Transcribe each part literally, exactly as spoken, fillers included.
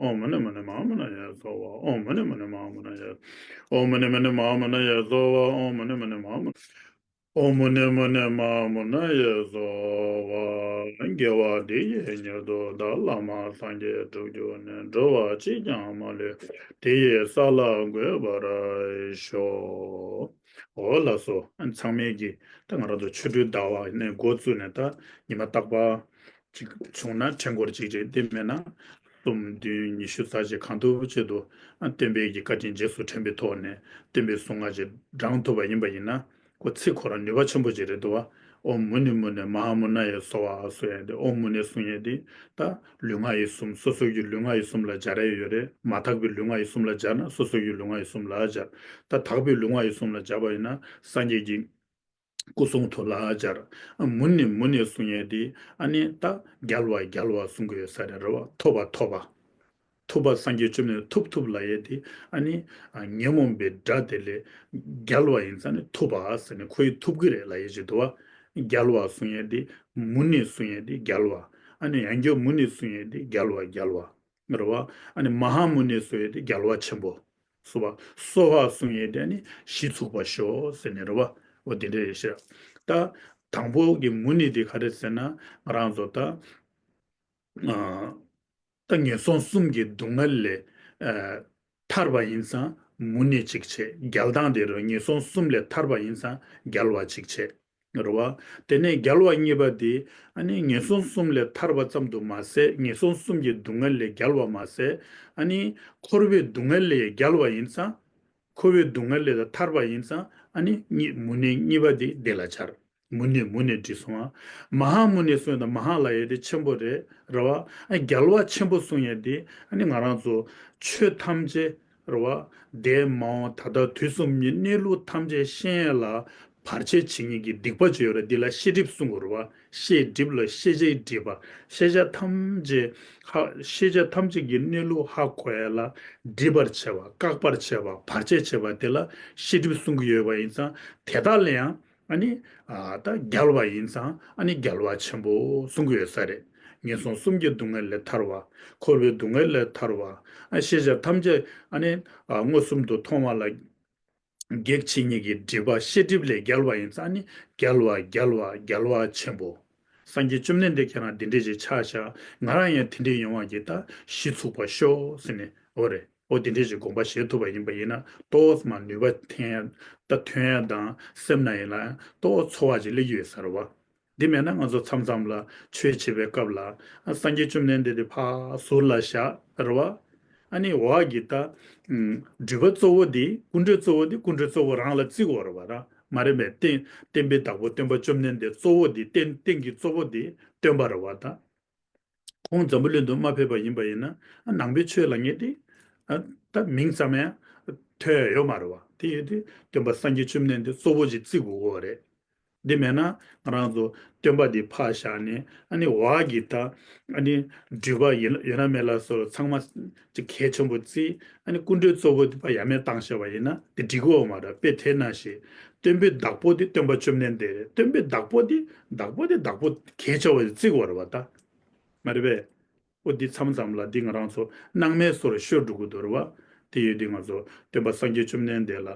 ཨོཾ་མུ་ནེ་མུ་ནེ་མ་ཧཱ་མུ་ན་ཡེ་སྭཱ་ཧཱ། ཨོཾ་མུ་ནེ་མུ་ནེ་མ་ཧཱ་མུ་ན་ཡེ། ཨོཾ་མུ་ནེ་མུ་ནེ་མ་ཧཱ་མུ་ན་ཡེ་སྭཱ་ཧཱ། ཨོཾ་མུ་ནེ་མུ་ནེ་མ་ཧཱ་མུ་ན། ཨོཾ་མུ་ནེ་མུ་ནེ་མ་ཧཱ་མུ་ན་ཡེ་སྭཱ་ཧཱ། དགེ་བ་འདི་ཡིས་མྱུར་དུ་བདག། བླ་མ་སངས་རྒྱས་དྲུག་གྱུར་ནས། འགྲོ་བ་གཅིག་ཀྱང་མ་ལུས་པ། དེ་ཡི་ས་ལ་འགོད་པར་ཤོག། འོ་ལགས་སོ། ཚང་མས་ཀྱིས་ད་ང་རང་ཚོ་ཆོ་འཕྲུལ་ཟླ་བ་ནས་འགོ་བཙུགས་ནས། ད་ཉི་མ་རྟག་པར་ཅིག་བྱུང་ན་ཕྲེང་སྐོར་གཅིག་ཅིག་དེ་མེད་ན་གསུམ་བདུན་ཉི་ཤུ་ཙམ་ཞིག་གང་ཐུབ་ཅིག་ཏུ་སྟོན་པའི་གི་བཀའ་དྲིན་རྗེས་སུ་དྲན་པའི་ཐོག་ནས་སྟོན་པའི་གཟུངས་སྔགས་ཅིག་བགྲང་ཐུབ་པ་ཡིན་པ་ཡིན་ན། ཁོ་ཚིག་ཁོ་རང་ནུས་པ་ཆེན་པོ་ཅིག་རེད་འདུག་བ། ཨོཾ་མུ་ནེ་མུ་ནེ་མ་ཧཱ་མུ་ན་ཡེ་སྭཱ་ཧཱ་གསུང་ཡས་དེ། ཨོཾ་མུ་ནེ་གསུང་ཡས་དེ་ད་ལུས་ངག་ཡིད་གསུམ། སོ་སོ་གི་ལུས་ངག་ཡིད་གསུམ་ལ་སྦྱར་ཡས་ཡོད་རེད། མ་དག་པའི་ལུས་ངག་ཡིད་གསུམ་ལ་སྦྱར་ན་སོ་སོ་གི་ལུས་ངག་ཡིད་གསུམ་ལ་སྦྱར། ད་དག་པའི་ལུས་ངག་ཡིད་གསུམ་ལ་སྦྱར་བ་ཡིན་ན་སངས་རྒྱས་ཀྱི་སྐུ་གསུང་ཐུགས་ལ་སྦྱར། མུ་ནེ་མུ་ནེ་གསུང་ཡས་དེ་ཨ་ནི་ད་རྒྱལ་བ་རྒྱལ་བ་གསུང་གི་ཡོད་ས་རེད། རེད་བ། ཐོབ་པ་ཐོབ་པ། ཐུབ་པ་སངས་རྒྱས་བཅོམ་ལྡན་ཐུབ་ཐུབ་ལབ་ཡས་དེ་ཨ་ནི་ཉོན་མོངས་པའི་དགྲ་དེ་ལས་རྒྱལ་བ་ཡིན་ཙང་ནི་ཐུབ་པ་ཟེར་ནས་ཁོ་ཡི་ཐུབ་ཀྱི་རེད་ལབ་ཡས་ཅིག་འདུག་བ། རྒྱལ་བ་གསུང་ཡས་དེ་མུ་ནེ་གསུང་ཡས་དེ་རྒྱལ་བ། ཨ་ནི་ཡང་བསྐྱར་མུ་ནེ་གསུང་ཡས་དེ་རྒྱལ་བ་རྒྱལ་བ། རེད་བ། ཨ་ནི་མ་ཧཱ་མུ་ནེ་གསུང་ཡས་དེ་རྒྱལ་བ་ཆེན་པོ། སྭཱ་ཧཱ། སྭཱ་ཧཱ་གསུང་ཡས་དེ་ཨ་ནི་གཞི་ཚུགས་པར་ཤོག་ཟེར་ནས། རེད་བ། འོ་དེ་འདྲ་རེད་ཤག། ད་དང་པོ་གི་མུ་ནེ་དེ་ག་རེ་ཟེར་ན་ང་རང་ཚོ་ད། ཨ། ད་ངན་སོང་གསུམ་གྱི་སྡུག་བསྔལ་ལས་ཨ་ཐར་བ་ཡིན་ཙང་མུ་ནེ་གཅིག་བྱས། རྒྱལ་ཐང་དེ་རུ་ངན་སོང་གསུམ་ལས་ཐར་བ་ཡིན་ཙང་རྒྱལ་བ་གཅིག་བྱས། རེད་བ། དེ་ནས་རྒྱལ་བ་གཉིས་པ་དེ་ཨ་ནི་ངན་སོང་གསུམ་ལས་ཐར་བ་ཙམ་དུ་མ་ཟད། ངན་སོང་གསུམ་གྱི་སྡུག་བསྔལ་ལས་རྒྱལ་བ་མ་ཟད། ཨ་ནི་འཁོར་བའི་སྡུག་བསྔལ་ལས་རྒྱལ་བ་ཡིན་ཙང་། འཁོར་བའི་སྡུག་བསྔལ་ལས་ཐར་བ་ཡིན་ཙང་ཨ་ནི་གཉིས། མུ་ནེ་གཉིས་པ་དེ་དེ་ལ་སྦྱར། མུ་ནེ་མུ་ནེ་བྲིས་སོང་ང་། མ་ཧཱ་མུ་ནེ་གསུང་ཡས་དང་། མ་ཧཱ་ལབ་ཡས་དེ་ཆེན་པོ་རེད། རེད་བ། ཨ་རྒྱལ་བ་ཆེན་པོ་གསུང་ཡས་དེ་ཨ་ནི་ང་རང་ཚོ་ཆོས་ཐམས་ཅད། རེད་བ། འདས་མ་འོངས་ད་ལྟ་དུས་གསུམ་གྱི་གནས་ལུགས་ཐམས་ཅད་ཤེས་ཡས་ལ་བར་ཆད་བྱེད་མཁན་གྱི་སྡིག་པ་ཅིག་ཡོད་རེད། འདི་ལ་ཤེས་སྒྲིབ་གསུང་གི་རེད་བ། ཤེས་སྒྲིབ་ལ་ཤེས་བྱའི་སྒྲིབ་པ། ཤེས་བྱ་ཐམས་ཅད་ཧ། ཤེས་བྱ་ཐམས་ཅད་ཀྱི་གནས་ལུགས་ཧ་གོ་ཡས་ལ་སྒྲིབ་པར་བྱེད་པ། བཀག་པར་བྱེད་པ། བར་ཆད་བྱེད་པ་དེ་ལ་ཤེས་སྒྲིབ་གསུང་གི་ཡོད་པ་ཡིན་ཙང་། དེ་དག་ལ་ཡང་ཨ་ནི་ཨ་ད་རྒྱལ་བ་ཡིན་ཙང་ཨ་ནི་རྒྱལ་བ་ཆེན་པོ་གསུང་གི་ཡོད་ས་རེད། ངན་སོང་གསུམ་གྱི་སྡུག་བསྔལ་ལས་ཐར་བ། འཁོར་བའི་སྡུག་བསྔལ་ལས་ཐར་བ། ཨ་ཤེས་བྱ་ཐམས་ཅད་ཨ་ནི་ཨ་མངོན་སུམ་དུ་མཐོང་བ་ལ་གེགས་བྱེད་མཁན་གྱི་སྒྲིབ་པ་ཤེས་སྒྲིབ་ལས་རྒྱལ་བ་ཡིན་ཙང་ནི་རྒྱལ་བ་རྒྱལ་བ་རྒྱལ་བ་ཆེན་པོ། སངས་རྒྱས་བཅོམ་ལྡན་འདས་ཁྱེད་རང་དེ་འདྲས་ཞིག་ཆགས་ཤག། ང་རང་ཡང་དེ་འདྲས་ཡོང་བ་གི་ད་གཞི་ཚུགས་པར་ཤོག་ཟེར་ནས། འོ་རེད། འོ་དེ་འདྲས་ཞིག་དགོངས་པ་བཞེས་ཐུབ་པ་ཡིན་པ་ཡིན་ན་ཏོག་ཙམ་ནུས་པ་འཐེན་ཡ། ད་ཐོན་ཡ་དང་སེམས་ན་ཡིན་ལ་ཏོག་ཚོར་བ་ཅིག་སླེབས་ཀྱི་ཡོད་ས་རེད་བ། འདི་མེད་ན་ང་ཚོ་མཚམས་མཚམས་ལ་ཆོས་བྱེད་པའི་སྐབས་ལ་ཨ་སངས་རྒྱས་བཅོམ་ལྡན་འདས་དེ་ཕར་ཟུར་ལ་བཞག་རེད་བ། ཨ་ནི་འོག་གི་ད་ཨུམ་སྒྲུབ་པ་གཙོ་བོ་དེ། སྐུ་མགྲོན་གཙོ་བོ་དེ། སྐུ་མགྲོན་གཙོ་བོ་རང་ལ་བརྩི་དགོས་རེད་བ། རང་མ་རེད་པས། རྟེན་བསྟན་པའི་བདག་པོ་སྟོན་པ་བཅོམ་ལྡན་འདས་གཙོ་བོ་དེ། རྟེན་རྟེན་གྱི་གཙོ་བོ་དེ་སྟོན་པ་རེད་བ། ད་ཁོང་འཛམ་བུ་གླིང་དུ་མ་ཕེབས་པ་ཡིན་པ་ཡིན་ན་ཨ་ནང་པའི་ཆོས་ལབ་མཁན་དེ་ཨ་ད་མིང་ཙམ་ཡང་ཐོས་ཡ་ཡོད་མ་རེད་བ། དེ་ཡོད་དུས་སྟོན་པ་སངས་རྒྱས་བཅོམ་ལྡན་འདས་གཙོ་བོ་ཅིག་བརྩི་དགོས་ཀྱི་ཡོད་རེད། འདི་མེད་ན་ང་རང་ཚོ་སྟོན་པ་འདི་ཕར་བཞག་ནས་ཨ་ནི་འོག་གི་ད་ཨ་ནི་སྒྲུབ་པ་ཡོད་ན་མེད་ན་ལ་སོགས་ཚང་མ་ཅིག་གལ་ཆེན་པོ་བརྩི། ཨ་ནི་སྐུ་མགྲོན་གཙོ་བོ་འདི་ཕར་ཡ་མེད་བཏང་བཞག་པ་ཡིན་ན་དེ་འགྲིག་གི་ཡོད་མ་རེད། དཔེ་དེ་ནང་བཞིན་སྟོན་པའི་བདག་པོ་འདི་སྟོན་པ་བཅོམ་ལྡན་འདས་རེད། སྟོན་པའི་བདག་པོ་འདི་བདག་པོ་འདི་བདག་པོ་གལ་ཆེ་བ་བརྩི་དགོས་རེད་བ། ད་མ་རེད་པས། འོ་འདི་མཚམས་མཚམས་ལ་འདི་ང་རང་ཚོ་སྣང་མེད་བཟོ་འདྲ་ཤོར་འགྲོ་གི་འདུག་རེད་བ། དེ་ཡོད་དུས་ང་ཚོ་སྟོན་པ་སངས་རྒྱས་བཅོམ་ལྡན་འདས་ལ་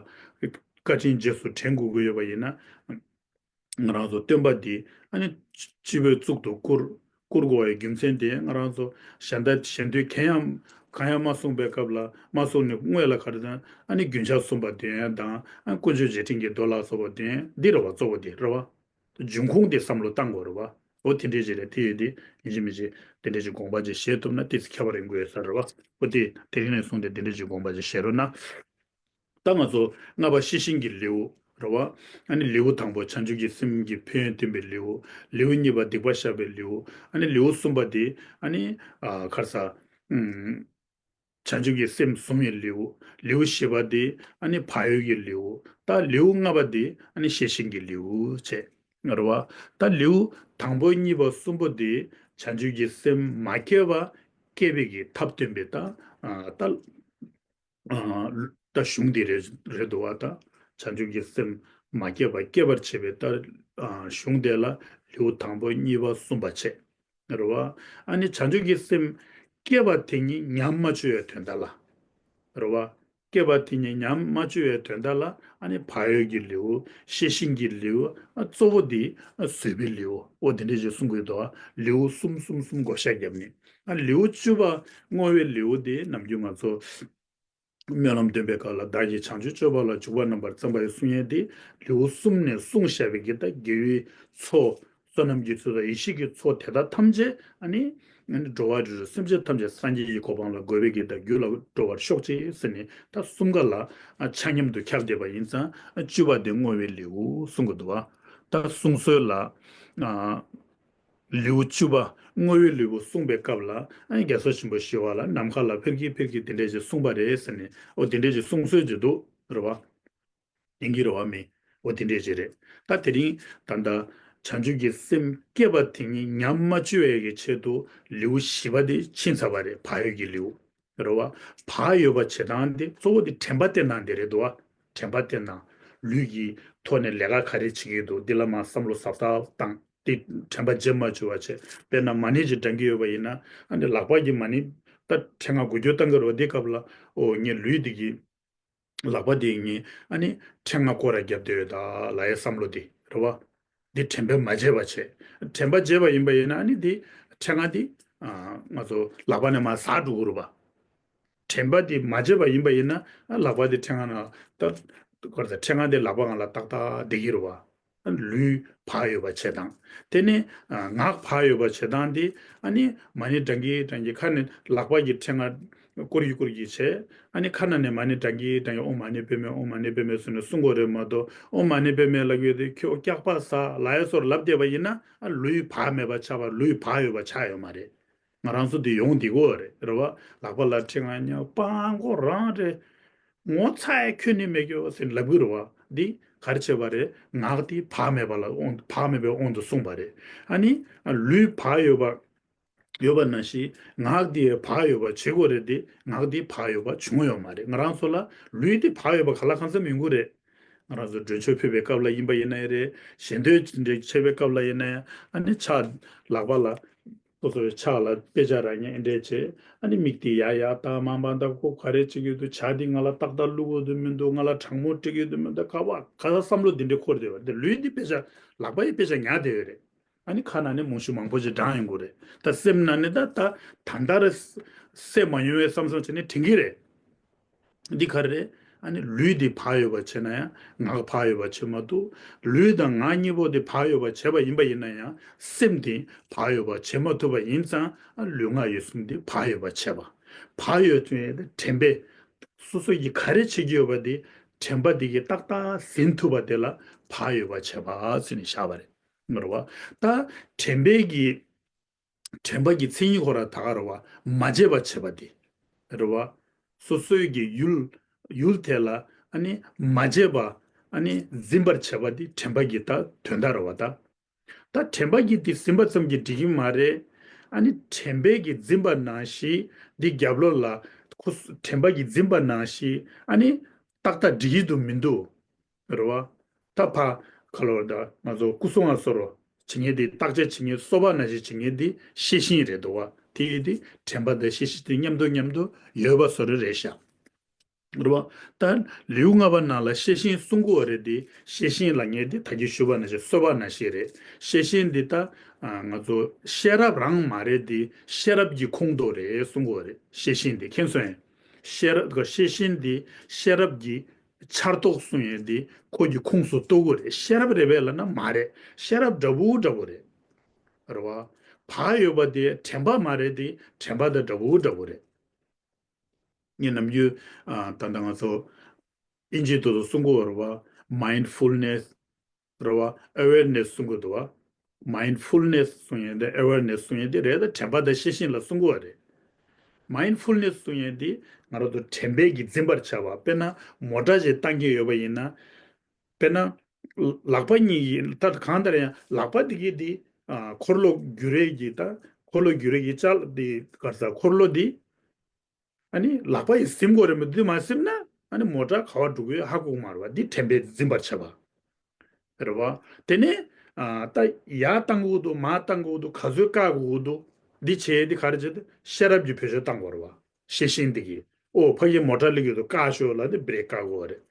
བཀའ་དྲིན་རྗེས་སུ་དྲན་དགོས་ཀྱི་ཡོད་པ་ཡིན་ན། ང་རང་ཚོ་སྟོན་པ་འདི་ཨ་ནི་སྤྱི་བོའི་གཙུག་ཏུ་བཀུར། བཀུར་དགོས་པའི་རྒྱུ་མཚན་དེ་ང་རང་ཚོ་གཞན་དག་གཞན་དོན་གང་ཡང་གང་ཡང་མ་གསུངས་པའི་སྐབས་ལ། མ་གསུངས་ནས་སྔོན་ལ་ག་རེ་དང་ཨ་ནི་རྒྱུན་ཆགས་གསུམ་པ་འདོན་ཡ་དང་། ཨ་དཀོན་མཆོག་རྗེས་དྲན་གྱི་མདོ་ལ་སོགས་པ་འདོན་ཡ་འདི་རེད་བ། གཙོ་བོ་འདི་རེད་བ། འབྱུང་ཁུངས་དེ་བསམ་བློ་བཏང་དགོས་རེད་བ། འོ་དེ་འདྲས་ཅིག་རེད། དེ་ཡོད་དེ་ཡིན་གཅིག་མིན་གཅིག་དེ་འདྲས་ཅིག་དགོངས་པ་ཅིག་བཞེས་ཐུབ་ན་ཏོག་ཙམ་ཁྱད་པར་ཡོང་གི་ཡོད་ས་རེད་བ། འོ་དེ་དེ་རིང་ནས་བཟུང་སྟེ་དེ་འདྲས་ཅིག་དགོངས་པ་ཅིག་བཞེས་རོགས་གནང་། ད་ང་ཚོ་ལྔ་པ་ཤེས་བཞིན་གྱི་ལེའུ་རེད་བ། ཨ་ནི་ལེའུ་དང་པོ་བྱང་ཆུབ་ཀྱི་སེམས་ཀྱི་ཕན་ཡོན་སྟོན་པའི་ལེའུ། ལེའུ་གཉིས་པ་སྡིག་པ་བཤགས་པའི་ལེའུ། ཨ་ནི་ལེའུ་གསུམ་པ་དེ་ཨ་ནི་ཨ་ག་རེ་ཟ། ཨུམ། བྱང་ཆུབ་ཀྱི་སེམས་བཟུང་བའི་ལེའུ། ལེའུ་བཞི་པ་དེ་ཨ་ནི་བག་ཡོད་ཀྱི་ལེའུ། ད་ལེའུ་ལྔ་པ་དེ་ཨ་ནི་ཤེས་བཞིན་གྱི་ལེའུ་བྱས། རེད་བ། ད་ལེའུ་དང་པོ་གཉིས་པ་གསུམ་པོ་དེ་བྱང་ཆུབ་ཀྱི་སེམས་མ་སྐྱེས་པ་སྐྱེ་བའི་གི་ཐབས་སྟོན་པའི་ད་ཨ་ད་ཨ་ད་གཞུང་དེ་རེད་རེད་འདུག་བ། ད་བྱང་ཆུབ་ཀྱི་སེམས་མ་སྐྱེས་པ་སྐྱེད་པར་བྱེད་པའི་ད་ཨ་གཞུང་དེ་ལ་ལེའུ་དང་པོ་གཉིས་པ་གསུམ་པ་བྱས། རེད་བ། ཨ་ནི་བྱང་ཆུབ་ཀྱི་སེམས་ སྐྱེས་པ་དེ་ཉིད་ཉམས་མ་བཅོས་པའི་དོན་དག་ལ། རེད་བ། སྐྱེས་པ་དེ་ཉིད་ཉམས་མ་བཅོས་པའི་དོན་དག་ལ་ཨ་ནི་བག་ཡོད་ཀྱི་ལེའུ། ཤེས་བཞིན་གྱི་ལེའུ། ཨ་གཙོ་བོ་དེ་ཨ་བཟོད་པའི་ལེའུ། འོ་དེ་འདྲ་ཞིག་གསུང་གི་འདུག་ཨ་ལེའུ་གསུམ་གསུམ་གསུམ་བགོ་བཤའ་བརྒྱབ་ནས། ཨ་ལེའུ་བཅུ་པ་བསྔོ་བའི་ལེའུ་དེ་ནམ་རྒྱུན་ང་ཚོ་སྨོན་ལམ་འདོན་པའི་སྐབས་ལ། བདག་གིས་བྱང་ཆུབ་སྤྱོད་པ་ལ་འཇུག་པ་རྣམ་པར་བརྩམས་པ་ཡི་གསུང་ཡན་ཏེ། ལེའུ་གསུམ་ནས་གསུངས་བཞག་པའི་གི་ད་དགེ་བའི་ཚོགས། བསོད་ནམས་ཀྱི་ཚོགས་དང་ཡེ་ཤེས་ཀྱི་ཚོགས་དེ་དག་ཐམས་ཅད་ཨ་ནི་འགྲོ་བ་རིགས་དྲུག་སེམས་ཅན་ཐམས་ཅད་སངས་རྒྱས་ཀྱི་གོ་འཕང་ལ་འགོད་པའི་གི་ད་རྒྱུ་ལ་འགྲོ་བར་ཤོག་ཅིག་ཟེར་ནས། ད་གསུམ་ཀ་ལ་ཨ་ཆ་མཉམ་དུ་ཁྱབ་བསྡད་པ་ཡིན་ཙང་། ཨ་བཅུ་པ་དེ་བསྔོ་བའི་ལེའུ་གསུང་གི་འདུག་བ། ད་གསུང་སྲོལ་ལ་ཨ། ལེའུ་བཅུ་པ་བསྔོ་བའི་ལེའུ་གསུངས་པའི་སྐབས་ལ། ཨ་ནི་རྒྱལ་སྲས་ཆེན་པོ་ཞི་བ་ལྷ་ནམ་མཁའ་ལ་འཕུར་གྱིན་འཕུར་གྱིན་དེ་འདྲས་ཞིག་གསུངས་པ་རེད་ཟེར་ནས། འོ་དེ་འདྲས་ཞིག་གསུང་སྲོལ་ཅིག་འདུག་རེད་བ། ཡིན་གྱི་རེད་བ་མིན། འོ་དེ་འདྲས་ཞིག་རེད། ད་དེ་རིང་ད་ལྟ་བྱང་ཆུབ་ཀྱི་སེམས་བསྐྱེད་པ་དེ་ཉིད་ཉམས་མ་བཅོས་པའི་གི་ཆེད་དུ་ལེའུ་བཞི་པ་དེ་ཕྱིན་ཚར་བ་རེད། བག་ཡོད་ཀྱི་ལེའུ། རེད་བ། བག་ཡོད་པ་བྱེད་སྟངས་དེ་གཙོ་བོ་དེ་དྲན་པ་བསྟེན་སྟངས་དེ་རེད་འདུག་བ། དྲན་པ་བསྟེན་སྟངས། ལུས་ཀྱི་ཐོག་ནས་ལས་ཀ་ག་རེ་བྱེད་ཀྱི་འདུག་འདི་ལ་མར་བསམ་བློ་གཟབ་གཟབ་བཏང་། དེ་དྲན་པ་བརྗེད་མ་བཅུག་པ་བྱས། དཔེར་ན་མ་ཎི་ཅིག་བགྲང་གི་ཡོད་པ་ཡིན་ན། ཨ་ནི་ལག་པ་གིས་མ་ཎི་ད་ཕྲེང་བ་འགུལ་སྐྱོད་བཏང་གི་རེད་བ། དེ་སྐབས་ལ་འོ་ངས་ལུས་འདི་གིས་ལག་པ་འདི་ངས་ཨ་ནི་ཕྲེང་བ་སྐོར་ར་བརྒྱབ་བསྡད་ཡོད་ད་ལབ་ཡའི་བསམ་བློ་འདི་རེད་བ། འདི་དྲན་པས་མ་བརྗེད་པ་བྱས། དྲན་པ་བརྗེད་པ་ཡིན་པ་ཡིན་ན་ཨ་ནི་འདི་ཕྲེང་བ་འདི་ཨ་ང་ཚོ་ལག་པ་ནས་མར་ཟག་འགྲོ་གི་རེད་བ། དྲན་པ་འདི་མ་བརྗེད་པ་ཡིན་པ་ཡིན་ན། ཨ་ལག་པ་འདི་ཕྲེང་བ་ནང་ལ་ད་ག་རེ་ཟེར། ཕྲེང་བ་འདི་ལག་པ་སྒང་ལ་ཏག་ཏག་བསྡད་ཀྱི་རེད་བ། ཨ་ལུས་བག་ཡོད་པ་བྱེད་སྟངས། དེ་ནས་ཨ་ངག་བག་ཡོད་པ་བྱེད་སྟངས་འདི། ཨ་ནི་མ་ཎི་བགྲང་གིན་བགྲང་གིན་ཁ་ནས་ལག་པ་གིས་ཕྲེང་བ་སྐོར་གྱིན་སྐོར་གྱིན་བྱས། ཨ་ནི་ཁ་ནང་ནས་མ་ཎི་བགྲང་གིན་བགྲང་གིན། ཨོཾ་མ་ཎི་པདྨེ། ཨོཾ་མ་ཎི་པདྨེ་ཟེར་ནས་གསུང་དགོས་རེད་མ་གཏོགས། ཨོཾ་མ་ཎི་པདྨེ་ལབ་ཡོད་དེ་ཁྱོད་སྐྱག་པ་ཟ་ལབ་ཡ་སོགས་ལབ་བསྡད་པ་ཡིན་ན། ཨ་ལུས་བག་མེད་པ་ཆགས་པ། ལུས་བག་ཡོད་པ་ཆགས་ཡོད་མ་རེད། ང་རང་ཚོ་འདི་ཡོང་བསྡད་ཀྱི་ཡོད་རེད། རེད་བ། ལག་པ་ལ་ཕྲེང་བ་ཉར། སྤང་ཁོ་རང་རེད། ངོ་ཚ་ཡ་ཁྱོན་ནས་མེད་ཀྱི་ཡོད་ཟེར་ལབ་ཀྱི་རེད་བ། འདི་ག་རེ་བྱས་པ་རེད། ངག་འདི་བག་མེད་པ་ལ་དབང་། བག་མེད་པའི་དབང་དུ་སོང་བ་རེད། ཨ་ནི་ལུས་བག་ཡོད་པ་ཡོད་པ་ནང་བཞིན་ངག་འདི་བག་ཡོད་པ་བྱེད་དགོས་རེད་དེ། ངག་འདི་བག་ཡོད་པ་བྱུང་ཡོད་མ་རེད། ང་རང་ཚོ་ལ་ལུས་འདི་བག་ཡོད་པ་གང་ལ་གང་འཚམ་ཡོང་གི་རེད། ང་རང་ཚོ་མགྲོན་ཆོས་ཕུལ་བའི་སྐབས་ལ་ཡིན་པ་ཡིན་ན་ཡང་རེད། ཞལ་འདོན་འདྲ་བྱེད་པའི་སྐབས་ལ་ཡིན་ན་ཡང་། ཨ་ནི་ཕྱག་ལག་པ་ལ་སོ་སོའི་ཕྱག་ལ་དཔེ་ཆ་རག་མཁན་འདྲ་བྱས། ཨ་ནི་མིག་དེ་ཡར་ཡར་ལྟ། མར་མར་ལྟ། ཁོ་ག་རེ་བྱེད་ཀྱི་འདུག་ཇ་འདི་ང་ལ་ཏག་ཏག་བླུག་དགོས་འདུག་མི་འདུག་ང་ལ་གྲང་མོ་སྤྲད་ཀྱི་འདུག་མི་འདུག་ག་བ་ག་ས་བསམ་བློ་འདི་འདྲ་འཁོར་བསྡད་པ་རེད། ལུས་འདི་དཔེ་ཆ་ལག་པ་ཡི་དཔེ་ཆ་ཉར་བསྡད་ཡོད་རེད། ཨ་ནི་ཁ་ནང་ནས་རྨོངས་གཞི་མང་པོ་ཞིག་བགྲངས་ཡོང་གི་རེད། ད་སེམས་ནང་ནས་ད་ད་ད་ལྟ་རེ་སད་མ་ཡོང་བའི་བསམ་བསམ་བྱས་ནས་དྲན་གྱི་རེད། འདི་ག་རེ་རེད། ཨ་ནི་ལུས་འདི་བག་ཡོད་པ་བྱས་ན་ཡང་ངག་བག་ཡོད་པ་བྱེད་མ་ཐུབ། ལུས་དང་ངག་གཉིས་པོ་འདི་བག་ཡོད་པ་བྱས་པ་ཡིན་པ་ཡིན་ན་ཡང་། སེམས་འདི་བག་ཡོད་པ་བྱེད་མ་ཐུབ་པ་ཡིན་ཙང་། ཨ་ལུས་ངག་ཡིད་གསུམ་འདི་བག་ཡོད་པ་བྱས་པ། བག་ཡོད་ཚུལ་ཡང་དྲན་པས་སོ་སོ་ཡིས་ག་རེ་བྱེད་ཀྱི་ཡོད་པ་འདི་དྲན་པ་འདི་གིས་ཏག་ཏག་ཟིན་ཐུབ་པ་དེ་ལ་བག་ཡོད་པ་བྱས་པ་ཟེར་ནས་བཞག་པ་རེད། རེད་བ། ད་དྲན་པའི་གི་དྲན་པ་གི་མཚན་ཉིད་ཁོ་རང་ད་ག་རེད་བ། མ་བརྗེད་པ་བྱེད་པ་དེ་རེད་བ། སོ་སོའི་གི་ཡུལ་ཡུལ་དེ་ལ་ཨ་ནི་མ་བརྗེད་པ། ཨ་ནི་འཛིན་པར་བྱེད་པ་དེ་དྲན་པ་གི་ད་དོན་དག་རེད་བ། ད་ད་དྲན་པ་གི་དེ་ཟིན་པ་ཙམ་གྱིས་འགྲིག་གི་མ་རེད། ཨ་ནི་དྲན་པའི་གི་འཛིན་པ་ནང་བཞིན་འདི་རྒྱབ་ལོགས་ལ་ཁོ་དྲན་པ་གི་འཛིན་པ་ནང་བཞིན་ཨ་ནི་ཏག་ཏག་འགྲིག་གི་འདུག་མི་འདུག་རེད་བ། ད་ཕ་ག་ལོར་ད་ང་ཚོ་སྐུ་གསུང་ང་སོ་རོ་བྱེད་མཁན་དེ། བརྟག་དཔྱད་བྱེད་མཁན། གསོ་བ་ནང་བཞིན་བྱེད་མཁན་དེ་ཤེས་བཞིན་རེད་འདུག་བ། དེ་ཡིན་དུས་དྲན་པ་དང་ཤེས་བཞིན་དེ་མཉམ་དུ་མཉམ་དུ་ཡོད་པ་བཟོ་འདྲ་རེད་ཤག་རེད་བ། ད་ལེའུ་ལྔ་པ་ནང་ལ་ཤེས་བཞིན་གསུང་གི་ཡོད་རེད་དེ། ཤེས་བཞིན་ལབ་མཁན་དེ་ད་གིན་ཞུས་པ་ནང་བཞིན་གསོ་བ་ནང་བཞིན་རེད། ཤེས་བཞིན་དེ་ད་ང་ཚོ་ཤེས་རབ་རང་མ་རེད་དེ། ཤེས་རབ་ཀྱི་ཁོངས་གཏོགས་རེད་གསུང་གི་ཡོད་རེད། ཤེས་བཞིན་དེ་མཁྱེན་སོང་ཡང་། ཤེས་རབ་ཤེས་བཞིན་དེ་ཤེས་རབ་ཀྱི་ཆར་གཏོགས་གསུང་ཡས་དེ་ཁོ་གི་ཁོངས་སུ་གཏོགས་ཀྱི་རེད། ཤེས་རབ་རེད་པས་ལབ་ན་མ་རེད། ཤེས་རབ་འདྲ་པོ་འདྲ་པོ་རེད། རེད་བ། བག་ཡོད་པ་དེ་དྲན་པ་མ་རེད་དེ། དྲན་པ་དང་འདྲ་པོ་འདྲ་པོ་རེད། ངས་ནམ་རྒྱུན་ཨ་ད་ལྟ་ང་ཚོ་ཨིན་ཇིའི་ཐོག་ཏུ་གསུང་གི་ཡོད་རེད་བ། མའིན་ཌ་ཕུལ་ནེ་སི། རེད་བ། ཨེ་ཝེར་ནེ་སི་གསུང་གི་འདུག་བ། མའིན་ཌ་ཕུལ་ནེ་སི་གསུང་ཡས་དེ། ཨེ་ཝེར་ནེ་སི་གསུང་ཡས་དེ་རེད། ད་དྲན་པ་དང་ཤེས་བཞིན་ལ་གསུང་གི་ཡོད་རེད། མའིན་ཌ་ཕུལ་ནེ་སི་གསུང་ཡས་དེ་ང་རང་ཚོ་དྲན་པས་ཀྱིས་འཛིན་པར་བྱ་བ། དཔེར་ན་མོ་ཊ་ཞིག་བཏང་གི་ཡོད་པ་ཡིན་ན། དཔེར་ན་ལག་པ་གཉིས་ཀྱིས། ད་གང་ལྟར་ཡང་ལག་པ་དེ་གིས་དེ་ཨ་འཁོར་ལོ་སྒྱུར་ཡས་ཀྱི། ད་འཁོར་ལོ་སྒྱུར་ཡས་ཀྱི་ལྕགས་དེ་ག་རེ་ཟེར། འཁོར་ལོ་དེ་ཨ་ནི་ལག་པ་ཡིས་ཟིན་དགོས་རེད་མ་གཏོགས། དེ་མ་ཟིན་ན་ཨ་ནི་མོ་ཊ་ག་པར་འགྲོ་གི་ཡོད་ཧ་གོ་གི་མ་རེད་བ། འདི་དྲན་པས་འཛིན་པར་བྱ་བ་རེད་བ། དེ་ནས་ཨ་ད་ཡར་བཏང་དགོས་འདུག་མར་བཏང་དགོས་འདུག་ག་ཚོད་བཀག་དགོས་འདུག་འདི་བྱས་ཏེ་ག་རེ་བྱེད་དེ། ཤེས་རབ་ཀྱི་བེད་སྤྱོད་བཏང་དགོས་རེད་བ། ཤེས་བཞིན་འདི་གིས། ཨོ་ཕ་གིའི་མོ་ཊ་སླེབས་ཀྱི་འདུག་བཀག་ཤོག་ལབ་དེ་བྷི་རེག་བཀག་དགོས་རེད།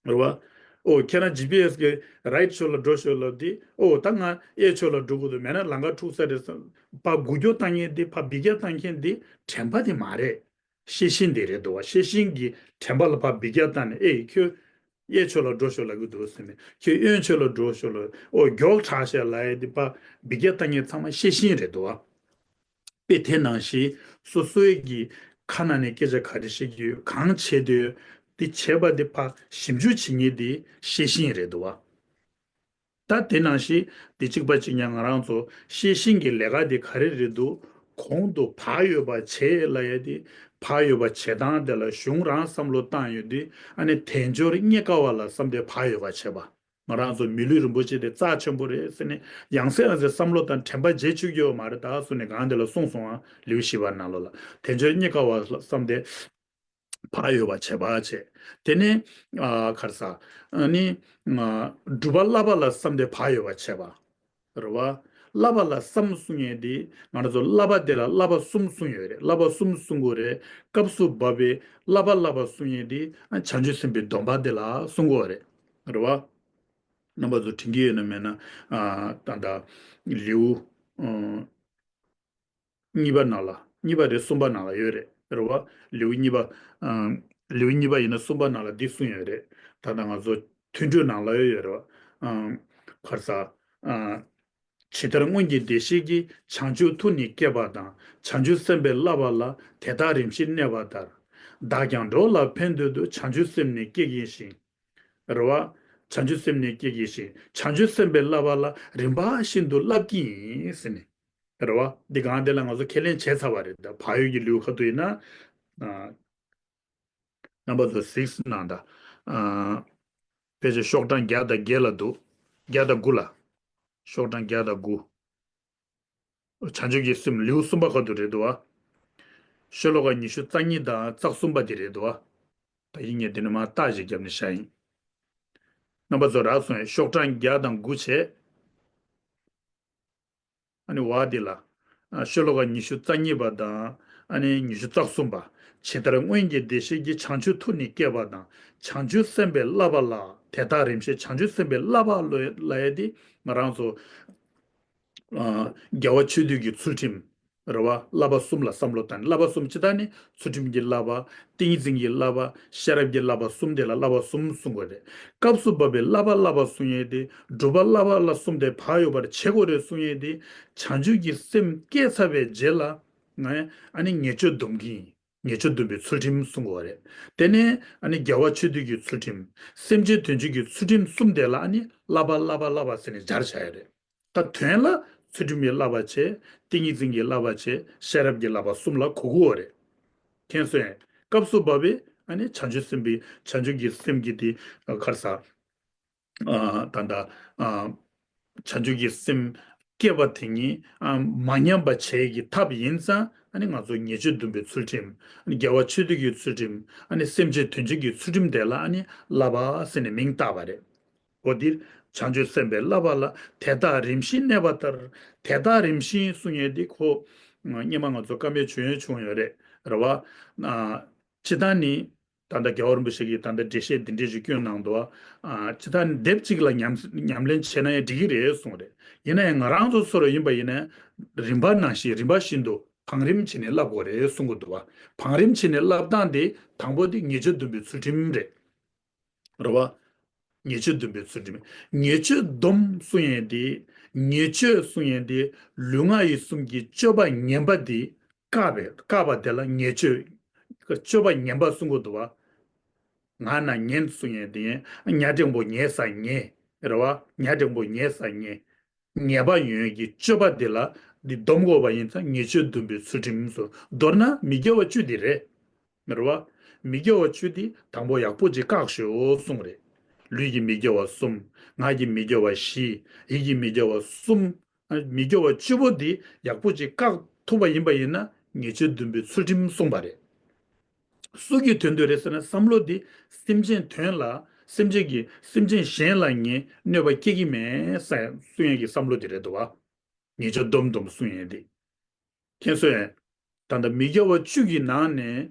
རེད་བ། ཨོ་ཁྱེད་རང་ཇི་པི་ཨེ་སི་གི་རའིཊ་ཕྱོགས་ལ་འགྲོ་ཤོག་ལབ་དེ། ཨོ་ད་ང་གཡས་ཕྱོགས་ལ་འགྲོ་དགོས་འདུག་མེད་ན་ལམ་ཁ་འཁྲུག་ས་རེད་བསམ། ཕར་འགུལ་སྐྱོད་བཏང་མཁན་དེ། ཕར་འབུད་རྒྱག་བཏང་མཁན་དེ་དྲན་པ་དེ་མ་རེད། ཤེས་བཞིན་དེ་རེད་འདུག་བ། ཤེས་བཞིན་གྱི་དྲན་པ་ལ་ཕར་འབུད་རྒྱག་བཏང་ནས། ཨེ་ཁྱོད་གཡས་ཕྱོགས་ལ་འགྲོ་ཤོག་ལབ་ཀྱི་འདུག་ཟེར་ནས། ཁྱོད་གཡོན་ཕྱོགས་ལ་འགྲོ་ཤོག་ལབ། ཨོ་མགྱོགས་དྲགས་ཤག་ལབ་ཡས་དེ་ཕར་འབུད་རྒྱག་བཏང་མཁན་ཚང་མ་ཤེས་བཞིན་རེད་འདུག་བ། དཔེ་དེ་ནང་བཞིན་སོ་སོའི་གི་ཁ་ནང་ནས་སྐད་ཆ་ག་རེ་བཤད་ཀྱི་ཡོད། གང་བྱེད་འདོད་ཡོད། དེ་བྱས་པ་དེ་ཕར་ཞིབ་འཇུག་བྱེད་མཁན་དེ་ཤེས་བཞིན་རེད་འདུག་བ། ད་དེ་ནང་བཞིན་དེ་གཅིག་པ་གཅིག་རྐྱང་ང་རང་ཚོ་ཤེས་བཞིན་གྱི་ལས་ཀ་དེ་ག་རེ་རེད་འདུག་གོང་དུ་བག་ཡོད་པ་བྱེད་ལབ་ཡ་དེ། བག་ཡོད་པ་བྱེད་སྟངས་དེ་ལ་གཞུང་རང་བསམ་བློ་བཏང་ཡོད་དུས། ཨ་ནི་དལ་འབྱོར་རྙེད་དཀའ་བ་ལ་བསམ་སྟེ་བག་ཡོད་པ་བྱེད་པ། ང་རང་ཚོ་མི་ལུས་རིན་པོ་ཆེ་དེ་རྩ་ཆེན་པོ་རེད་ཟེར་ནས་ཡང་སེ་ཡང་སེ་བསམ་བློ་དང་དྲན་པ་བརྗེད་བཅུག་གི་ཡོད་མ་རེད། ད་གཟོད་ནས་གང་དེ་ལ་གསུངས་སོང་ང་། ལེའུ་བཞི་པ་ནང་ལོགས་ལ། དལ་འབྱོར་རྙེད་དཀའ་བ་ལ་བསམ་སྟེ་བག་ཡོད་པ་བྱེད་པ་བྱེད། དེ་ནས་ཨ་ག་རེ་ཟ། ཨ་ནི་ཨ་སྒྲུབ་པ་བསླབ་པ་ལ་བསམ་སྟེ་བག་ཡོད་པ་བྱེད་པ། རེད་བ། བསླབ་པ་ལ་བསམ་གསུང་ཡས་དེ། ང་རང་ཚོ་བསླབ་པ་དེ་ལ་བསླབ་པ་གསུམ་གསུངས་ཡོད་རེད། བསླབ་པ་གསུམ་གསུང་དགོས་རེད། སྐབས་སུ་བབ་པའི་བསླབ་པ་བསླབ་པ་གསུང་ཡས་དེ། ཨ་བྱང་ཆུབ་སེམས་དཔའི་སྡོམ་པ་དེ་ལ་གསུང་དགོས་རེད། རེད་བ། རྣམ་པ་ཚོ་དྲན་གྱི་ཡོད་ན་མེད་ན། ཨ་ད་ལྟ་ལེའུ་ཨ་གཉིས་པ་ནང་ལ། གཉིས་པ་རེད། གསུམ་པ་ནང་ལ་ཡོད་རེད། རེད་བ། ལེའུ་གཉིས་པ། ཨ་ལེའུ་གཉིས་པ་ཡིན་ན་གསུམ་པ་ནང་ལ་འདི་གསུངས་ཡོད་རེད། ད་ལྟ་ང་ཚོ་ཐུན་གྲོས་ནང་ལ་ཡོད་ཡོད་རེད་བ། ཨ་ག་རེ་ཟ། ཨ་ཇི་ལྟར་སྔོན་གྱི་བདེ་གཤེགས་ཀྱིས། བྱང་ཆུབ་ཐུགས་ནི་བསྐྱེད་པ་དང་། བྱང་ཆུབ་སེམས་དཔའི་བསླབ་པ་ལ། དེ་དག་རིམ་བཞིན་གནས་པ་ལྟར། བདག་ཀྱང་འགྲོ་ལ་ཕན་འདོད་དུ། བྱང་ཆུབ་སེམས་ནི་བསྐྱེད་བགྱི་ཞིང་། རེད་བ། བྱང་ཆུབ་སེམས་ནི་བསྐྱེད་བགྱི་ཞིང་། བྱང་ཆུབ་སེམས་དཔའི་བསླབ་པ་ལ། རིམ་པ་བཞིན་དུ་བསླབ་ཀྱི་ཡིན་ཟེར་ནས། རེད་བ། འདི་གང་དེ་ལ་ང་ཚོ་ཁས་ལེན་བྱས་ཚར་བ་རེད། ད་བག་ཡོད་ཀྱི་ལེའུ་ཁ་ཐུག་ཡིན་ན། ཨ་རྣམ་པ་ཚོ་གཟིགས་གནང་དང་། ཨ་ཕལ་ཆེར་ཤོག་གྲངས་བརྒྱ་དང་བརྒྱད་ལ་འདུག་བརྒྱ་དང་དགུ་ལ། ཤོག་གྲངས་བརྒྱ་དང་དགུ། བྱང་ཆུབ་ཀྱི་སེམས་ལེའུ་གསུམ་པ་ཁ་ཐུག་རེད་འདུག་བ། ཤོ་ལོ་ཀ་ཉི་ཤུ་རྩ་གཉིས་དང་རྩ་གསུམ་པ་དེ་རེད་འདུག་བ། ད་ཡིན་ངས་དེ་ནས་མར་རྟགས་ཤིག་བརྒྱབ་ནས་བཞག་ཡིན། རྣམ་པ་ཚོ་རག་སོང་ངས། ཤོག་གྲངས་བརྒྱ་དང་དགུ་བྱས། ཨ་ནི་བ་འདི་ལ། ཨ་ཤོ་ལོ་ཀ་ཉི་ཤུ་རྩ་གཉིས་པ་དང་། ཨ་ནི་ཉི་ཤུ་རྩ་གསུམ་པ། ཇི་ལྟར་སྔོན་གྱི་བདེ་གཤེགས་ཀྱིས། བྱང་ཆུབ་ཐུགས་ནི་བསྐྱེད་པ་དང་། བྱང་ཆུབ་སེམས་དཔའི་བསླབ་པ་ལ། དེ་དག་རིམ་བཞིན། བྱང་ཆུབ་སེམས་དཔའི་བསླབ་པ་ལ་ཡ་དེ་ང་རང་ཚོ། ཨ་རྒྱལ་བ་ཆོས་སྡུད་ཀྱི་ཚུལ་ཁྲིམས། རེད་བ། བསླབ་པ་གསུམ་ལ་བསམ་བློ་བཏང་ནས། བསླབ་པ་གསུམ་སྤྱིར་བཏང་ནི་ཚུལ་ཁྲིམས་ཀྱི་བསླབ་པ། ཏིང་ངེ་འཛིན་གྱི་བསླབ་པ། ཤེས་རབ་ཀྱི་བསླབ་པ་གསུམ་དེ་ལ་བསླབ་པ་གསུམ་གསུང་དགོས་རེད། སྐབས་སུ་བབ་པའི་བསླབ་པ་བསླབ་པ་གསུང་ཡས་དེ། སྒྲུབ་པ་བསླབ་པ་ལ་བསམ་སྟེ་བག་ཡོད་པར་བྱེད་དགོས་རེད་གསུང་ཡས་དེ། བྱང་ཆུབ་ཀྱི་སེམས་བསྐྱེད་ཚར་བའི་རྗེས་ལ། ང་ཨ་ནི་ཉེས་སྤྱོད་སྡོམ་གྱི་ཡིན། ཉེས་སྤྱོད་སྡོམ་པའི་ཚུལ་ཁྲིམས་གསུང་དགོས་རེད། དེ་ནས་ཨ་ནི་རྒྱལ་བ་ཆོས་སྡུད་ཀྱི་ཚུལ་ཁྲིམས། སེམས་ཅན་དོན་བྱེད་ཀྱི་ཚུལ་ཁྲིམས་གསུམ་དེ་ལ་ཨ་ནི་བསླབ་པ་བསླབ་པ་བསླབ་པ་ཟེར་ནས་སྦྱར་བྱ་ཡ་རེད། ད་དོན་ལ་ཚུལ་ཁྲིམས་ཀྱི་བསླབ་པ་བྱས། ཏིང་ངེ་འཛིན་གྱི་བསླབ་པ་བྱས། ཤེས་རབ་ཀྱི་བསླབ་པ་གསུམ་ལ་གོ་དགོས་པ་རེད། མཁྱེན་སོང་ངས། སྐབས་སུ་བབ་པའི་ཨ་ནི་བྱང་ཆུབ་སེམས་དཔའི། བྱང་ཆུབ་ཀྱི་སེམས་ཀྱི་དེ་ག་རེ་ཟ། ཨ་ད་ལྟ་ཨ་བྱང་ཆུབ་ཀྱི་སེམས་བསྐྱེད་པ་དེ་ཉིད་ཨ་མ་ཉམས་པ་བྱེད་ཀྱི་ཐབས་ཡིན་ཙང་། ཨ་ནི་ང་ཚོ་ཉེས་སྤྱོད་སྡོམ་པའི་ཚུལ་ཁྲིམས། ཨ་ནི་རྒྱལ་བ་ཆོས་སྡུད་ཀྱི་ཚུལ་ཁྲིམས། ཨ་ནི་སེམས་ཅན་དོན་བྱེད་ཀྱི་ཚུལ་ཁྲིམས་དེ་ལ་ཨ་ནི་བསླབ་པ་ཟེར་ནས་མིང་བཏགས་པ་རེད། འོ་འདིར་བྱང་ཆུབ་སེམས་དཔའི་བསླབ་པ་ལ། དེ་དག་རིམ་བཞིན་གནས་པ་ལྟར། དེ་དག་རིམ་བཞིན་གསུང་ཡས་འདི་ཁོ། སྔོན་མ་ང་ཚོ་བཀའ་མོལ་བྱུང་ཡོད་བྱུང་ཡོད་རེད། རེད་བ། ཨ་སྤྱིར་བཏང་ནི། ད་ལྟ་རྒྱལ་བ་རིན་པོ་ཆེ་གིས་ད་ལྟ་འགྲེལ་བཤད་འདི་འདྲས་ཞིག་བསྐྱོན་གནང་འདུག་ཨ་སྤྱིར་བཏང་ནི་དེབ་གཅིག་ལ་ཉམས་ཉམས་ལེན་བྱས་ན་ཡང་འགྲིག་གི་རེད་གསུངས་རེད། ཡིན་ན་ཡང་ང་རང་ཚོ་ཚོ་ར་ཡིན་པ་ཡིན་ན། རིམ་པ་ནང་བཞིན་རིམ་པ་བཞིན་དུ་བང་རིམ་བྱས་ནས་བསླབ་དགོས་རེད་གསུང་གི་འདུག་བ། བང་རིམ་བྱས་ནས་བསླབ་སྟངས་དེ་དང་པོ་དེ་ཉེས་སྤྱོད་སྡོམ་པའི་ཚུལ་ཁྲིམས་རེད། རེད་བ། ཉེས་སྤྱོད་སྡོམ་པའི་ཚུལ་ཁྲིམས། ཉེས་སྤྱོད་སྡོམ་གསུང་ཡས་དེ། ཉེས་སྤྱོད་གསུང་ཡས་དེ། ལུས་ངག་ཡིད་གསུམ་གྱི་སྤྱོད་པ་ངན་པ་དེ། བཀག་པའི་བཀག་པ་དེ་ལ་ཉེས་སྤྱོད། སྤྱོད་པ་ངན་པ་གསུང་གི་འདུག་བ། ང་ན་ངན་གསུང་ཡས་དེ། ཉ་འགྲེང་པོ་ཉལ་ས་ཉལ། རེད་བ། ཉ་འགྲེང་པོ་ཉལ་ས་ཉལ། ཉེས་པ་ཡོད་ཀྱི་སྤྱོད་པ་དེ་ལ་འདི་སྡོམ་དགོས་པ་ཡིན་ཙང་ཉེས་སྤྱོད་སྡོམ་པའི་ཚུལ་ཁྲིམས་སོ། མདོར་ན་མི་དགེ་བ་བཅུ་དེ་རེད། རེད་བ། མི་དགེ་བ་བཅུ་དེ་དང་པོ་ཡག་པོ་ཅིག་བཀག་ཤོག་གསུང་རེད། ལུས་ཀྱི་མི་དགེ་བ་གསུམ། ངག་གི་མི་དགེ་བ་བཞི། ཡིད་ཀྱི་མི་དགེ་བ་གསུམ། མི་དགེ་བ་བཅུ་པོ་འདི་ཡག་པོ་ཅིག་བཀག་ཐུབ་པ་ཡིན་པ་ཡིན་ན་ཉེས་སྤྱོད་སྡོམ་པའི་ཚུལ་ཁྲིམས་གསུངས་པ་རེད། སུ་གི་དོན་དུ་རེད་ཟེར་ན་བསམ་བློ་འདི་སེམས་ཅན་དོན་ལ་སེམས་ཅན་གྱི་སེམས་ཅན་གཞན་ལ་ངས་གནོད་པ་སྐྱེལ་གྱི་མེད་ཟེར་གསུང་ཡས་ཀྱི་བསམ་བློ་འདི་རེད་འདུག་བ། ཉེས་སྤྱོད་སྡོམ་སྡོམ་གསུང་ཡས་འདི། མཁྱེན་སོང་ངས། ད་ལྟ་མི་དགེ་བ་བཅུ་གི་ནང་ནས་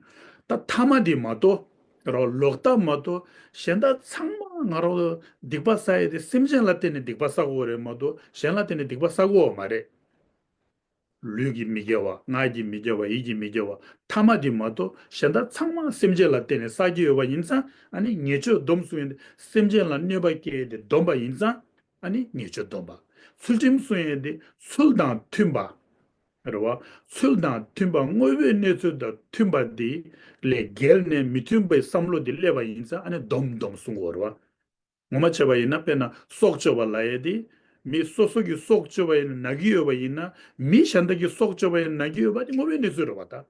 ད་ཐ་མ་དེ་མ་གཏོགས། རོ་ལོག་ལྟ་མ་གཏོགས་གཞན་དག་ཚང་མ་ང་རོ་སྡིག་པ་བསགས་ཡས་དེ་སེམས་ཅན་ལ་བརྟེན་ནས་སྡིག་པ་བསགས་ཀྱི་ཡོད་རེད་མ་གཏོགས་གཞན་ལ་བརྟེན་ནས་སྡིག་པ་བསགས་ཀྱི་ཡོད་མ་རེད། ལུས་ཀྱི་མི་དགེ་བ། ངག་གི་མི་དགེ་བ། ཡིད་ཀྱི་མི་དགེ་བ། ཐ་མ་དེ་མ་གཏོགས་གཞན་དག་ཚང་མ་སེམས་ཅན་ལ་བརྟེན་ནས་བསགས་ཀྱི་ཡོད་པ་ཡིན་ཙང་། ཨ་ནི་ཉེས་སྤྱོད་སྡོམ་གསུང་ཡས་དེ་སེམས་ཅན་ལ་གནོད་པ་སྐྱེལ་ཡས་དེ་སྡོམ་པ་ཡིན་ཙང་། ཨ་ནི་ཉེས་སྤྱོད་སྡོམ་པ། ཚུལ་ཁྲིམས་གསུང་ཡས་དེ་ཚུལ་དང་མཐུན་པ། རེད་བ། ཚུལ་དང་མཐུན་པ། དངོས་པོའི་གནས་ཚུལ་དང་མཐུན་པ་དེ་ལས་འགལ་ནས་མི་མཐུན་པའི་བསམ་བློ་དེ་སླེབས་པ་ཡིན་ཙང་། ཨ་ནི་སྡོམ་སྡོམ་གསུང་གི་ཡོད་རེད་བ། ངོ་མ་བྱས་པ་ཡིན་ན། དཔེར་ན་སྲོག་གཅོད་པ་ལབ་ཡས་དེ། མི་སོ་སོ་གི་སྲོག་གཅོད་པ་ཡིན་ན་ན་གི་ཡོད་པ་ཡིན་ན། མི་གཞན་དག་གི་སྲོག་གཅོད་པ་ཡིན་ན་ན་གི་ཡོད་པ་དེ་དངོས་པོའི་གནས་ཚུལ་རེད་བ་ད།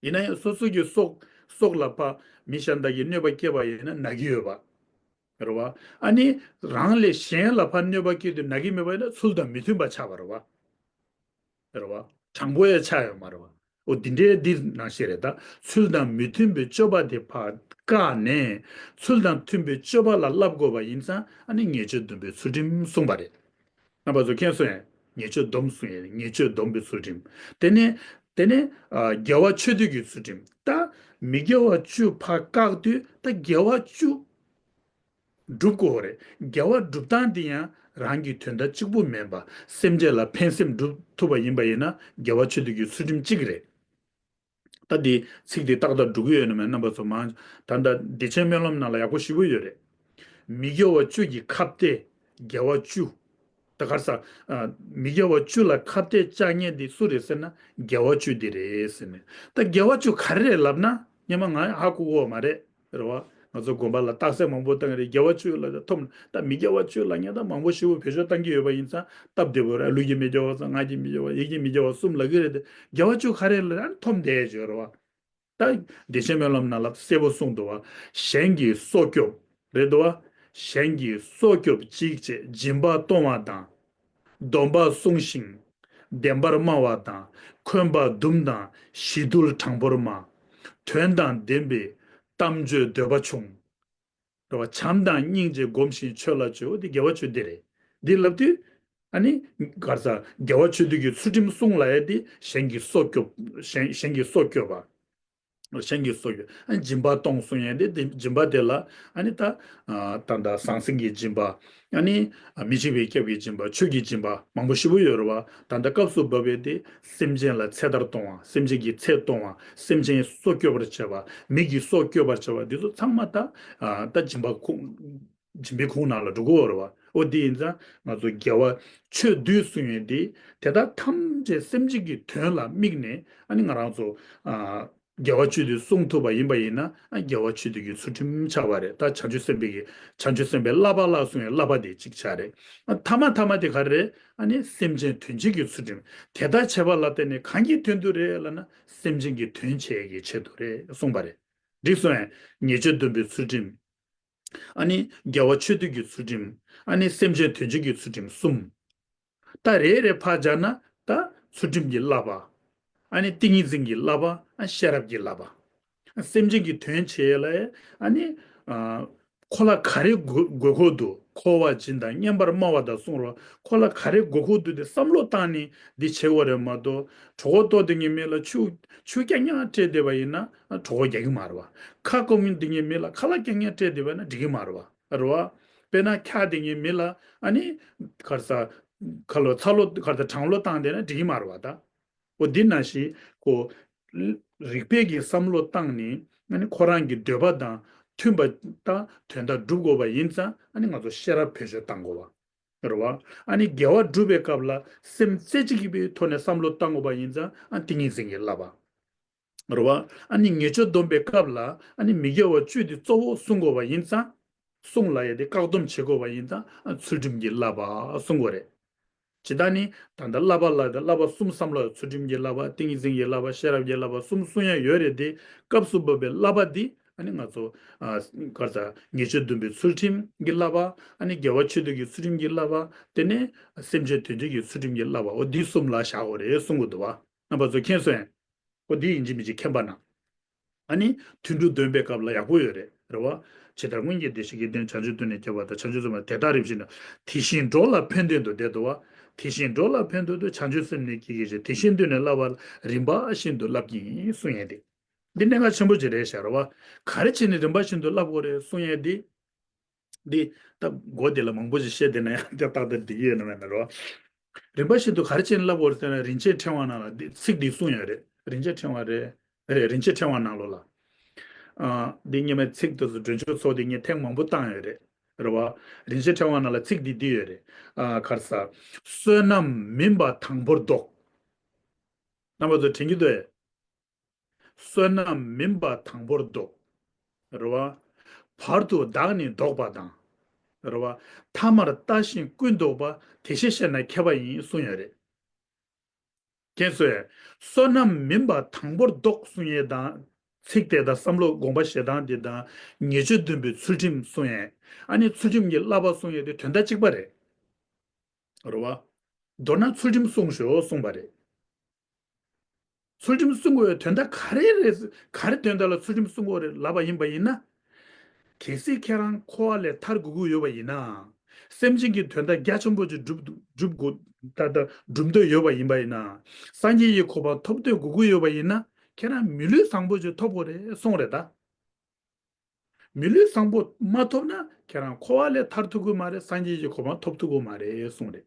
ཡིན་ན་ཡང་སོ་སོ་གི་སྲོག་སྲོག་ལ་ཕར་མི་གཞན་དག་གིས་གནོད་པ་སྐྱེལ་བ་ཡིན་ན་ན་གི་ཡོད་པ། རེད་བ། ཨ་ནི་རང་ལས་གཞན་ལ་ཕར་གནོད་པ་སྐྱེལ་དུས་ན་གི་མེད་པ་ཡིན་ན་ཚུལ་དང་མི་མཐུན་པ་ཆགས་པ་རེད་བ། རེད་བ། དྲང་པོ་ཡང་ཆགས་ཡོད་མ་རེད་བ། འོ་འདི་འདྲའི་འདི་ནང་བཞིན་རེད་ད། ཚུལ་དང་མི་མཐུན་པའི་སྤྱོད་པ་དེ་ཕར་བཀག་ནས་ཚུལ་དང་མཐུན་པའི་སྤྱོད་པ་ལ་བསླབ་དགོས་པ་ཡིན་ཙང་། ཨ་ནི་ཉེས་སྤྱོད་སྡོམ་པའི་ཚུལ་ཁྲིམས་གསུངས་པ་རེད། རྣམ་པ་ཚོ་མཁྱེན་སོང་ངས། ཉེས་སྤྱོད་སྡོམ་གསུང་ཡས། ཉེས་སྤྱོད་སྡོམ་པའི་ཚུལ་ཁྲིམས། དེ་ནས་དེ་ནས་ཨ་དགེ་བ་ཆོས་སྡུད་ཀྱི་ཚུལ་ཁྲིམས། ད་མི་དགེ་བ་བཅུ་ཕར་བཀག་དུས་ད་དགེ་བ་བཅུ་སྒྲུབ་དགོས་རེད། དགེ་བ་སྒྲུབ་སྟངས་འདི་ཡང་རང་གི་དོན་དག་གཅིག་པུ་མིན་པ། སེམས་ཅན་ལ་ཕན་སེམས་སྒྲུབ་ཐུབ་པ་ཡིན་པ་ཡིན་ན་དགེ་བ་ཆོས་སྡུད་ཀྱི་ཚུལ་ཁྲིམས་གཅིག་རེད། ད་འདི་ཚིག་འདི་ཏག་ཏག་འགྲོ་གི་ཡོད་ན་མེད་ན། རྣམ་པ་ཚོ་མང་ད་ལྟ་བདེ་ཆེན་སྨོན་ལམ་ནང་ལ་ཡག་པོ་ཞེ་པོ་ཡོད་རེད། མི་དགེ་བ་བཅུ་གི་ཁ་གཏད། དགེ་བ་བཅུ། ད་ག་རེ་ཟ། ཨ། མི་དགེ་བ་བཅུ་ལ་ཁ་གཏད་བཅག་མཁན་འདི་སུ་རེད་ཟེར་ན་དགེ་བ་བཅུ་འདི་རེད་ཟེར་ནས། ད་དགེ་བ་བཅུ་ག་རེ་རེད་ལབ་ན། སྔོན་མ་ང་ཧ་གོ་གི་ཡོད་མ་རེད། རེད་བ། ང་ཚོ་དགོན་པ་ལ་རྟགས་གསལ་མང་པོ་བཏང་གི་རེད། དགེ་བ་བཅུ་ལ་ད་འཐོམ། ད་མི་དགེ་བ་བཅུ་ལབ་མཁན་ད་མང་པོ་ཞེ་པོ་བེད་སྤྱོད་བཏང་གི་ཡོད་པ་ཡིན་ཙང་སྟབས་བདེ་པོ་རེད། ལུས་ཀྱི་མི་དགེ་བ་གསུམ། ངག་གི་མི་དགེ་བ། ཡིད་ཀྱི་མི་དགེ་བ་གསུམ་ལབ་ཀྱི་རེད་དེ། དགེ་བ་བཅུ་ག་རེ་ལབ་ན་འཐོམ་བསྡད་ཡོད་རེད་བ། ད་བདེ་ཆེན་སྨོན་ལམ་ནང་ལ་གསལ་པོ་གསུངས་འདུག་བ། གཞན་གྱི་སྲོག་སྐྱོབ། རེད་འདུག་བ། གཞན་གྱི་སྲོག་སྐྱོབ་ཅིག་བྱེད། སྦྱིན་པ་གཏོང་བ་དང་། སྡོམ་པ་བསྲུང་ཞིང་བདེན་པར་སྨྲ་བ་དང་། འཁོན་པ་འདུམ་དང་ཞི་དུལ་དྲང་པོར་སྨྲ། དོན་དང་ལྡན་པའི་གཏམ་བརྗོད་འདོད་པ་ཆུང་། རེད་བ། བྱམས་དང་སྙིང་རྗེ་སྒོམ་ཞིང་ཆོས་ལ་བཅོལ། འོ་དེ་དགེ་བ་བཅུ་འདི་རེད། འདི་ལབ་དུས། ཨ་ནི་ག་རེ་ཟ། དགེ་བ་ཆོས་སྡུད་ཀྱི་ཚུལ་ཁྲིམས་སྲུང་ལབ་ཡས་དེ་གཞན་གྱི་སྲོག་སྐྱོབ། གཞན་གཞན་གྱི་སྲོག་སྐྱོབ་པ། གཞན་གྱི་སྲོག་སྐྱོབ། ཨ་ནི་སྦྱིན་པ་གཏོང་གསུང་ཡས་དེ། དེ་སྦྱིན་པ་དེ་ལ་ཨ་ནི་ད། ཨ། ད་ལྟ་ཟང་ཟིང་གི་སྦྱིན་པ། ཨ་ནི་མི་འཇིགས་པའི་སྐྱབས་ཀྱི་སྦྱིན་པ། ཆོས་ཀྱི་སྦྱིན་པ་མང་པོ་ཞེ་པོ་ཡོད་རེད་བ། ད་ལྟ་སྐབས་སུ་བབས་པའི་དེ་སེམས་ཅན་ལ་ཚེ་ཐར་གཏོང་བ། སེམས་ཅན་གྱི་ཚེ་གཏོང་བ། སེམས་ཅན་སྲོག་སྐྱོབ་པར་བྱེད་པ། མི་གི་སྲོག་སྐྱོབ་པར་བྱེད་པ། འདི་ཚོ་ཚང་མ་ད། ཨ། ད་སྦྱིན་པ་ཁུངས། སྦྱིན་པའི་ཁུངས་ནང་ལ་འགྲོ་གི་ཡོད་རེད་བ། འོ་འདི་ཡིན་ཙང་ང་ཚོ་དགེ་བ་ཆོས་སྡུད་གསུང་ཡས་འདི་དེ་དག་ཐམས་ཅད་སེམས་ཅན་གྱི་དོན་ལ་དམིགས་ནས། ཨ་ནི་ང་རང་ཚོ། ཨ། དགེ་བ་ཆོས་སྡུད་སྲུང་ཐུབ་པ་ཡིན་པ་ཡིན་ན། ཨ། དགེ་བ་ཆོས་སྡུད་ཀྱི་ཚུལ་ཁྲིམས་ཆགས་པ་རེད། ད་བྱང་ཆུབ་སེམས་དཔའི་གི། བྱང་ཆུབ་སེམས་དཔའི་བསླབ་པ་ལ་གསུང་ཡས་བསླབ་པ་དེ་གཅིག་ཆགས་རེད། ཨ། ཐ་མ་ཐ་མ་དེ་ག་རེ་རེད། ཨ་ནི་སེམས་ཅན་དོན་བྱེད་ཀྱི་ཚུལ་ཁྲིམས། དེ་ལྟར་བྱས་པ་ལ་བརྟེན་ནས་གང་གི་དོན་དུ་རེད་ལབ་ན། སེམས་ཅན་གྱི་དོན་བྱེད་ཀྱི་ཆེད་དུ་རེད་གསུངས་པ་རེད། འགྲིག་སོང་ངས། ཉེས་སྤྱོད་སྡོམ་པའི་ཚུལ་ཁྲིམས། ཨ་ནི་དགེ་བ་ཆོས་སྡུད་ཀྱི་ཚུལ་ཁྲིམས། ཨ་ནི་སེམས་ཅན་དོན་བྱེད་ཀྱི་ཚུལ་ཁྲིམས་གསུམ། ད་རེ་རེ་ཕར་སྦྱར་ན་ད་ཚུལ་ཁྲིམས་ཀྱི་བསླབ་པ། ཨ་ནི་ཏིང་ངེ་འཛིན་གྱི་བསླབ་པ། ཨ། ཤེས་རབ་ཀྱི་བསླབ་པ། སེམས་ཅན་གྱི་དོན་བྱེད་ལ། ཨ་ནི། ཨ། ཁོ་ལ་ག་རེ་དགོས་དགོས་མཁོ་འདུག། འཁོར་བ་སྦྱིན་དང་། སྙན་པར་སྨྲ་བ་དང་གསུངས་རོགས། ཁོ་ལ་ག་རེ་དགོས་མཁོ་འདུག་དེ་བསམ་བློ་བཏང་ནས་འདི་བྱེད་དགོས་རེད་མ་གཏོགས། གྲོད་ཁོག་ལྟོགས་བསྡད་མཁན་མི་ལ་ཆུ་ཆུ་རྐྱང་རྐྱང་སྤྲད་བསྡད་པ་ཡིན་ན། ཨ། གྲོད་ཁོག་རྒྱག་གི་མ་རེད་བ། ཁ་སྐོམ་བསྡད་མཁན་མི་ལ་ཁ་ལག་རྐྱང་རྐྱང་སྤྲད་བསྡད་པ་ཡིན་ན་འགྲིག་གི་མ་རེད་བ། རེད་བ། དཔེར་ན་འཁྱག་བསྡད་མཁན་མི་ལ། ཨ་ནི་ག་རེ་ཟ། ཁ་ལོ་ཚ་ལོ་ག་རེ་ཟ། གྲང་ལོ་བཏང་བསྡད་ན་འགྲིག་གི་མ་རེད་བ་ད། འོ་འདི་ནང་བཞིན་ཁོ་རིག་པའི་གི་བསམ་བློ་བཏང་ནས། ཨ་ནི་ཁོ་རང་གི་འདོད་པ་དང་མཐུན་པ་དང་དོན་དག་སྒྲུབ་དགོས་པ་ཡིན་ཙང་། ཨ་ནི་ང་ཚོ་ཤེས་རབ་བེད་སྤྱོད་བཏང་དགོས་པ། རེད་བ། ཨ་ནི་དགེ་བ་སྒྲུབ་པའི་སྐབས་ལ་སེམས་རྩེ་གཅིག་གི་པའི་ཐོག་ནས་བསམ་བློ་བཏང་དགོས་པ་ཡིན་ཙང་། ཨ། ཏིང་ངེ་འཛིན་གྱི་བསླབ་པ། རེད་བ། ཨ་ནི་ཉེས་སྤྱོད་སྡོམ་པའི་སྐབས་ལ། ཨ་ནི་མི་དགེ་བ་བཅུ་དེ་གཙོ་བོ་བསྲུང་དགོས་པ་ཡིན་ཙང་། བསྲུང་ལབ་ཡས་དེ་བཀག་སྡོམ་བྱེད་དགོས་པ་ཡིན་ཙང་། ཨ། ཚུལ་ཁྲིམས་ཀྱི་བསླབ་པ་བསྲུང་དགོས་རེད། ཇི་ལྟར་ནི་ད་ལྟ་བསླབ་པ་ལ། ད་བསླབ་པ་གསུམ་བསམ་བློ། ཚུལ་ཁྲིམས་ཀྱི་བསླབ་པ། ཏིང་ངེ་འཛིན་གྱི་བསླབ་པ། ཤེས་རབ་ཀྱི་བསླབ་པ་གསུམ་གསུང་ཡ་ཡོད་རེད་དེ། སྐབས་སུ་བབས་པའི་བསླབ་པ་འདི། ཨ་ནི་ང་ཚོ། ཨ། ག་རེ་ཟ། ཉེས་སྤྱོད་སྡོམ་པའི་ཚུལ་ཁྲིམས་ཀྱི་བསླབ་པ། ཨ་ནི་དགེ་བ་ཆོས་སྡུད་ཀྱི་ཚུལ་ཁྲིམས་ཀྱི་བསླབ་པ། དེ་ནས་སེམས་ཅན་དོན་བྱེད་ཀྱི་ཚུལ་ཁྲིམས་ཀྱི་བསླབ་པ། འོ་འདི་གསུམ་ལ་བཞག་དགོས་རེད་གསུང་གི་འདུག་བ། རྣམ་པ་ཚོ་མཁྱེན་སོང་ངས། འོ་འདི་ཡིན་གཅིག་མིན་གཅིག་མཁྱེན་པ་ན། ཨ་ནི་དུད་འགྲོ་འདོན་པའི་སྐབས་ལ་ཡག་པོ་ཡོད་རེད། རེད་བ། ཇི་ལྟར་སྔོན་གྱི་བདེ་གཤེགས་ཀྱིས། དེ་ནས་བྱང་ཆུབ་ཏུ་ནི་ཁྱབ་པ་དང་། བྱང་ཆུབ་སེམས་དཔའ་དེ་དག་རིམ་བཞིན་དུ། དེ་བཞིན་འགྲོ་ལ་ཕན་དོན་དུ། དེ་འདུག་བ། དེ་བཞིན་འགྲོ་ལ་ཕན་འདོད་དུ། བྱང་ཆུབ་སེམས་ནི་བསྐྱེད་བགྱི་ཞིང་། དེ་བཞིན་དུ་ནི་བསླབ་པ་ལ། རིམ་པ་བཞིན་དུ་བསླབ་ཀྱི་ཡིན་གསུང་ཡས་དེ། འདི་གནད་འགག་ཆེན་པོ་ཅིག་རེད་ཤག་རེད་བ། ག་རེ་བྱས་ནས་རིམ་པ་བཞིན་དུ་བསླབ་དགོས་རེད་གསུང་ཡས་འདི། འདི་ད་མགོ་དེ་ལ་མང་པོ་ཞིག་བཤད་བསྡད་ན་ཡང་དེ་ཏག་ཏག་འགྲིག་གི་ཡོད་ན་མེད་ན་རེད་བ། རིམ་པ་བཞིན་དུ་ག་རེ་བྱས་ནས་བསླབ་དགོས་རེད་ཟེར་ན། རིན་ཆེན་ཕྲེང་བ་ནང་ལ་འདི་ཚིག་འདི་གསུངས་ཡོད་རེད། རིན་ཆེན་ཕྲེང་བ་རེད། རེད། རིན་ཆེན་ཕྲེང་བ་ནང་ལོགས་ལ། ཨ། འདི་སྔོན་མའི་ཚིག་དེ་ཚོ་འདྲེན་མཆོག་ཚོགས་འདི་ངས་ཐེངས་མང་པོ་བཏང་ཡོད་རེད། རེད་བ། རིན་ཆེན་ཕྲེང་བ་ནང་ལ་ཚིག་འདི་འདི་ཡོད་རེད། ཨ། ག་རེ་ཟ། བསོད་ནམས་མིན་པ་དང་པོར་བཟློག་རྣམ་པ་ཚོ་དྲན་གྱི་འདུག་ཨེ། བསོད་ནམས་མིན་པ་དང་པོར་བཟློག་རེད་བ། བར་དུ་བདག་ནི་བཟློག་པ་དང་། རེད་བ། ཐ་མར་ལྟ་ཞིང་ཀུན་བཟློག་པ། དེ་བཞིན་གཤེགས་ནི་མཁས་པ་ཡིན་གསུངས་ཡོད་རེད། མཁྱེན་སོང་ངས། བསོད་ནམས་མིན་པ་དང་པོར་བཟློག་གསུང་ཡས་དང་། ཚིག་དེ་དང་བསམ་བློ་དགོངས་པ་བཞེས་སྟངས་དེ་དང་། ཉེས་སྤྱོད་བདུན་པའི་ཚུལ་ཁྲིམས་གསུང་ཡས། ཨ་ནི་ཚུལ་ཁྲིམས་ཀྱི་བསླབ་པ་གསུང་ཡས་དེ་དོན་དག་གཅིག་པ་རེད། རེད་བ། མདོར་ན་ཚུལ་ཁྲིམས་སྲུང་ཤོག་གསུངས་པ་རེད། ཚུལ་ཁྲིམས་སྲུང་དགོས་པའི་དོན་དག་ག་རེ་རེད། ག་རེ་དོན་དག་ལ་ཚུལ་ཁྲིམས་སྲུང་དགོས་རེད་ལབ་པ་ཡིན་པ་ཡིན་ན། གལ་སྲིད་ཁྱེད་རང་འཁོར་བ་ལས་ཐར་དགོས་ཀྱི་ཡོད་པ་ཡིན་ན། སེམས་ཅན་གྱི་དོན་དག་རྒྱ་ཆེན་པོ་ཅིག་སྒྲུབ་སྒྲུབ་དགོས་ད་ལྟ་སྒྲུབ་འདོད་ཡོད་པ་ཡིན་པ་ཡིན་ན། སངས་རྒྱས་ཀྱི་གོ་འཕང་ཐོབ་འདོད་དགོས་ཀྱི་ཡོད་པ་ཡིན་ན། ཁྱེད་རང་མི་ལུས་བཟང་པོ་ཅིག་ཐོབ་དགོས་རེད་གསུངས་རེད་ད། མི་ལུས་བཟང་པོ་མ་ཐོབ་ན་ཁྱེད་རང་འཁོར་བ་ལས་ཐར་ཐུབ་ཀྱི་མ་རེད། སངས་རྒྱས་ཀྱི་གོ་འཕང་ཐོབ་ཐུབ་ཀྱི་མ་རེད་གསུངས་རེད།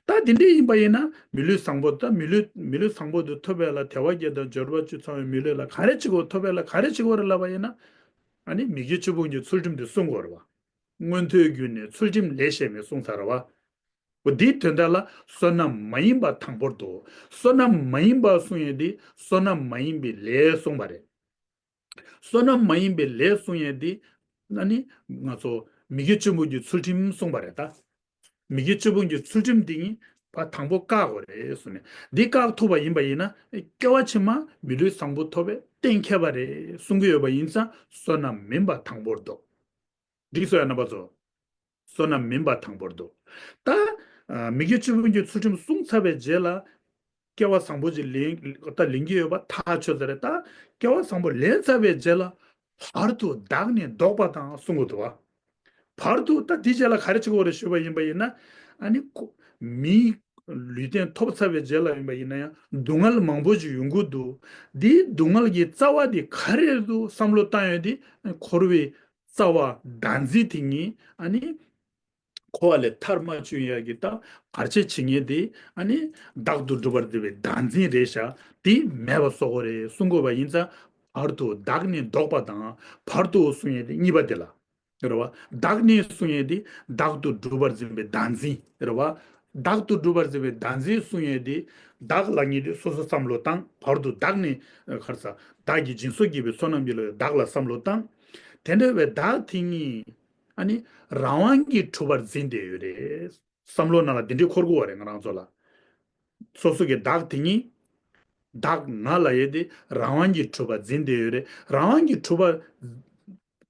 ད་དེ་འདྲ་ཡིན་པ་ཡིན་ན་མི་ལུས་བཟང་པོ་ད་མི་ལུས་མི་ལུས་བཟང་པོ་དེ་ཐོབ་པ་ལ་དལ་བ་བརྒྱད་དང་འབྱོར་པ་བཅུ་ཚང་བའི་མི་ལུས་ལ་ག་རེ་བྱེད་དགོས། ཐོབ་པ་ལ་ག་རེ་བྱེད་དགོས་རེད་ལབ་པ་ཡིན་ན། ཨ་ནི་མི་དགེ་བཅུ་སྤོང་གི་ཚུལ་ཁྲིམས་དེ་སྲུང་དགོས་རེད་བ། མངོན་མཐོའི་རྒྱུ་ནི་ཚུལ་ཁྲིམས་ལས་གཞན་མིན་གསུངས་ཚར་བ། འོ་འདིའི་དོན་དག་ལ་བསོད་ནམས་མ་ཡིན་པ་དང་པོར་བཟློག་བསོད་ནམས་མ་ཡིན་པ་གསུང་ཡས་འདི་བསོད་ནམས་མ་ཡིན་པའི་ལས་གསུངས་པ་རེད། བསོད་ནམས་མ་ཡིན་པའི་ལས་གསུང་ཡས་འདི་ཨ་ནི་ང་ཚོ་མི་དགེ་བཅུ་སྤོང་གི་ཚུལ་ཁྲིམས་གསུངས་པ་རེད་ད། མི་དགེ་བཅུ་སྤོང་གི་ཚུལ་ཁྲིམས་འདི་ངས་ཕར་དང་པོ་བཀག་དགོས་རེད་གསུངས་ནས། འདི་བཀག་ཐུབ་པ་ཡིན་པ་ཡིན་ན་སྐྱེ་བ་ཕྱི་མ་མི་ལུས་བཟང་པོ་ཐོབ་པའི་གཏན་འཁེལ་བ་རེད་གསུང་གི་ཡོད་པ་ཡིན་ཙང་བསོད་ནམས་མིན་པ་དང་པོར་བཟློག་འགྲིག་སོང་ཡ་རྣམ་པ་ཚོ། བསོད་ནམས་མིན་པ་དང་པོར་བཟློག་ད། ཨ། མི་དགེ་བཅུ་སྤོང་གི་ཚུལ་ཁྲིམས་བསྲུངས་ཚར་བའི་རྗེས་ལ། སྐྱེ་བ་བཟང་པོ་ཅིག་ལེན་ད་ལེན་གྱི་ཡོད་པ་ཐག་ཆོད་ཚར་རེད་ད། སྐྱེ་བ་བཟང་པོ་ལེན་ཚར་བའི་རྗེས་ལ། བར་དུ་བདག་ནི་བཟློག་པ་དང་གསུང་གི་འདུག་བ། བར་དུ་ད་འདི་རྗེས་ལ་ག་རེ་བྱེད་དགོས་རེད་ཞུས་པ་ཡིན་པ་ཡིན་ན། ཨ་ནི་ཁོ་མིའི་ལུས་རྟེན་ཐོབ་ཚར་བའི་རྗེས་ལ་ཡིན་པ་ཡིན་ན་ཡང་སྡུག་བསྔལ་མང་པོ་ཅིག་ཡོང་གི་འདུག་འདིའི་སྡུག་བསྔལ་གྱི་རྩ་བ་འདི་ག་རེ་རེད་འདུག་བསམ་བློ་བཏང་ཡོད་དེ་འཁོར་བའི་རྩ་བ་བདག་འཛིན་དེ་ཉིད་ཨ་ནི། འཁོར་བ་ལས་ཐར་མ་བཅུག་ཡག་གི་ད་བར་ཆད་བྱེད་མཁན་དེ་ཨ་ནི་བདག་ཏུ་སྒྲུབ་པར་འཛིན་པའི་བདག་འཛིན་རེད་ཤག་དེ་མེད་པ་བཟོ་དགོས་རེད་གསུང་དགོས་པ་ཡིན་ཙང་། བར་དུ་བདག་ནི་བཟློག་པ་དང་བར་དུ་གསུང་ཡས་དེ་གཉིས་པ་དེ་ལ། རེད་བ། བདག་ནི་གསུང་ཡས་དེ་བདག་ཏུ་སྒྲུབ་པར་འཛིན་པའི་བདག་འཛིན་རེད་བ། བདག་ཏུ་སྒྲུབ་པར་འཛིན་པའི་བདག་འཛིན་གསུང་ཡས་དེ་བདག་ལབ་མཁན་དེ་སོ་སོ་བསམ་བློ་བཏང་བར་དུ་བདག་ནི་ག་རེ་ཟ། བདག་གིས་སྦྱིན་སོགས་བགྱིས་པའི་བསོད་ནམས་ཀྱི་བློས་བདག་ལ་བསམ་བློ་བཏང་། དེ་འདྲ་བའི་བདག་དེ་ཉིད། ཨ་ནི། རང་དབང་གིས་གྲུབ་པར་འཛིན་བསྡད་ཡོད་རེད། བསམ་བློ་ནང་ལ་འདི་འདྲའི་འཁོར་དགོས་པ་རེད་ང་རང་ཚོ་ལ། སོ་སོ་གི་བདག་དེ་ཉིད། བདག་ང་ལབ་ཡས་དེ་རང་དབང་གིས་གྲུབ་པར་འཛིན་བསྡད་ཡོད་རེད། རང་དབང་གིས་གྲུབ་པ།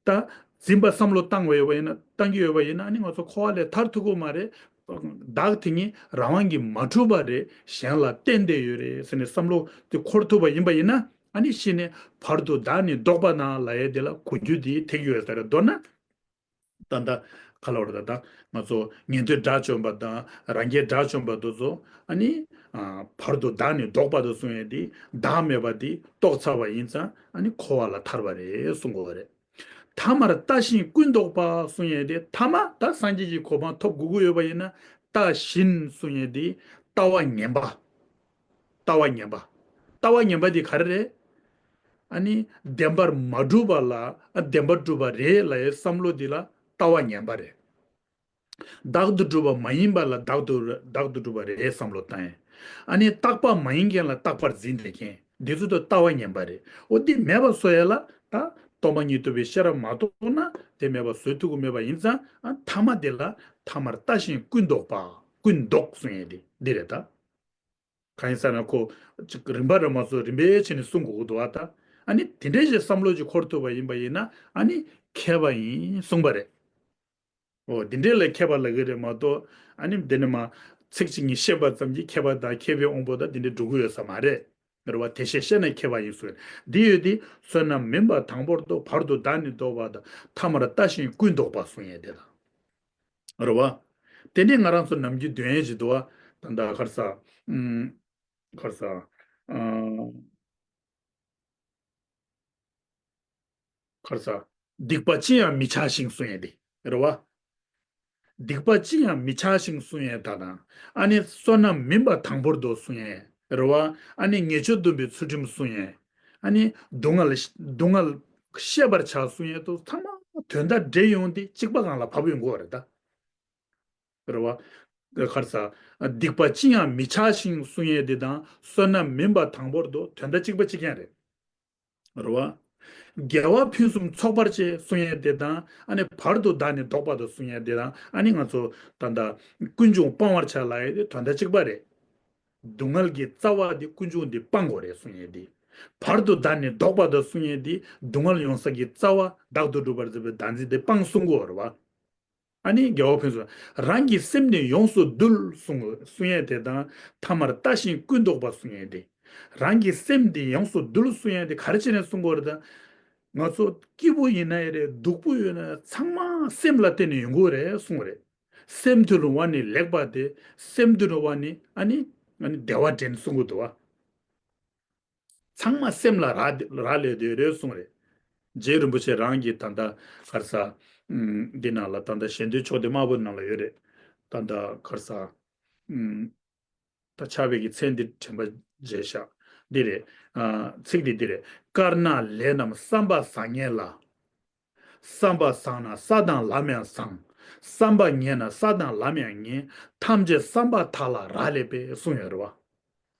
ད། འཛིན་པ་བསམ་བློ་བཏང་བ་ཡོད་པ་ཡིན་ན་བཏང་གི་ཡོད་པ་ཡིན་ན་ཨ་ནི་ང་ཚོ་འཁོར་བ་ལས་ཐར་ཐུབ་ཀྱི་མ་རེད། བདག་དེ་ཉིད་རང་དབང་གིས་མ་གྲུབ་པ་རེད། གཞན་ལ་བརྟེན་བསྡད་ཡོད་རེད་ཟེར་ནས་བསམ་བློ་དེ་འཁོར་ཐུབ་པ་ཡིན་པ་ཡིན་ན་ཨ་ནི་གཞི་ནས་བར་དུ་བདག་ནི་བཟློག་པ་དང་ལབ་ཡས་དེ་ལ་གོ་རྒྱུ་དེ་ཐེག་ཡོད་ས་རེད། མདོར་ན། ད་ལྟ་ག་ལ་བར་ད་ལྟ་ང་ཚོ་ཉན་ཐོས་དགྲ་བཅོམ་པ་དང་རང་རྒྱལ་དགྲ་བཅོམ་པ་དེ་ཚོ་ཨ་ནི་བར་དུ་བདག་ནི་བཟློག་པ་དང་གསུང་ཡས་དེ་བདག་མེད་པ་དེ་རྟོགས་ཚར་བ་ཡིན་ཙང་ཨ་ནི་འཁོར་བ་ལས་ཐར་བ་རེད་གསུང་དགོས་པ་རེད། ཐ་མར་ལྟ་ཞིང་ཀུན་བཟློག་པ་གསུང་ཡས་དེ་ཐ་མ་ད་སངས་རྒྱས་ཀྱི་གོ་འཕང་ཐོབ་དགོས་ཀྱི་ཡོད་པ་ཡིན་ན་ལྟ་བཞིན་གསུང་ཡས་དེ་ལྟ་བ་ངན་པ། ལྟ་བ་ངན་པ། ལྟ་བ་ངན་པ་འདི་ག་རེ་རེད། ཨ་ནི་བདེན་པར་མ་གྲུབ་པ་ལ་ཨ་བདེན་པར་གྲུབ་པ་རེད་ལབ་ཡའི་བསམ་བློ་འདི་ལ་ལྟ་བ་ངན་པ་རེད། བདག་ཏུ་གྲུབ་པ་མ་ཡིན་པ་ལ་བདག་ཏུ་བདག་ཏུ་གྲུབ་པ་རེད་བསམ་བློ་བཏང་ཡས། ཨ་ནི་རྟག་པ་མ་ཡིན་མཁན་ལ་རྟག་པར་འཛིན་བསྡད་མཁན་འདི་ཚོ་དང་ལྟ་བ་ངན་པ་རེད། འོ་འདི་མེད་པ་བཟོ་ཡས་ལ་ད་སྟོང་པ་ཉིད་རྟོགས་པའི་ཤེས་རབ་མ་རྟོགས་ན་དེ་མེད་པ་བཟོ་ཐུབ་ཀྱི་མེད་པ་ཡིན་ཙང་ཨ་ཐ་མ་དེ་ལ་ཐ་མར་ལྟ་ཞིང་ཀུན་བཟློག་པ་ཀུན་བཟློག་གསུང་ཡས་འདི་འདི་རེད་ད། གང་ཡིན་ཟེར་ན་ཁོ་ཅིག་རིམ་པ་རེད་མ་གཏོགས་རིམ་པས་བྱས་ནས་གསུང་དགོས་ཀྱི་འདུག་བ་ད། ཨ་ནི་དེ་འདྲའི་ཞིག་བསམ་བློ་ཅིག་འཁོར་ཐུབ་པ་ཡིན་པ་ཡིན་ན་ཨ་ནི་མཁས་པ་ཡིན་གསུངས་པ་རེད། འོ་དེ་འདྲའི་ལ་མཁས་པ་ལབ་ཀྱི་རེད་མ་གཏོགས་ཨ་ནི་དེ་ནི་མ་ཚིག་གཅིག་གཉིས་བཤད་པ་ཙམ་གྱིས་མཁས་པ་དང་མཁས་པའི་དབང་པོ་དང་དེ་འདྲའི་འགྲོ་གི་ཡོད་ས་མ་རེད། རེད་བ། དེ་བཞིན་གཤེགས་ནས་མཁས་པ་ཡིན་གསུངས། འདི་ཡོད་དེ་བསོད་ནམས་མིན་པ་དང་པོར་བཟློག་བར་དུ་བདག་ནི་བཟློག་པ་དང་ཐ་མར་ལྟ་ཞིང་ཀུན་བཟློག་པ་གསུང་ཡས་དེ་དང་། རེད་བ། དེ་ནས་ང་རང་ཚོ་ནམ་རྒྱུན་འདོན་ཡས་ཅིག་འདུག་བ། ད་ལྟ་ག་རེ་ཟ། ཨམ། ག་རེ་ཟ། ཨ། ག་རེ་ཟ། སྡིག་པ་ཅི་ཡང་མི་བྱ་ཞིང་གསུང་ཡས་དེ་རེད་བ། སྡིག་པ་ཅི་ཡང་མི་བྱ་ཞིང་གསུང་ཡས་དང་། ཨ་ནི་བསོད་ནམས་མིན་པ་དང་པོར་དུ་གསུང་ཡས་རེད་བ། ཨ་ནི་ཉེས་སྤྱོད་སྡོམ་པའི་ཚུལ་ཁྲིམས་གསུང་ཡས། ཨ་ནི་སྡུག་བསྔལ་སྡུག་བསྔལ་ཤེས་པར་བྱ་གསུང་ཡས་དུ་ཚང་མ་དོན་དག་འདྲེས་ཡོང་དེ་གཅིག་པ་སྒང་ལ་བབས་ཡོང་གི་ཡོད་རེད་ད། རེད་བ། ག་རེ་ཟ། སྡིག་པ་ཅི་ཡང་མི་བྱ་ཞིང་གསུང་ཡས་དེ་དང་བསོད་ནམས་མིན་པ་དང་པོར་དུ་དོན་དག་གཅིག་པ་གཅིག་རྐྱང་རེད། རེད་བ། དགེ་བ་ཕུན་སུམ་ཚོགས་པར་བྱེད་གསུང་ཡས་དེ་དང་ཨ་ནི་བར་དུ་བདག་ནི་བཟློག་པ་དང་གསུང་ཡས་དེ་དང་ཨ་ནི་ང་ཚོ་ད་ལྟ་ཀུན་འབྱུང་སྤང་བར་བྱ་ལབ་ཡས་དེ་དོན་དག་གཅིག་པ་རེད། སྡུག་བསྔལ་གྱི་རྩ་བ་དེ་ཀུན་འབྱུང་དེ་སྤང་དགོས་རེད་གསུང་ཡས་དེ། བར་དུ་བདག་ནི་བཟློག་པ་དང་གསུང་ཡས་དེ་སྡུག་བསྔལ་ཡོང་ས་ཀྱི་རྩ་བ་བདག་ཏུ་གྲུབ་པར་མཛད་པའི་བདག་འཛིན་དེ་སྤང་གསུང་དགོས་རེད་བ། ཨ་ནི་དགེ་བ་ཕུན་སུམ། རང་གི་སེམས་ནི་ཡོངས་སུ་འདུལ་གསུང་གསུང་ཡས་དེ་དང་ཐ་མར་ལྟ་ཞིང་ཀུན་བཟློག་པ་གསུང་ཡས་དེ། རང་གི་སེམས་འདི་ཡོངས་སུ་འདུལ་གསུང་ཡས་དེ་ག་རེ་བྱས་ནས་གསུང་དགོས་རེད་ད། ང་ཚོ་སྐྱིད་པོ་ཡིན་ན་ཡང་རེད་སྡུག་པོ་ཡོད་ན་ཚང་མ་སེམས་ལ་བརྟེན་ནས་ཡོང་གི་རེད་གསུང་གི་རེད། སེམས་དུལ་བ་ནི་ལེགས་པ་སྟེ། སེམས་དུལ་བ་ནི་ཨ་ནི་ཨ་ནི་བདེ་བ་འདྲེན་གསུང་གི་འདུག་བ། ཚང་མ་སེམས་ལ་རག་རག་ལས་བསྡད་རེད་གསུངས་རེད། རྗེ་རིན་པོ་ཆེ་རང་གིས་ད་ལྟ་ག་རེ་ཟ། ཨམ། འདི་ནང་ལ་ད་ལྟ་ཞལ་འདོན་ཕྱོགས་སྡེ་དམར་པོ་ནང་ལ་ཡོད་རེད། ད་ལྟ་ག་རེ་ཟ། ཨམ། ད་ཕྱག་དཔེ་གི་མཚན་འདི་དྲན་པ་བརྗེད་ཤག་འདི་རེད། ཨ། ཚིག་འདི་འདི་རེད། དཀར་ནག་ལས་རྣམས་བསམ་པ་བཟང་ངན་ལ། བསམ་པ་བཟང་ན་ས་དང་ལམ་ཡང་བཟང་། བསམ་པ་ངན་ན་ས་དང་ལམ་ཡང་ངན། ཐམས་ཅད་བསམ་པ་དག་ལ་རག་ལས་པས་གསུངས་ཡོད་རེད་བ།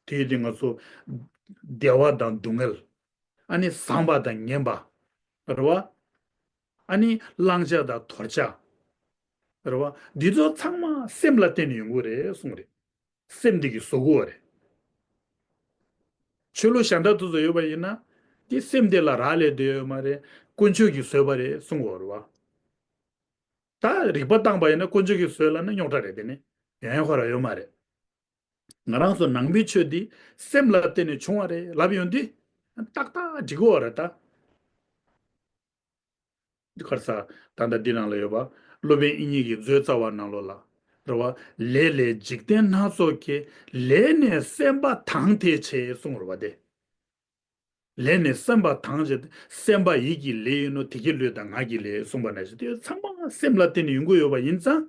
དེ་ཡིན་དུས་ང་ཚོ་བདེ་བ་དང་སྡུག་བསྔལ། ཨ་ནི་བཟང་བ་དང་ངན་པ། རེད་བ། ཨ་ནི་བླང་བྱ་དང་དོར་བྱ། རེད་བ། འདི་ཚོ་ཚང་མ་སེམས་ལ་བརྟེན་ནས་ཡོང་གི་རེད་གསུངས་རེད། སེམས་འདི་གིས་བཟོ་གི་ཡོད་རེད། ཆོས་ལུགས་གཞན་དག་དེ་ཚོ་ཡོད་པ་ཡིན་ན། དེ་སེམས་དེ་ལ་རག་ལས་བསྡད་ཡོད་མ་རེད། དཀོན་མཆོག་གིས་བཟོས་པ་རེད་གསུང་གི་ཡོད་རེད་བ། ད་རིགས་པ་བཏང་པ་ཡིན་ན་དཀོན་མཆོག་གིས་བཟོས་ལབ་ན་རྙོག་དྲ་རེད་དེ་ནི། ཡོན་ཡོན་ཁོ་ར་ཡོད་མ་རེད། ང་རང་ཚོ་ནང་པའི་ཆོས་འདི་སེམས་ལ་བརྟེན་ནས་བྱུང་བ་རེད་ལབ་ཡོང་དུས། ཏག་ཏག་འགྲིག་གི་ཡོད་རེད་ད། ག་རེ་ཟ། ད་ལྟ་འདི་ནང་ལ་ཡོད་པ། སློབ་དཔོན་དབྱིག་གཉེན་གྱི་མཛོད་རྩ་བ་ནང་ལོགས་ལ། རེད་བ། ལས་ལས་འཇིག་རྟེན་སྣ་ཚོགས་ཀྱི། ལས་ནི་སེམས་པ་དང་དེ་བྱེད་གསུངས་རེད་བ་དེ། ལས་ནི་སེམས་པ་དང་བྱེད། སེམས་པ་ཡིད་ཀྱི་ལས་ཡིན་ནོ་དེ་གི་ལུས་དང་ངག་གི་ལས་གསུངས་པ་ནང་བཞིན་དེ་ཚང་མ་སེམས་ལ་བརྟེན་ནས་ཡོང་གི་ཡོད་པ་ཡིན་ཙང་།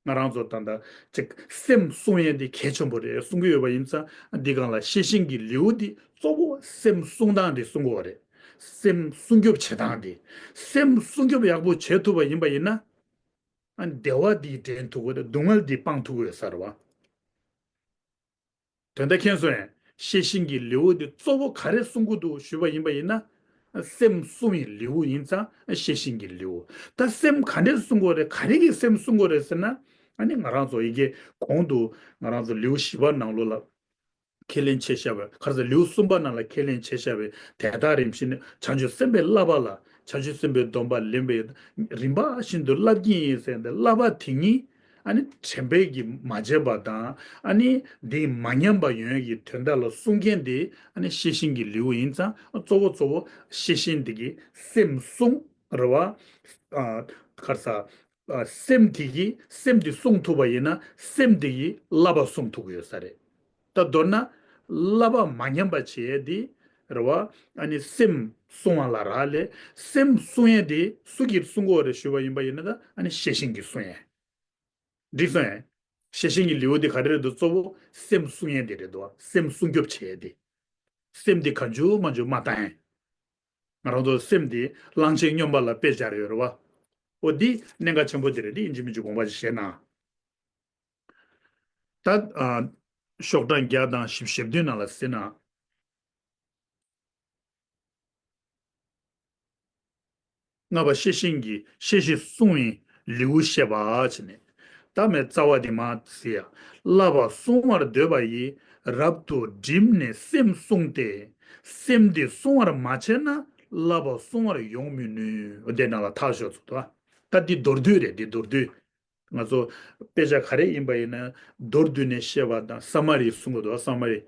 ང་རང་ཚོ་ད་ལྟ་ཅིག་སེམས་བསྲུང་ཡས་འདི་གལ་ཆེན་པོ་རེད་གསུང་གི་ཡོད་པ་ཡིན་ཙང་འདི་སྒང་ལ་ཤེས་བཞིན་གྱི་ལེའུ་འདི་གཙོ་བོ་སེམས་བསྲུང་སྟངས་འདི་གསུང་གི་ཡོད་རེད། སེམས་སྲུང་སྐྱོབ་བྱེད་སྟངས་འདི། སེམས་སྲུང་སྐྱོབ་ཡག་པོ་བྱེད་ཐུབ་པ་ཡིན་པ་ཡིན་ན། ཨ་ནི་བདེ་བ་འདི་འདྲེན་ཐུབ་ཀྱི་རེད། སྡུག་བསྔལ་འདི་སྤང་ཐུབ་ཀྱི་ཡོད་ས་རེད་བ། དོན་དག་མཁྱེན་སོང་ངས། ཤེས་བཞིན་གྱི་ལེའུ་འདི་གཙོ་བོ་ག་རེ་གསུང་གི་འདུག་ཞུས་པ་ཡིན་པ་ཡིན་ན། སེམས་བསྲུང་བའི་ལེའུ་ཡིན་ཙང་ཤེས་བཞིན་གྱི་ལེའུ། ད་སེམས་ག་འདྲས་བསྲུང་དགོས་རེད། ག་རེ་གིས་སེམས་བསྲུང་དགོས་རེད་ཟེར་ན། ཨ་ནི་ང་རང་ཚོ་ཡི་གེ་གོང་དུ་ང་རང་ཚོ་ལེའུ་བཞི་པ་ནང་ལོགས་ལ་ཁས་ལེན་བྱས་བཞག་པའི་ག་རེ་ཟེར། ལེའུ་གསུམ་པ་ནང་ལ་ཁས་ལེན་བྱས་བཞག་པའི་དེ་དག་རིམ་བཞིན་བྱང་ཆུབ་སེམས་དཔའི་བསླབ་པ་ལ་བྱང་ཆུབ་སེམས་དཔའི་སྡོམ་པ་ལེན་པའི་རིམ་པ་བཞིན་དུ་བསླབ་ཀྱི་ཡིན་ཟེར་ཏེ་བསླབ་པ་དེ་ཉིད། ཨ་ནི་དྲན་པས་ཀྱིས་མ་བརྗེད་པ་དང་། ཨ་ནི་འདི་མ་ཉམས་པ་ཡོང་ཡས་ཀྱི་དོན་དག་ལ་གསུང་མཁན་དེ་ཨ་ནི་ཤེས་བཞིན་གྱི་ལེའུ་ཡིན་ཙང་གཙོ་བོ་གཙོ་བོ་ཤེས་བཞིན་དེ་གིས་སེམས་བསྲུང་རེད་བ། ཨ། ག་རེ་ཟ། ཨ། སེམས་དེ་གིས་སེམས་དེ་བསྲུང་ཐུབ་པ་ཡིན་ན་སེམས་དེ་གིས་བསླབ་པ་བསྲུང་ཐུབ་ཀྱི་ཡོད་ས་རེད། ད་མདོར་ན། བསླབ་པ་མ་ཉམས་པ་བྱེད་ཡས་དེ་རེད་བ། ཨ་ནི་སེམས་བསྲུང་བ་ལ་རག་ལས། སེམས་བསྲུང་ཡས་དེ་སུ་གིས་བསྲུང་དགོས་རེད་ཞུས་པ་ཡིན་པ་ཡིན་ན་ད་ཨ་ནི་ཤེས་བཞིན་གྱིས་བསྲུང་ཡས། འགྲིག་སོང་ངས། ཤེས་བཞིན་གྱི་ལེའུ་འདི་ག་རེ་རེད་འདུག་གཙོ་བོ་སེམས་བསྲུང་ཡས་འདི་རེད་འདུག་སེམས་སྲུང་སྐྱོབ་བྱེད་ཡས་འདི། སེམས་འདི་གང་བྱུང་མང་བྱུང་མ་བཏང་ཡས། ང་རང་ཚོ་སེམས་འདི་གླང་ཆེན་སྨྱོན་པ་ལ་དཔེ་སྦྱར་ཡོད་རེད་བ། འོ་འདི་གནད་འགག་ཆེན་པོ་འདི་རེད། འདི་ཡིན་གཅིག་མིན་གཅིག་དགོངས་པ་ཞིག་བཞེས་ན། ད། ཨ། ཤོག་གྲངས་བརྒྱ་དང་བཞི་བཅུ་ཞེ་བདུན་ནང་ལ་གཟིགས་ན། ལྔ་པ་ཤེས་བཞིན་གྱིས་ཤེས་བཞིན་བསྲུང་བའི་ལེའུ་བཤད་པ་བྱས་ནས། ད་མེད་རྩ་བ་འདི་མ་ཟེར་ཡ། བསླབ་པ་བསྲུང་བར་འདོད་པ་ཡིས། རབ་ཏུ་བསྒྲིམས་ནས་སེམས་བསྲུངས་ཏེ། སེམས་འདི་བསྲུང་བར་མ་བྱས་ན། བསླབ་པ་བསྲུང་བར་ཡོང་མི་ནུས། དེ་ནང་ལ་ཐག་ཆོད་ཚུལ་དུ། ད་འདི་མདོར་བསྡུས་རེད། འདི་མདོར་བསྡུས། ང་ཚོ་དཔེ་ཆ་ག་རེ་ཡིན་པ་ཡིན་ན་མདོར་བསྡུས་ནས་བཤད་པ་དང་ས་མ་རི་གསུང་གི་འདུག་ས་མ་རི།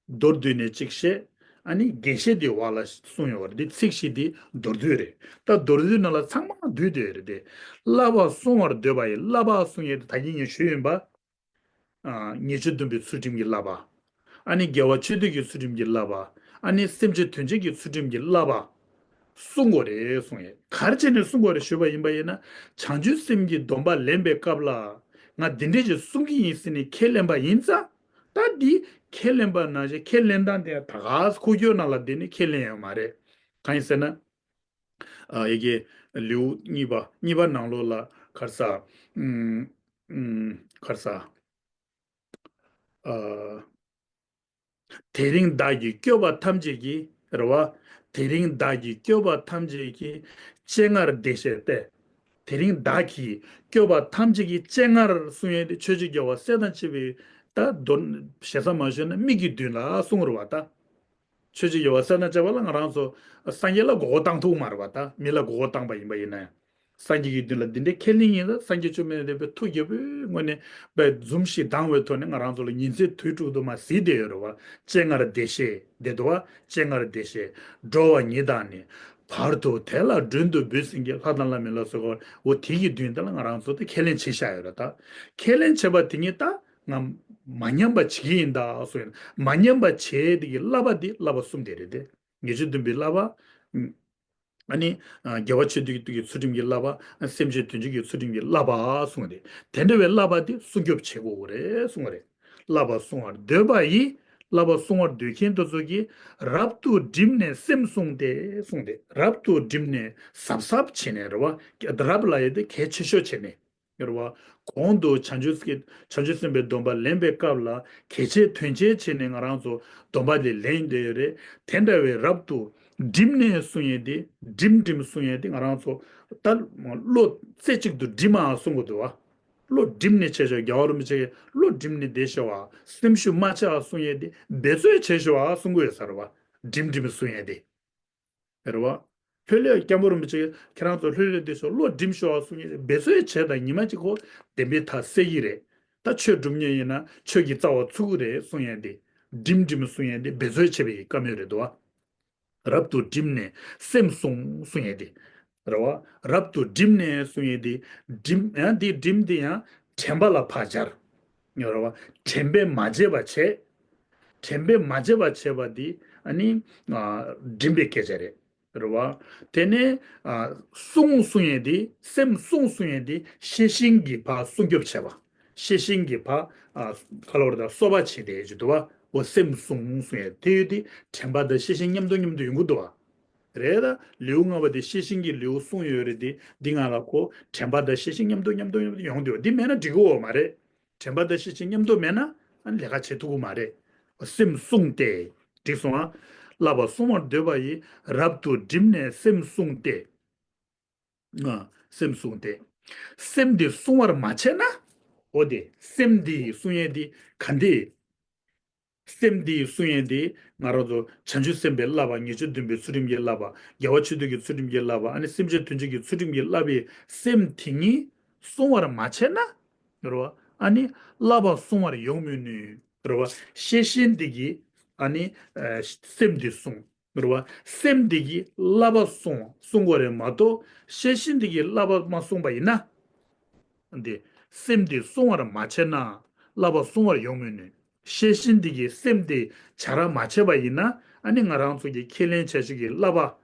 མདོར་བསྡུས་ནས་གཅིག་བཤད། ཨ་ནི་རྒྱས་བཤད་དེ་བར་ལ་གསུངས་ཡོད་པ་རེད། འདི་ཚིག་བཞི་འདི་མདོར་བསྡུས་རེད། ད་མདོར་བསྡུས་ནང་ལ་ཚང་མ་བསྡུས་བསྡད་ཡོད་རེད་དེ། བསླབ་པ་བསྲུང་བར་འདོད་པ་ཡིས། བསླབ་པ་གསུང་ཡས་དེ་ད་གིན་ངས་ཞུས་ཡིན་པ། ཨ་ཉེས་སྤྱོད་སྡོམ་པའི་ཚུལ་ཁྲིམས་ཀྱི་བསླབ་པ། ཨ་ནི་དགེ་བ་ཆོས་སྡུད་ཀྱི་ཚུལ་ཁྲིམས་ཀྱི་བསླབ་པ། ཨ་ནི་སེམས་ཅན་དོན་བྱེད་ཀྱི་ཚུལ་ཁྲིམས་ཀྱི་བསླབ་པ་སྲུང་དགོས་རེད་གསུངས་ཡོད། ག་རེ་བྱས་ནས་སྲུང་དགོས་རེད་ཞུས་པ་ཡིན་པ་ཡིན་ན། བྱང་ཆུབ་སེམས་ཀྱི་སྡོམ་པ་ལེན་པའི་སྐབས་ལ་ང་འདི་འདྲས་ཅིག་སྲུང་གི་ཡིན་ཟེར་ནས་ཁས་ལེན་པ་ཡིན་ཙང་། ད་འདི་ཁས་ལེན་པ་ནང་བཞིན་ཁས་ལེན་སྟངས་དེ་ད་ག་ཁུག་ཀྱོག་ནང་ལ་བསྡད་ནས་ཁས་ལེན་ཡོད་མ་རེད། གང་ཡིན་ཟེར་ན། ཨ་ཡི་གེ་ལེའུ་གཉིས་པ་གཉིས་པ་ནང་ལོགས་ལ་ག་རེ་ཟེར། ཨུམ་ཨུམ་ག་རེ་ཟེར། ཨ་དེ་རིང་བདག་གིས་བསྐྱོད་པ་ཐམས་ཅད་ཀྱིས། རེད་བ། དེ་རིང་བདག་གིས་བསྐྱོད་པ་ཐམས་ཅད་ཀྱིས། སྤྱན་སྔར་བདེ་གཤེགས་ཏེ། དེ་རིང་བདག་གིས་བསྐྱོད་པ་ཐམས་ཅད་ཀྱིས། སྤྱན་སྔར་གསུང་ཡས་དེ་ཆོས་ཀྱི་རྒྱལ་བ་སྲས་དང་བཅས་པའི་ད་མདོར་ཞེ་ས་མ་ཞུས་ན་མིག་གི་མདུན་ལ་གསུང་རེད་བ་ད། ཆོས་ཀྱི་རྒྱལ་བ་སྲས་དང་བཅས་པ་ལ་ང་རང་ཚོ་སངས་རྒྱས་ལ་མགོ་སྐོར་བཏང་ཐུབ་མ་རེད་བ་ད། མི་ལ་མགོ་སྐོར་བཏང་པ་ཡིན་པ་ཡིན་ན་ཡང་། སངས་རྒྱས་ཀྱི་མདུན་ལ་འདི་འདྲའི་ཁས་ལེན་ཡིན་ན། སངས་རྒྱས་བཅོམ་ལྡན་འདས་པའི་ཐུགས་དགྱེས་པོའི་ངོས་ནས་པའི་འཛུམ་ཞིག་ལྡང་བའི་ཐོག་ནས་ང་རང་ཚོ་ལ་ཉིན་མཚན་དུས་དྲུག་ཏུ་མར་གཟིགས་བསྡད་ཡོད་རེད་བ། སྤྱན་སྔར་བདེ་གཤེགས་བསྡད་འདུག་བ། སྤྱན་སྔར་བདེ་གཤེགས། འགྲོ་བ་ཉིད་དང་ནི། བར་དུ་དེ་ལ་མགྲོན་དུ་བུད་ཟིན་གྱི། ལྷ་དང་ལྷ་མིན་ལ་སོགས་པ། འོ་དེ་གི་མདུན་དེ་ལ་ང་རང་ཚོ་དེ་ཁས་ལེན་བྱས་བཞག་ཡོད་རེད་ད། ཁས་ལེན་བྱས་པ་དེ་ཉིད་ད། ང་མ་ཉམས་པ་བྱེད་ཀྱི་ཡིན་ད་གསུངས་ཡོད། མ་ཉམས་པ་བྱེད་དེ་གི་བསླབ་པ་འདི་བསླབ་པ་གསུམ་དེ་རེད་དེ། ཉེས་སྤྱོད་སྡོམ་པའི་བསླབ་པ། ཨ་ནི་དགེ་བ་ཆོས་སྡུད་ཀྱི་ཚུལ་ཁྲིམས་ཀྱི་བསླབ་པ། སེམས་ཅན་དོན་བྱེད་ཀྱི་ཚུལ་ཁྲིམས་ཀྱི་བསླབ་པ་གསུངས་ཏེ། དེ་འདྲ་བའི་བསླབ་པ་འདི་སྲུང་སྐྱོབ་བྱེད་དགོས་རེད་གསུངས་རེད། བསླབ་པ་བསྲུང་བར་འདོད་པ་ཡིས། བསླབ་པ་བསྲུང་བར་འདོད་མཁན་དེ་ཚོ་གིས། རབ་ཏུ་བསྒྲིམས་ནས་སེམས་བསྲུངས་ཏེ་གསུངས་ཏེ། རབ་ཏུ་བསྒྲིམས་ནས་གཟབ་གཟབ་བྱས་ནས་རེད་བ། རབ་ལབ་ཡས་དེ་གལ་ཆེ་ཤོས་བྱས་ནས། ཡོད་རེད་བ། གོང་དུ་བྱང་ཆུབ་ཀྱི་བྱང་ཆུབ་སེམས་དཔའི་སྡོམ་པ་ལེན་པའི་སྐབས་ལ་གལ་ཆེ་དོན་ཆེ་བྱས་ནས་ང་རང་ཚོ་སྡོམ་པ་དེ་ལེན་བསྡད་ཡོད་རེད། དེ་འདྲ་བའི་རབ་ཏུ་བསྒྲིམས་ནས་གསུང་ཡས་དེ། བསྒྲིམ་བསྒྲིམ་གསུང་ཡས་དེ་ང་རང་ཚོ་ད་བློ་རྩེ་གཅིག་ཏུ་བསྒྲིམ་མ་གསུང་དགོས་འདུག་བ། བློ་བསྒྲིམས་ནས་བྱས་ཆོག་རྒྱལ་བ་རིན་པོ་ཆེ་གིས་བློ་བསྒྲིམས་ནས་བསྡད་ཤོག་བ། སེམས་ཤུགས་མ་ཆག་གསུང་ཡས་དེ་འབད་རྩོལ་བྱས་ཤོག་བ་གསུང་གི་ཡོད་ས་རེད་བ། བསྒྲིམ་བསྒྲིམ་གསུང་ཡས་དེ། རེད་བ། ལྷོད་ལྷོད། སྐྱབས་མགོན་རིན་པོ་ཆེ་ཁྱེད་རང་ཚོ་ལྷོད་ལྷོད་བསྡད་ཤོག་བློ་བསྒྲིམ་ཤོག་གསུང་ཡས་འབད་རྩོལ་བྱས་དང་ཉི་མ་གཅིག་ཁོ་བདེན་པའི་མཐའ་གསལ་གྱི་རེད། ད་ཆོས་སྒྲུབ་མཁན་ཡིན་ན་ཆོས་ཀྱི་རྩ་བ་ཚུགས་ཀྱི་རེད་གསུང་ཡས་དེ། བསྒྲིམ་བསྒྲིམ་གསུང་ཡས་དེ་འབད་རྩོལ་བྱས་པའི་བཀའ་མོལ་རེད་འདུག་བ། རབ་ཏུ་བསྒྲིམས་ནས་སེམས་བསྲུང་གསུང་ཡས་དེ། རེད་བ། རབ་ཏུ་བསྒྲིམས་ནས་གསུང་ཡས་དེ། བསྒྲིམ་ཡང་དེ་བསྒྲིམ་དེ་ཡང་དྲན་པ་ལ་ཕར་སྦྱར། ཡོད་རེད་བ། དྲན་པས་མ་བརྗེད་པ་བྱས། དྲན་པས་མ་བརྗེད་པ་བྱས་པ་འདི་ཨ་ནི་ཨ་བསྒྲིམ་པའི་སྐད་ཆ་རེད། རེད་བ། དེ་ནས་ཨ་བསྲུང་གསུང་ཡས་འདི། སེམས་བསྲུང་གསུང་ཡས་འདི་ཤེས་བཞིན་གྱི་བར་སྲུང་སྐྱོབ་བྱས་པ། ཤེས་བཞིན་གྱི་བར་ཨ་ག་ལ་བར་དང་གསོ་བ་བྱས་ཏེ་ཅི་འདུག་བ། འོ་སེམས་བསྲུང་གསུང་ཡས་དེ་ཡོད་དེ། དྲན་པ་དང་ཤེས་བཞིན་མཉམ་དུ་མཉམ་དུ་ཡོང་གི་འདུག་བ། རེད་ད། ལེའུ་ལྔ་པ་དེ་ཤེས་བཞིན་གྱི་ལེའུ་གསུངས་ཡོད་རེད་དེ། འདི་ང་ལ་ཁོ་དྲན་པ་དང་ཤེས་བཞིན་མཉམ་དུ་མཉམ་དུ་མཉམ་དུ་ཡོང་འདུག་འདི་མེད་ན་འགྲིག་གི་ཡོད་མ་རེད། དྲན་པ་དང་ཤེས་བཞིན་མཉམ་དུ་མེད་ན་ཨ་ནི་ལས་ཀ་བྱེད་ཐུབ་ཀྱི་མ་རེད། སེམས་བསྲུངས་ཏེ། འགྲིག་སོང་ཨ། བསླབ་པ་བསྲུང་བར་འདོད་པ་ཡིས། རབ་ཏུ་བསྒྲིམས་ནས་སེམས་བསྲུངས་ཏེ། ཨ། སེམས་བསྲུངས་ཏེ། སེམས་འདི་བསྲུང་བར་མ་བྱས་ན། འོ་དེ་སེམས་འདི་བསྲུང་ཡས་འདི་ག་འདི། སེམས་འདི་བསྲུང་ཡས་འདི་ང་རང་ཚོ་བྱང་ཆུབ་སེམས་དཔའི་བསླབ་པ། ཉེས་སྤྱོད་སྡོམ་པའི་ཚུལ་ཁྲིམས་ཀྱི་བསླབ་པ། དགེ་བ་ཆོས་སྡུད་ཀྱི་ཚུལ་ཁྲིམས་ཀྱི་བསླབ་པ། ཨ་ནི་སེམས་ཅན་དོན་བྱེད་ཀྱི་ཚུལ་ཁྲིམས་ཀྱི་བསླབ་པའི་སེམས་དེ་ཉིད་བསྲུང་བར་མ་བྱས་ན། རེད་བ། ཨ་ནི་བསླབ་པ་བསྲུང་བར་ཡོང་མི་ནུས། རེད་བ། ཤེས་བཞིན་འདི་གིས་ཨ་ནི་ཨ་སེམས་འདི་བསྲུང་། རེད་བ། སེམས་འདི་གིས་བསླབ་པ་བསྲུང་བསྲུང་དགོས་རེད་མ་གཏོགས། ཤེས་བཞིན་འདི་གིས་བསླབ་པ་མ་བསྲུངས་པ་ཡིན་ན། འདི། སེམས་འདི་བསྲུང་བར་མ་བྱས་ན། བསླབ་པ་བསྲུང་བར་ཡོང་མི་ནུས། ཤེས་བཞིན་འདི་གིས་སེམས་འདི་བྱ་ར་མ་བྱས་པ་ཡིན་ན། ཨ་ནི་ང་རང་ཚོ་གི་ཁས་ལེན་བྱ་བྱེད་ཀྱི་བསླབ་པ་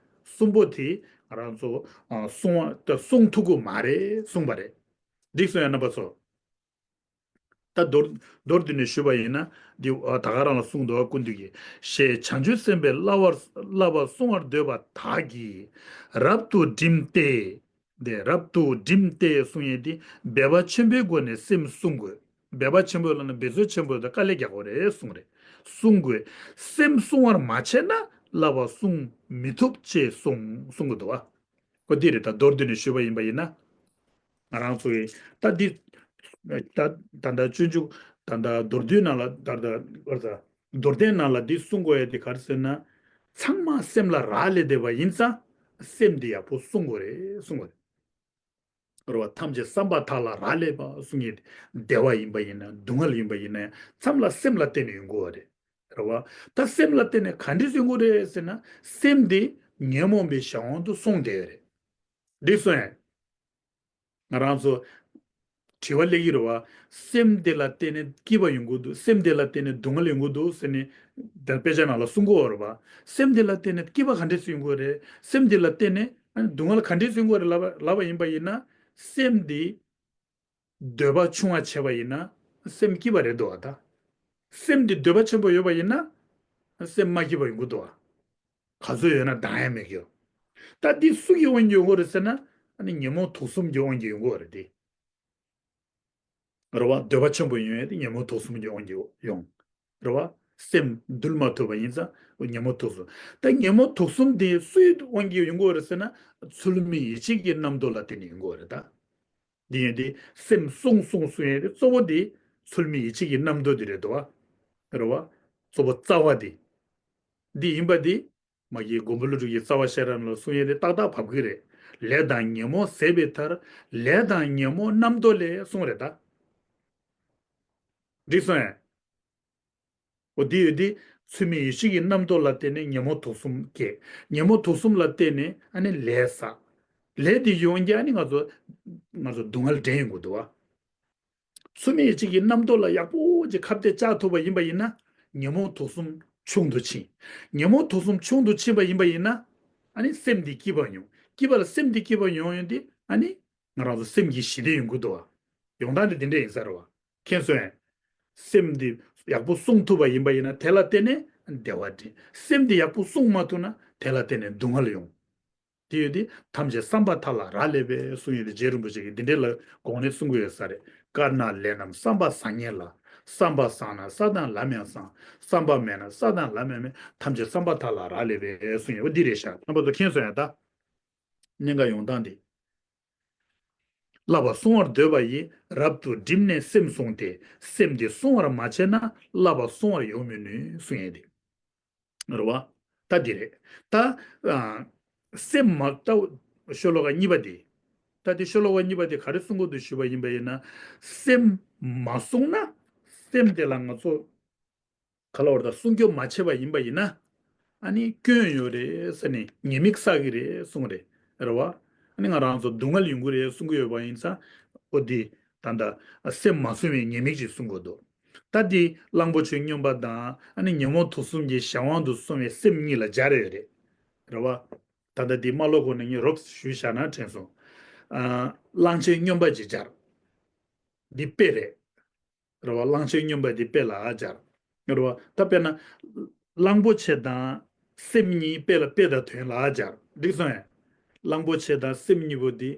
གསུམ་པོ་དེ་ང་རང་ཚོ་ཨ་བསྲུང་བ་ད་བསྲུང་ཐུབ་ཀྱི་མ་རེད་གསུངས་པ་རེད། འགྲིག་སོང་ཡ་རྣམ་པ་ཚོ། ད་མདོར་མདོར་བསྡུས་ནས་ཞུས་པ་ཡིན་ན། འདི་ཨ་ད་ག་རང་ལ་གསུངས་འདུག་ཀུན་འདུས་ཀྱིས། ཞེས་བྱང་ཆུབ་སེམས་དཔའི་བསླབ་པར་བསླབ་པ་བསྲུང་བར་འདོད་པ་དག་གིས། རབ་ཏུ་བསྒྲིམས་ཏེ། འདི་རབ་ཏུ་བསྒྲིམས་ཏེ་གསུང་ཡས་འདི་འབད་པ་ཆེན་པོའི་སྒོ་ནས་སེམས་བསྲུང་དགོས། འབད་པ་ཆེན་པོ་ལབ་ན་འབད་རྩོལ་ཆེན་པོ་དང་དཀའ་ལས་རྒྱག་དགོས་རེད་གསུངས་རེད། བསྲུང་དགོས། སེམས་བསྲུང་བར་མ་བྱས་ན་བསླབ་པ་བསྲུང་མི་ཐུབ་ཅེས་གསུངས་གསུང་གི་འདུག་བ། ཨོ་འདི་རེད། ད་མདོར་བསྡུས་ནས་ཞུས་པ་ཡིན་པ་ཡིན་ན། ང་རང་ཚོ་གིས་ད་འདི་ད་ད་ལྟ་སྤྱོད་འཇུག་ད་ལྟ་མདོར་བསྡུས་ནང་ལ་ད་ལྟ་བར་ད་མདོར་བསྟན་ནང་ལ་འདི་གསུང་དགོས་ཡ་དེ་ག་རེ་ཟེར་ན། ཚང་མ་སེམས་ལ་རག་ལས་བསྡད་པ་ཡིན་ཙང་སེམས་འདི་ཡག་པོ་བསྲུང་དགོས་རེད་གསུང་དགོས་རེད། རེད་བ། ཐམས་ཅད་བསམ་པ་དག་ལ་རག་ལས་པ་གསུང་ཡས་དེ། བདེ་བ་ཡིན་པ་ཡིན་ན་སྡུག་བསྔལ་ཡིན་པ་ཡིན་ན་ཡང་མཚམས་ལ་སེམས་ལ་བརྟེན་ནས་ཡོང་དགོས་པ་རེད། རེད་བ། ད་སེམས་ལ་བརྟེན་ནས་ག་འདྲས་ཡོང་དགོས་རེད་ཟེར་ན། སེམས་དེ་ཉོན་མོངས་པའི་གཞན་དབང་དུ་སོང་བསྡད་ཡོད་རེད། འགྲིག་སོང་ངས། ང་རང་ཚོ་ དྲི་བ་སླེབས་ཀྱི་རེད་བ། སེམས་དེ་ལ་བརྟེན་ནས་སྐྱིད་པ་ཡོང་གི་འདུག་སེམས་དེ་ལ་བརྟེན་ནས་སྡུག་བསྔལ་ཡོང་གི་འདུག་ཟེར་ནས་དཔེ་ཆ་ནང་ལ་གསུང་གི་ཡོད་རེད་བ། སེམས་དེ་ལ་བརྟེན་ནས་སྐྱིད་པ་ག་འདྲས་སེ་ཡོང་གི་རེད། སེམས་དེ་ལ་བརྟེན་ནས་ཨ་ནི་སྡུག་བསྔལ་ག་འདྲས་སེ་ཡོང་གི་རེད་ལབ་པ་ལབ་པ་ཡིན་པ་ཡིན་ན། སེམས་དེ་འདོད་པ་ཆུང་བ་བྱས་པ་ཡིན་ན་སེམས་སྐྱིད་པ་རེད་འདུག་བ་ད། སེམས་དེ་འདོད་པ་ཆེན་པོ་ཡོད་པ་ཡིན་ན་སེམས་མ་སྐྱིད་པ་ཡོང་གི་འདུག་བ། ག་ཚོད་ཡོད་ན་འདང་ཡ་མེད་ཀྱི་ཡོད། ད་འདི་སུ་གི་དབང་གིས་ཡོང་གི་རེད་ཟེར་ན། ཨ་ནི་ཉོན་མོངས་དུག་གསུམ་གྱི་དབང་གིས་ཡོང་གི་རེད་དེ། རེད་བ། འདོད་པ་ཆེན་པོ་ཡོང་ཡ་དེ་ཉོན་མོངས་དུག་གསུམ་གྱི་དབང་གིས་ཡོང་། རེད་བ། སེམས་འདུལ་མ་ཐུབ་པ་ཡིན་ཙང་ཉོན་མོངས་དུག་གསུམ། ད་ཉོན་མོངས་དུག་གསུམ་དེ་སུའི་དབང་གིས་ཡོང་གི་རེད་ཟེར་ན། ཚུལ་མིན་ཡིད་བྱེད་ཀྱི་རྣམ་རྟོག་ལ་བརྟེན་ནས་ཡོང་གི་རེད་ད། འདི་ཡིན་དེ་སེམས་བསྲུང་བསྲུང་བསྲུང་ཡ་དེ་གཙོ་བོ་དེ་ཚུལ་མིན་ཡིད་བྱེད་ཀྱི་རྣམ་རྟོག་དེ་རེད་འདུག་བ། རེད་བ། གཙོ་བོ་རྩ་བ་དེ། འདི་ཡིན་པ་དེ། མ་གི་མགོན་པོ་ཀླུ་སྒྲུབ་ཀྱི་རྩ་བ་ཤེས་རབ་ལ་གསུང་ཡས་དེ་ཏག་ཏག་བབས་ཀྱི་རེད། ལས་དང་ཉོན་མོངས་ཟད་པའི་མཐར། ལས་དང་ཉོན་མོངས་རྣམ་རྟོག་ལས་གསུང་རེད་ད། འགྲིག་སོང་ངས། འོ་དེ་ཡོད་དེ། ཚུལ་མིན་ཡིད་བྱེད་ཀྱི་རྣམ་རྟོག་ལ་བརྟེན་ནས་ཉོན་མོངས་དུག་གསུམ་སྐྱེ། ཉོན་མོངས་དུག་གསུམ་ལ་བརྟེན་ནས་ཨ་ནི་ལས་བསགས། ལས་དེ་ཡོང་རྒྱུ་ཨ་ནི་ང་ཚོ། ང་ཚོ་སྡུག་བསྔལ་འདྲེན་ཡོང་གི་འདུག་བ། ཚུལ་མིན་ཡིད་བྱེད་ཀྱི་རྣམ་རྟོག་ལ་ཡག་པོ་ཅིག་ཁ་གཏད་བཅག་ཐུབ་པ་ཡིན་པ་ཡིན་ན། ཉོན་མོངས་དུག་གསུམ་ཆུང་དུ་ཕྱིན། ཉོན་མོངས་དུག་གསུམ་ཆུང་དུ་ཕྱིན་པ་ཡིན་པ་ཡིན་ན། ཨ་ནི་སེམས་འདི་སྐྱིད་པ་ཡོང་། སྐྱིད་པ་ལ་སེམས་འདི་སྐྱིད་པ་ཡོང་ཡོང་དེ་ཨ་ནི། ང་རང་ཚོ་སེམས་ཀྱི་ཞི་བདེ་ཡོང་གི་འདུག་བ། ཡོང་སྟངས་དེ་འདི་འདྲ་ཡིན་ས་རེད་བ། མཁྱེན་སོང་ངས། སེམས་འདི་ཡག་པོ་བསྲུང་ཐུབ་པ་ཡིན་པ་ཡིན་ན་དེ་ལ་བརྟེན་ནས་བདེ་བ་འདྲེན། སེམས་འདི་ཡག་པོ་བསྲུང་མ་ཐུབ་ན་དེ་ལ་བརྟེན་ནས་སྡུག་བསྔལ་ཡོང་། དེ་ཡོད་དེ། ཐམས་ཅད་བསམ་པ་ཐག་ལ་རག་ལས་པས་གསུང་ཡོད་དེ། རྗེ་རིན་པོ་ཆེ་གིས་འདི་འདྲའི་ལ་དགོངས་ནས་གསུང་གི་ཡོད་ས་རེད། དཀར་ནག་ལས་རྣམས་བསམ་པ་བཟང་ངན་ལ། བསམ་པ་བཟང་ན་ས་དང་ལམ་ཡང་བཟང་། བསམ་པ་མེད་ན་ས་དང་ལམ་ཡང་མེད། ཐམས་ཅད་བསམ་པ་ཐག་ལ་རག་ལས་པས་གསུང་ཡོད་པ་འདི་རེད་ཤག་རྣམ་པ་ཚོ་མཁྱེན་སོང་ཡ་ད། གནད་འགག་ཡོང་སྟངས་འདི། བསླབ་པ་བསྲུང་བར་འདོད་པ་ཡིས། རབ་ཏུ་བསྒྲིམས་ནས་སེམས་བསྲུངས་ཏེ། སེམས་འདི་བསྲུང་བར་མ་བྱས་ན། བསླབ་པ་བསྲུང་བར་ཡོང་མི་ནུས་གསུང་ཡས་དེ། རེད་བ། ད་འདི་རེད། ད། ཨ། སེམས་མ་ད། ཤོ་ལོ་ཀ་གཉིས་པ་དེ། ད་དེ་ཤོ་ལོ་ཀ་གཉིས་པ་དེ་ག་རེ་གསུང་གི་འདུག་ཞུས་པ་ཡིན་པ་ཡིན་ན། སེམས་མ་བསྲུངས་ན། སེམས་དེ་ལ་ང་ཚོ། ག་ལ་བར་དུ་སྲུང་སྐྱོབ་མ་བྱས་པ་ཡིན་པ་ཡིན་ན། ཨ་ནི་སྐྱོན་ཡོད་རེད་ཟེར་ནས་ཉེས་དམིགས་བསགས་ཀྱི་རེད་གསུངས་རེད། རེད་བ། ཨ་ནི་ང་རང་ཚོ་སྡུག་བསྔལ་ཡོང་གི་རེད་གསུང་གི་ཡོད་པ་ཡིན་ཙང་། ཨོ་དེ། ད་ལྟ་སེམས་མ་བསྲུང་བའི་ཉེས་དམིགས་ཅིག་གསུང་དགོས་འདུག་ད་དེ་གླང་པོ་ཆེའི་སྨྱོན་པ་དང་ཨ་ནི་ཉོན་མོངས་དུག་གསུམ་གྱི་གཞན་དབང་དུ་སོང་བའི་སེམས་གཉིས་ལ་སྦྱར་ཡོད་རེད། རེད་བ། ད་ལྟ་དེ་མ་ཀློག་གོང་ནས་ངས་རོབ་ཞུས་བཞག་ན་དྲན་སོང་། ཨ། གླང་ཆེན་སྨྱོན་པ་ཅིག་སྦྱར། འདི་དཔེ་རེད། རེད་བ། གླང་ཆེན་སྨྱོན་པ་འདི་དཔེ་ལ་སྦྱར། རེད་བ། ད་དཔེར་ན། གླང་པོ་ཆེ་དང་སེམས་གཉིས་དཔེ་ལ་དཔེ་དང་དོན་ལ་སྦྱར། འགྲིག་སོང་ངས། གླང་པོ་ཆེ་དང་སེམས་གཉིས་པོ་འདི།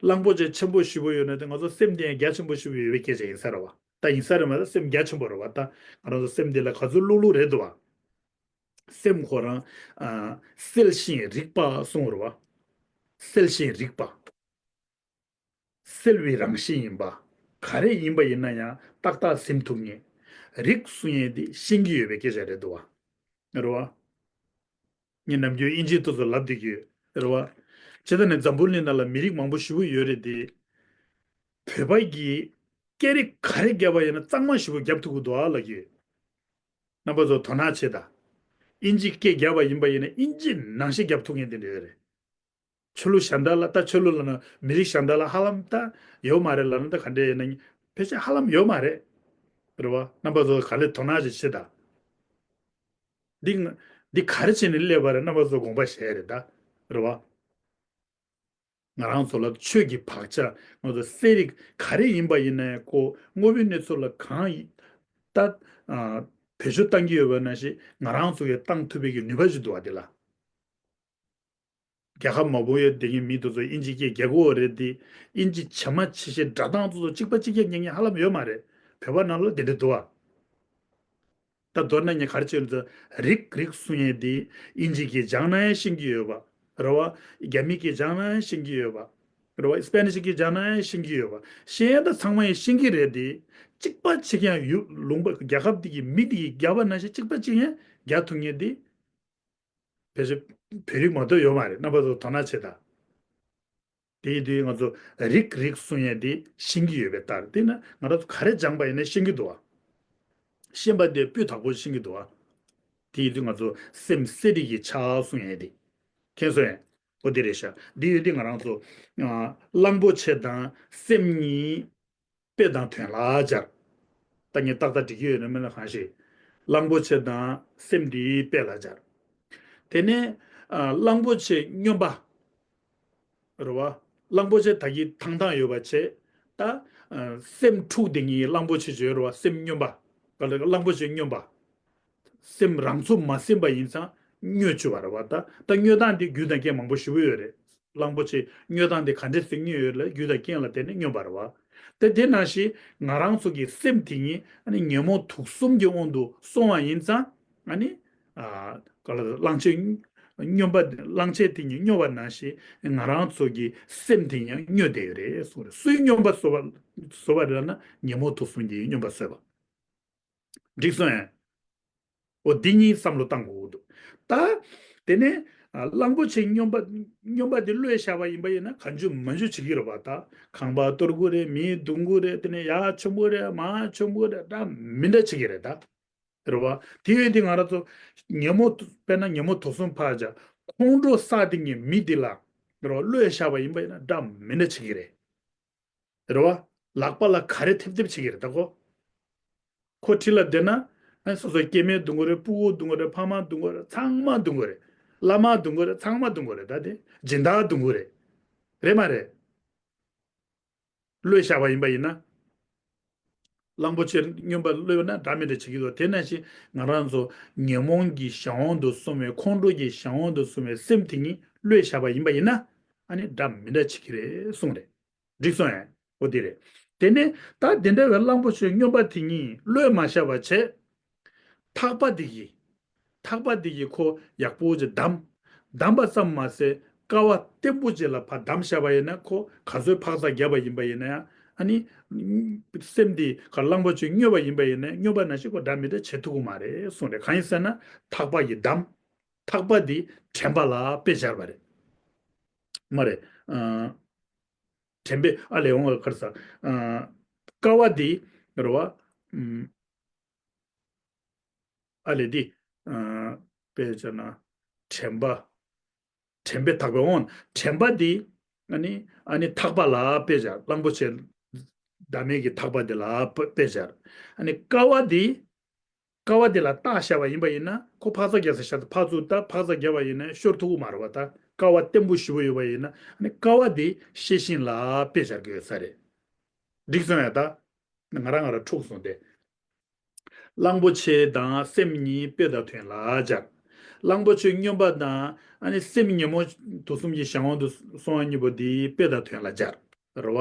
གླང་པོ་ཆེ་ཆེན་པོ་ཞེ་པོ་ཡོད་ན་དེ་ང་ཚོ་སེམས་དེ་ཡང་རྒྱ་ཆེན་པོ་ཞེ་པོ་ཡོད་པའི་སྐད་ཆ་ཡིན་ས་རེད་བ། ད་ཡིན་ས་རེད་མ་གཏོགས་སེམས་རྒྱ་ཆེན་པོ་རེད་བ། ད་ང་རང་ཚོ་སེམས་དེ་ལ་ག་ཚོད་ལྷུག་ལྷུག་རེད་འདུག་བ། སེམས་ཁོ་རང་། ཨ། གསལ་ཞིང་རིག་པ་གསུངས་རེད་བ། གསལ་ཞིང་རིག་པ། གསལ་བའི་རང་བཞིན་ཡིན་པ། ག་རེ་ཡིན་པ་ཡིན་ན་ཡང་ཏག་ཏག་ཟིན་ཐུབ་མཁན། རིག་གསུང་ཡས་དེ་ཤེས་ཀྱི་ཡོད་པའི་སྐད་ཆ་རེད་འདུག་བ། རེད་བ། ངས་ནམ་རྒྱུན་དབྱིན་ཇིའི་ཐོག་ཏུ་ལབ་བསྡད་ཀྱི་ཡོད། རེད་བ། ཇི་ལྟར་ནས་འཛམ་བུ་གླིང་ནང་ལ་མི་རིགས་མང་པོ་ཞེ་པོ་ཡོད་རེད་དེ། བོད་པ་གིས་སྐད་རིགས་ག་རེ་བརྒྱབ་པ་ཡིན་ན་གཙང་མ་ཞེ་པོ་བརྒྱབ་ཐུབ་ཀྱི་འདུག་ཨ་ལབ་ཀྱི་ཡོད། རྣམ་པ་ཚོ་དོ་སྣང་བྱེད་དང་། དབྱིན་ཇིའི་སྐད་བརྒྱབ་པ་ཡིན་པ་ཡིན་ན་དབྱིན་ཇི་ནང་བཞིན་བརྒྱབ་ཐུབ་མཁན་དེ་འདྲ་ཡོད་རེད། ཆོས་ལུགས་གཞན་དག་ལ་ད་ཆོས་ལུགས་ལབ་ན་མི་རིགས་གཞན་དག་ལ་ཧ་ལམ་ད་ཡོད་མ་རེད་ལབ་ན་ད་ག་འདྲ་ཡིན་ན་ཕལ་ཆེར་ཧ་ལམ་ཡོད་མ་རེད། རེད་བ། རྣམ་པ་ཚོ་ག་ལེར་དོ་སྣང་ཞིག་བྱེད་དང་། འདི་ང་འདི་ག་རེ་བྱས་ནས་སླེབས་པ་རེད། རྣམ་པ་ཚོ་དགོངས་པ་བཞེས་རེད་ད། རེད་བ། ང་རང་ཚོ་ལ་ཆོས་ཀྱི་བག་ཆགས། ང་ཚོ་གསོ་རིག་ག་རེ་ཡིན་པ་ཡིན་ན་ཡང་ཁོ་དངོས་པོའི་གནས་ཚུལ་ལ་གང་ཡིན་ད། ཨ། བེད་སྤྱོད་བཏང་གི་ཡོད་པ་ནང་བཞིན་ང་རང་ཚོ་གིས་བཏང་ཐུབ་པའི་གི་ནུས་པ་ཞིག་འདུག་བ་འདི་ལ། རྒྱལ་ཁབ་མང་པོ་ཡོད་དེ་ངའི་མི་དེ་ཚོ་དབྱིན་ཇི་སྐད་རྒྱག་གི་ཡོད་རེད་དེ། དབྱིན་ཇི་ཇི་མ་ཇི་བཞིན་སྒྲ་གདངས་དེ་ཚོ་གཅིག་པ་གཅིག་རྐྱང་རྐྱང་རྐྱང་ཧ་ལམ་ཡོད་མ་རེད། བོད་པ་ནང་ལ་དེ་འདྲ་འདུག་བ། ད་མདོར་ན་ངས་ག་རེ་བྱས་ཡོད་ཟེར། རིག་རིག་གསུང་ཡས་དེ་དབྱིན་ཇི་སྐད་སྦྱང་ན་ཡང་ཤེས་ཀྱི་ཡོད་པ། རེད་བ། རྒྱ་མི་སྐད་སྦྱང་ན་ཡང་ཤེས་ཀྱི་ཡོད་པ། རེད་བ། སྤེ་ནི་ཤི་སྐད་སྦྱང་ན་ཡང་ཤེས་ཀྱི་ཡོད་པ། ཤེས་ཡས་ད་ཚང་མ་ཡང་ཤེས་ཀྱི་རེད་དེ། གཅིག་པ་གཅིག་རྐྱང་ཡུལ་ལུང་པ་རྒྱལ་ཁབ་དེ་གི་མི་དེ་གིས་རྒྱག་པ་ནང་བཞིན་གཅིག་པ་གཅིག་རྐྱང་རྒྱག་ཐུབ་མཁན་དེ། ཕལ་ཆེར་བོད་རིགས་མ་གཏོགས་ཡོད་མ་རེད། རྣམ་པ་ཚོ་དོ་སྣང་བྱེད་དང་། དེ་ཡིན་དུས་ང་ཚོ་རིག་རིག་གསུང་ཡས་དེ་ཤེས་ཀྱི་ཡོད་པའི་ལྟར། དེས་ན་ང་རང་ཚོ་ག་རེ་སྦྱངས་པ་ཡིན་ན་ཤེས་ཀྱི་འདུག་བ། ཤེས་པ་དེ་སྤུས་དག་པོ་ཤེས་ཀྱི་འདུག་བ། དེ་ཡིན་དུས་ང་ཚོ་སེམས་གསོ་རིག་གི་ཕྱག་གསུང་ཡས་དེ། མཁྱེན་སོང་ངས། འོ་དེ་རེད་ཤག་འདི་ཡོད་དུས་ང་རང་ཚོ། ཨ། གླང་པོ་ཆེ་དང་སེམས་གཉིས། དཔེ་དང་དོན་ལ་སྦྱར། ད་ངས་ཏག་ཏག་འགྲིག་གི་ཡོད་ན་མིན་ན་གང་ཤེས། གླང་པོ་ཆེ་དང་སེམས་དེའི་དཔེ་ལ་སྦྱར། དེ་ནས་ཨ་གླང་པོ་ཆེ་སྨྱོན་པ། རེད་བ། གླང་པོ་ཆེ་ད་གི་ཐང་ཐང་ཡོད་པ་བྱས། ད་ཨ་སེམས་འཁྲུགས་དེ་ཉིད་གླང་པོ་ཆེ་བྱོས་རེད་བ། སེམས་སྨྱོན་པ། ག་ལ་གླང་པོ་ཆེ་སྨྱོན་པ། སེམས་རང་ཚུགས་མ་ཟིན་པ་ཡིན་ཙང་སྨྱོ་བཅུག་པ་རེད་བ། ད་ད་སྨྱོ་སྟངས་དེ་རྒྱུ་དང་རྐྱེན་མང་པོ་ཞེ་པོ་ཡོད་རེད། གླང་པོ་ཆེ་སྨྱོ་སྟངས་དེ་ག་འདྲས་སེ་སྨྱོས་ཡོད་ལ་རྒྱུ་དང་རྐྱེན་ལ་བརྟེན་ནས་སྨྱོན་པ་རེད་བ། དེ་དེ་ནང་བཞིན་ང་རང་ཚོ་གི་སེམས་དེ་ཉིད་ཨ་ནི་ཉོན་མོངས་དུག་གསུམ་གྱི་དབང་དུ་སོང་བ་ཡིན་ཙང་ཨ་ནི། ཨ་ག་ལ་གླང་ཆེན་སྨྱོན་པ། གླང་ཆེན་དེ་ཉིད་སྨྱོ་བ་ནང་བཞིན་ང་རང་ཚོ་གི་སེམས་དེ་ཉིད་སྨྱོ་བསྡད་ཡོད་རེད་གསུངས་རེད། སུའི་སྨྱོན་པ་བཟོ་བ་བཟོ་བ་རེད་ལབ་ན་ཉོན་མོངས་དུག་གསུམ་གྱིས་སྨྱོན་པ་བཟོས་པ། འགྲིག་སོང་ཨེ། འོ་འདི་གཉིས་བསམ་བློ་བཏང་དགོས་འདུག་ད་དེ་ནས་ཨ་གླང་པོ་ཆེ་སྨྱོན་པ་སྨྱོན་པ་དེ་བློས་བཞག་པ་ཡིན་པ་ཡིན་ན་གང་བྱུང་མང་བྱུང་བྱེད་ཀྱི་རེད་པ། ད་ཁང་པ་གཏོར་དགོས་རེད། མི་རྡུང་དགོས་རེད། དེ་ནས་ཡར་མཆོང་གི་རེད། མར་མཆོང་གི་རེད། འདྲ་མི་འདྲ་བྱེད་ཀྱི་རེད་ད། རེད་བ། དེ་ཡོད་དེ་ང་རང་ཚོ་ཉོན་མོངས་དཔེར་ན་ཉོན་མོངས་དུག་གསུམ་ཕར་བཞག་ཁོང་ཁྲོ་ཟ་དེ་ངས་མི་དེ་ལ་རེད་བ་བློས་བཞག་པ་ཡིན་པ་ཡིན་ན་འདྲ་མི་འདྲ་བྱེད་ཀྱི་རེད། རེད་བ། ལག་པ་ལ་ག་རེ་ཐེབས་ཐེབས་བྱེད་ཀྱི་རེད་ད་ཁོ། ཁོ་ཁྲི་ལ་བསྡད་ན་ཨ་སོ་སོ་སྐྱེ་དམན་རྡུང་གི་རེད། སྤུ་གུ་རྡུང་གི་རེད། ཕ་མ་རྡུང་གི་རེད། ཚང་མ་རྡུང་གི་རེད། བླ་མ་རྡུང་གི་རེད། ཚང་མ་རྡུང་གི་རེད། ད་དེ་སྦྱིན་བདག་རྡུང་གི་རེད། རེད་མ་རེད། བློས་བཞག་པ་ཡིན་པ་ཡིན་ན། གླང་པོ་ཆེ་སྨྱོན་པ་བློས་ན་འདྲ་མི་འདྲ་བྱེད་ཀྱི་འདུག་དེ་ནང་བཞིན་ང་རང་ཚོ་ཉོན་མོངས་ཀྱི་གཞན་དབང་དུ་སོང་བའི་ཁོང་ཁྲོ་གི་གཞན་དབང་དུ་སོང་བའི་སེམས་དེ་ཉིད་བློས་བཞག་པ་ཡིན་པ་ཡིན་ན་ཨ་ནི་འདྲ་མི་འདྲ་བྱེད་ཀྱི་རེད་གསུངས་རེད། འགྲིག་སོང་ཨེ། འོ་དེ་རེད། དེ་ནས་ད་དེ་འདྲ་བའི་གླང་པོ་ཆེ་སྨྱོན་པ་དེ་ཉིད་བློས་མ་བཞག་པ་བྱས། ཐག་པ་དེ་གིས། ཐག་པ་དེ་གིས་ཁོ་ཡག་པོ་ཅིག་བསྡམས། བསྡམས་པ་ཙམ་མ་ཟད་ཀ་བ་བརྟན་པོ་ཅིག་ལ་ཕར་བསྡམས་བཞག་པ་ཡིན་ན་ཁོ་ག་ཚོད་འཕག་འཚག་བརྒྱབ་པ་ཡིན་པ་ཡིན་ན་ཡང་ཨ་ནི། སེམས་དེ་ག་གླང་པོ་ཆེ་སྨྱོན་པ་ཡིན་པ་ཡིན་ན་སྨྱོན་པ་ནང་བཞིན་ཁོ་འདྲ་མི་འདྲ་བྱེད་ཐུབ་ཀྱི་མ་རེད་གསུངས་རེད། གང་ཡིན་ཟེར་ན་ཐག་པ་གིས་བསྡམས། ཐག་པ་དེ་དྲན་པ་ལ་དཔེ་སྦྱར་བ་རེད། མ་རེད། ཨ། དྲན་པའི་ཨ་ལས་འོང་བ་གར་ས། ཨ། ཀ་བ་དེ་རེད་བ། ཨམ། ཨ་ལས་འདི། ཨ། དཔེ་བྱས་ན། དྲན་པ། དྲན་པའི་ཐག་པའི་འོང་། དྲན་པ་འདི། ཨ་ནི་ཨ་ནི་ཐག་པ་ལ་དཔེ་བྱས། གླང་པོ་ཆེ་བདག་མེད་ཀྱི་ཐག་པ་འདི་ལ་དཔེ་བྱས། ཨ་ནི་ཀ་བ་འདི། ཀ་བ་འདི་ལ་བཏགས་བཞག་པ་ཡིན་པ་ཡིན་ན་ཁོ་འཕག་འཚག་རྒྱག་ས་ཤར་ཕར་ཚུར་ད་འཕག་འཚག་རྒྱབ་པ་ཡིན་ན་ཤོར་ཐུབ་ཀྱི་མ་རེད་བ། ད་ཀ་བ་བརྟན་པོ་ཞེ་པོ་ཡོད་པ་ཡིན་ན་ཨ་ནི་ཀ་བ་འདི་ཤེས་བཞིན་ལ་དཔེ་བཞག་གི་ཡོད་ས་རེད། འགྲིག་སོང་ཡ་ད། ང་རང་ང་རང་འཁྲུག་སོང་སྟེ། གླང་པོ་ཆེ་དང་སེམས་གཉིས་དཔེ་དང་དོན་ལ་སྦྱར། གླང་པོ་ཆེ་སྨྱོན་པ་དང་ཨ་ནི་སེམས་ཉོན་མོངས་དུག་གསུམ་གྱི་གཞན་དབང་དུ་སོང་བ་གཉིས་པོ་འདི་དཔེ་དང་དོན་ལ་སྦྱར། རེད་བ།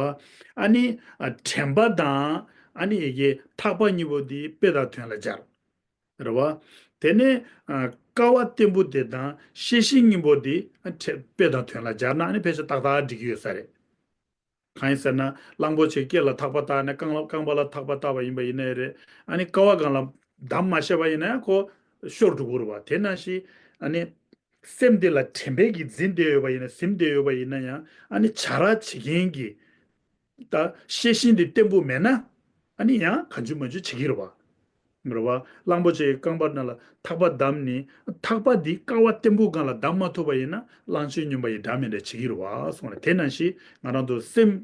ཨ་ནི་ཨ་དྲན་པ་དང་ཨ་ནི་ཡི་གེ་ཐག་པ་གཉིས་པོ་འདི་དཔེ་དང་དོན་ལ་སྦྱར། རེད་བ། དེ་ནས་ཨ་ཀ་བ་བརྟན་པོ་དེ་དང་ཤེས་བཞིན་གཉིས་པོ་འདི་ཨ་དྲན་དཔེ་དང་དོན་ལ་སྦྱར་ན་ཨ་ནི་ཕལ་ཆེར་ཏག་ཏག་འགྲིག་གི་ཡོད་ས་རེད། གང་ཡིན་ཟེར་ན་གླང་པོ་ཆེ་སྐེ་ལ་ཐག་པ་བཏགས་ནས་རྐང་ལག་རྐང་པ་ལ་ཐག་པ་བཏགས་པ་ཡིན་པ་ཡིན་ནའི་རེད། ཨ་ནི་ཀ་བ་སྒང་ལ་བསྡམས་མ་བཞག་པ་ཡིན་ན་ཡང་ཁོ་ཤོར་འགྲོ་གི་རེད་བ། དེ་ནང་བཞིན་ཨ་ནི། སེམས་འདི་ལ་དྲན་པའི་གིས་འཛིན་བསྡད་ཡོད་པ་ཡིན་ན་ཟིན་བསྡད་ཡོད་པ་ཡིན་ན་ཡང་ཨ་ནི་བྱ་ར་བྱེད་མཁན་གྱི་ད་ཤེས་བཞིན་འདི་བརྟན་པོ་མེད་ན་ཨ་ནི་ཡང་གང་བྱུང་མང་བྱུང་བྱེད་ཀྱི་རེད་བ། རེད་བ། གླང་པོ་ཆེའི་རྐང་པ་ནང་ལ་ཐག་པ་བསྡམས་ནས་ཐག་པ་འདི་ཀ་བ་བརྟན་པོ་སྒང་ལ་བསྡམས་མ་ཐུབ་པ་ཡིན་ན་གླང་ཆེན་སྨྱོན་པ་ཡི་འདྲ་མི་འདྲ་བྱེད་ཀྱི་རེད་བ་གསུངས་ལ། དེ་ནང་བཞིན་ང་རང་ཚོ་སེམས།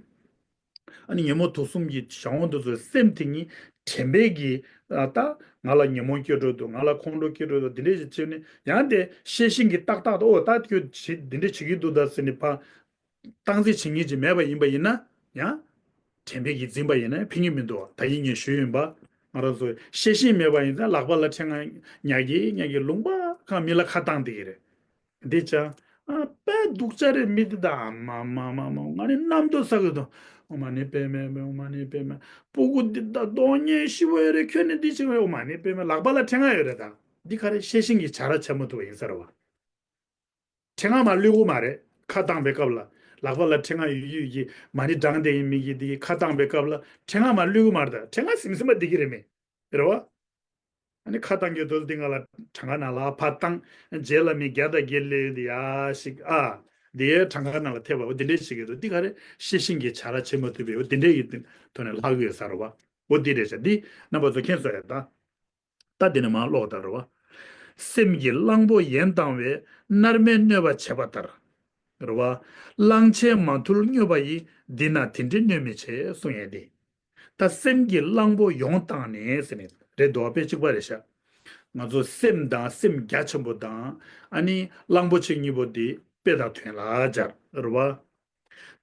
ཨ་ནི་ཉོན་མོངས་དུག་གསུམ་གྱི་གཞན་དབང་དུ་སོང་སེམས་དེ་ཉིད་དྲན་པའི་གིས་ཨ་ད་ང་ལ་ཉོན་མོངས་སྐྱེ་འགྲོ་འདུག་ང་ལ་ཁོང་ཁྲོ་སྐྱེ་འགྲོ་འདུག་འདི་འདྲས་ཞིག་བྱས་ནས་ཡང་དེ་ཤེས་བཞིན་གྱི་ཏག་ཏག་ཏུ་ཨོ་ད་ཁྱོད་བྱེད་འདི་འདྲས་བྱེད་ཀྱི་འདུག་ད་ཟེར་ནས་ཕར་སྟངས་འཛིན་བྱེད་མཁན་ཅིག་མེད་པ་ཡིན་པ་ཡིན་ན་ཡང་དྲན་པའི་གིས་འཛིན་པ་ཡིན་ན་ཕན་གྱི་མི་འདུག་ད་ཡིན་ངས་ཞུས་ཡིན་པ། ང་རང་ཚོ་ཤེས་བཞིན་མེད་པ་ཡིན་ཙང་ལག་པ་ལ་ཕྲེང་བ་ཉག་གི་ཉག་གི་ལུང་པ་གང་མི་ལ་ཁ་བཏང་བསྡད་ཀྱི་རེད། འདི་ཅང་ཨ་དཔེ་སྡུག་ཅག་རེད་མི་འདི་ད་མ་མ་མ་མ་ང་ནི་གནམ་རྡོ་ས་གི་དོ། ཨོཾ་མ་ཎི་པདྨེ་ཨོཾ་མ་ཎི་པདྨེ། སྤུ་གུ་འདི་ད་གདོང་བརྙན་ཞིབ་པོ་ཡོད་རེད། ཁྱོད་ནི་འདི་ཅིག་ཨོཾ་མ་ཎི་པདྨེ། ལག་པ་ལ་ཕྲེང་བ་ཡོད་རེད་ད། འདི་ག་རེ་ཤེས་བཞིན་གྱི་བྱ་ར་བྱེད་མ་ཐུབ་པ་ཡིན་ས་རེད་བ། ཕྲེང་བ་མར་བླུག་གི་མ་རེད། ཁ་བཏང་པའི་སྐབས་ལ་ལག་པ་ལ་ཕྲེང་བ་ཡོད་ཡོད་ཀྱི་མ་ཎི་བགྲངས་བསྡད་ཡིན་མི་གི་འདི་གི་ཁ་བཏང་པའི་སྐབས་ལ་ཕྲེང་བ་མར་བླུག་གི་མ་རེད་ད། ཕྲེང་བ་ཟིམ་ཟིམ་པ་འདི་གི་རེད་མི། རེད་བ། ཨ་ནི་ཁ་བཏང་གི་དོལ་འདི་ང་ལ་གྲངས་ཀ་ནང་ལ་ཕར་བཏང་། རྗེས་ལ་མི་བརྒྱ་དང་བརྒྱད་སླེབས་ཡོད་འདི་ཡ་ཞིག་ཨ། འདི་ཡའི་གྲངས་ཀ་ནང་ལ་ཐེབས་པ་འོ་འདི་འདྲས་ཞིག་གི་འདུག་འདི་ག་རེ་ཤེས་བཞིན་གྱི་བྱ་ར་བྱེད་མ་ཐུབ་པའི་འོ་འདི་འདྲས་ཡི་ཐོག་ནས་ལྷག་གི་ཡོད་ས་རེད་བ། འོ་འདི་རེད་ཤག་འདི་རྣམ་པ་ཚོ་མཁྱེན་སོང་ཡ་ད། ད་འདི་ནས་མར་ཀློག་ད་རེད་བ། སེམས་ཀྱི་གླང་པོ་ཡན་བཏང་བས་མནར་མེད་གནོད་པ་བྱེད་པ་ལྟར། རེད་བ། གླང་ཆེན་མ་ཐུལ་སྨྱོ་བ་ཡིས། འདི་ན་དེ་འདྲའི་གནོད་མི་བྱེད་གསུང་ཡས་ཏེ། ད་སེམས་ཀྱི་གླང་པོ་ཡོངས་བཏང་ནས་ཟེར་ནས་རེད་འདུག་བ། དཔེ་གཅིག་པ་རེད་ཤག་ང་ཚོ་སེམས་དང་སེམས་རྒྱ་ཆེན་པོ་དང་ཨ་ནི་གླང་པོ་ཆེ་གཉིས་པོ་འདི་དཔེ་དང་དོན་ལ་སྦྱར་རེད་བ།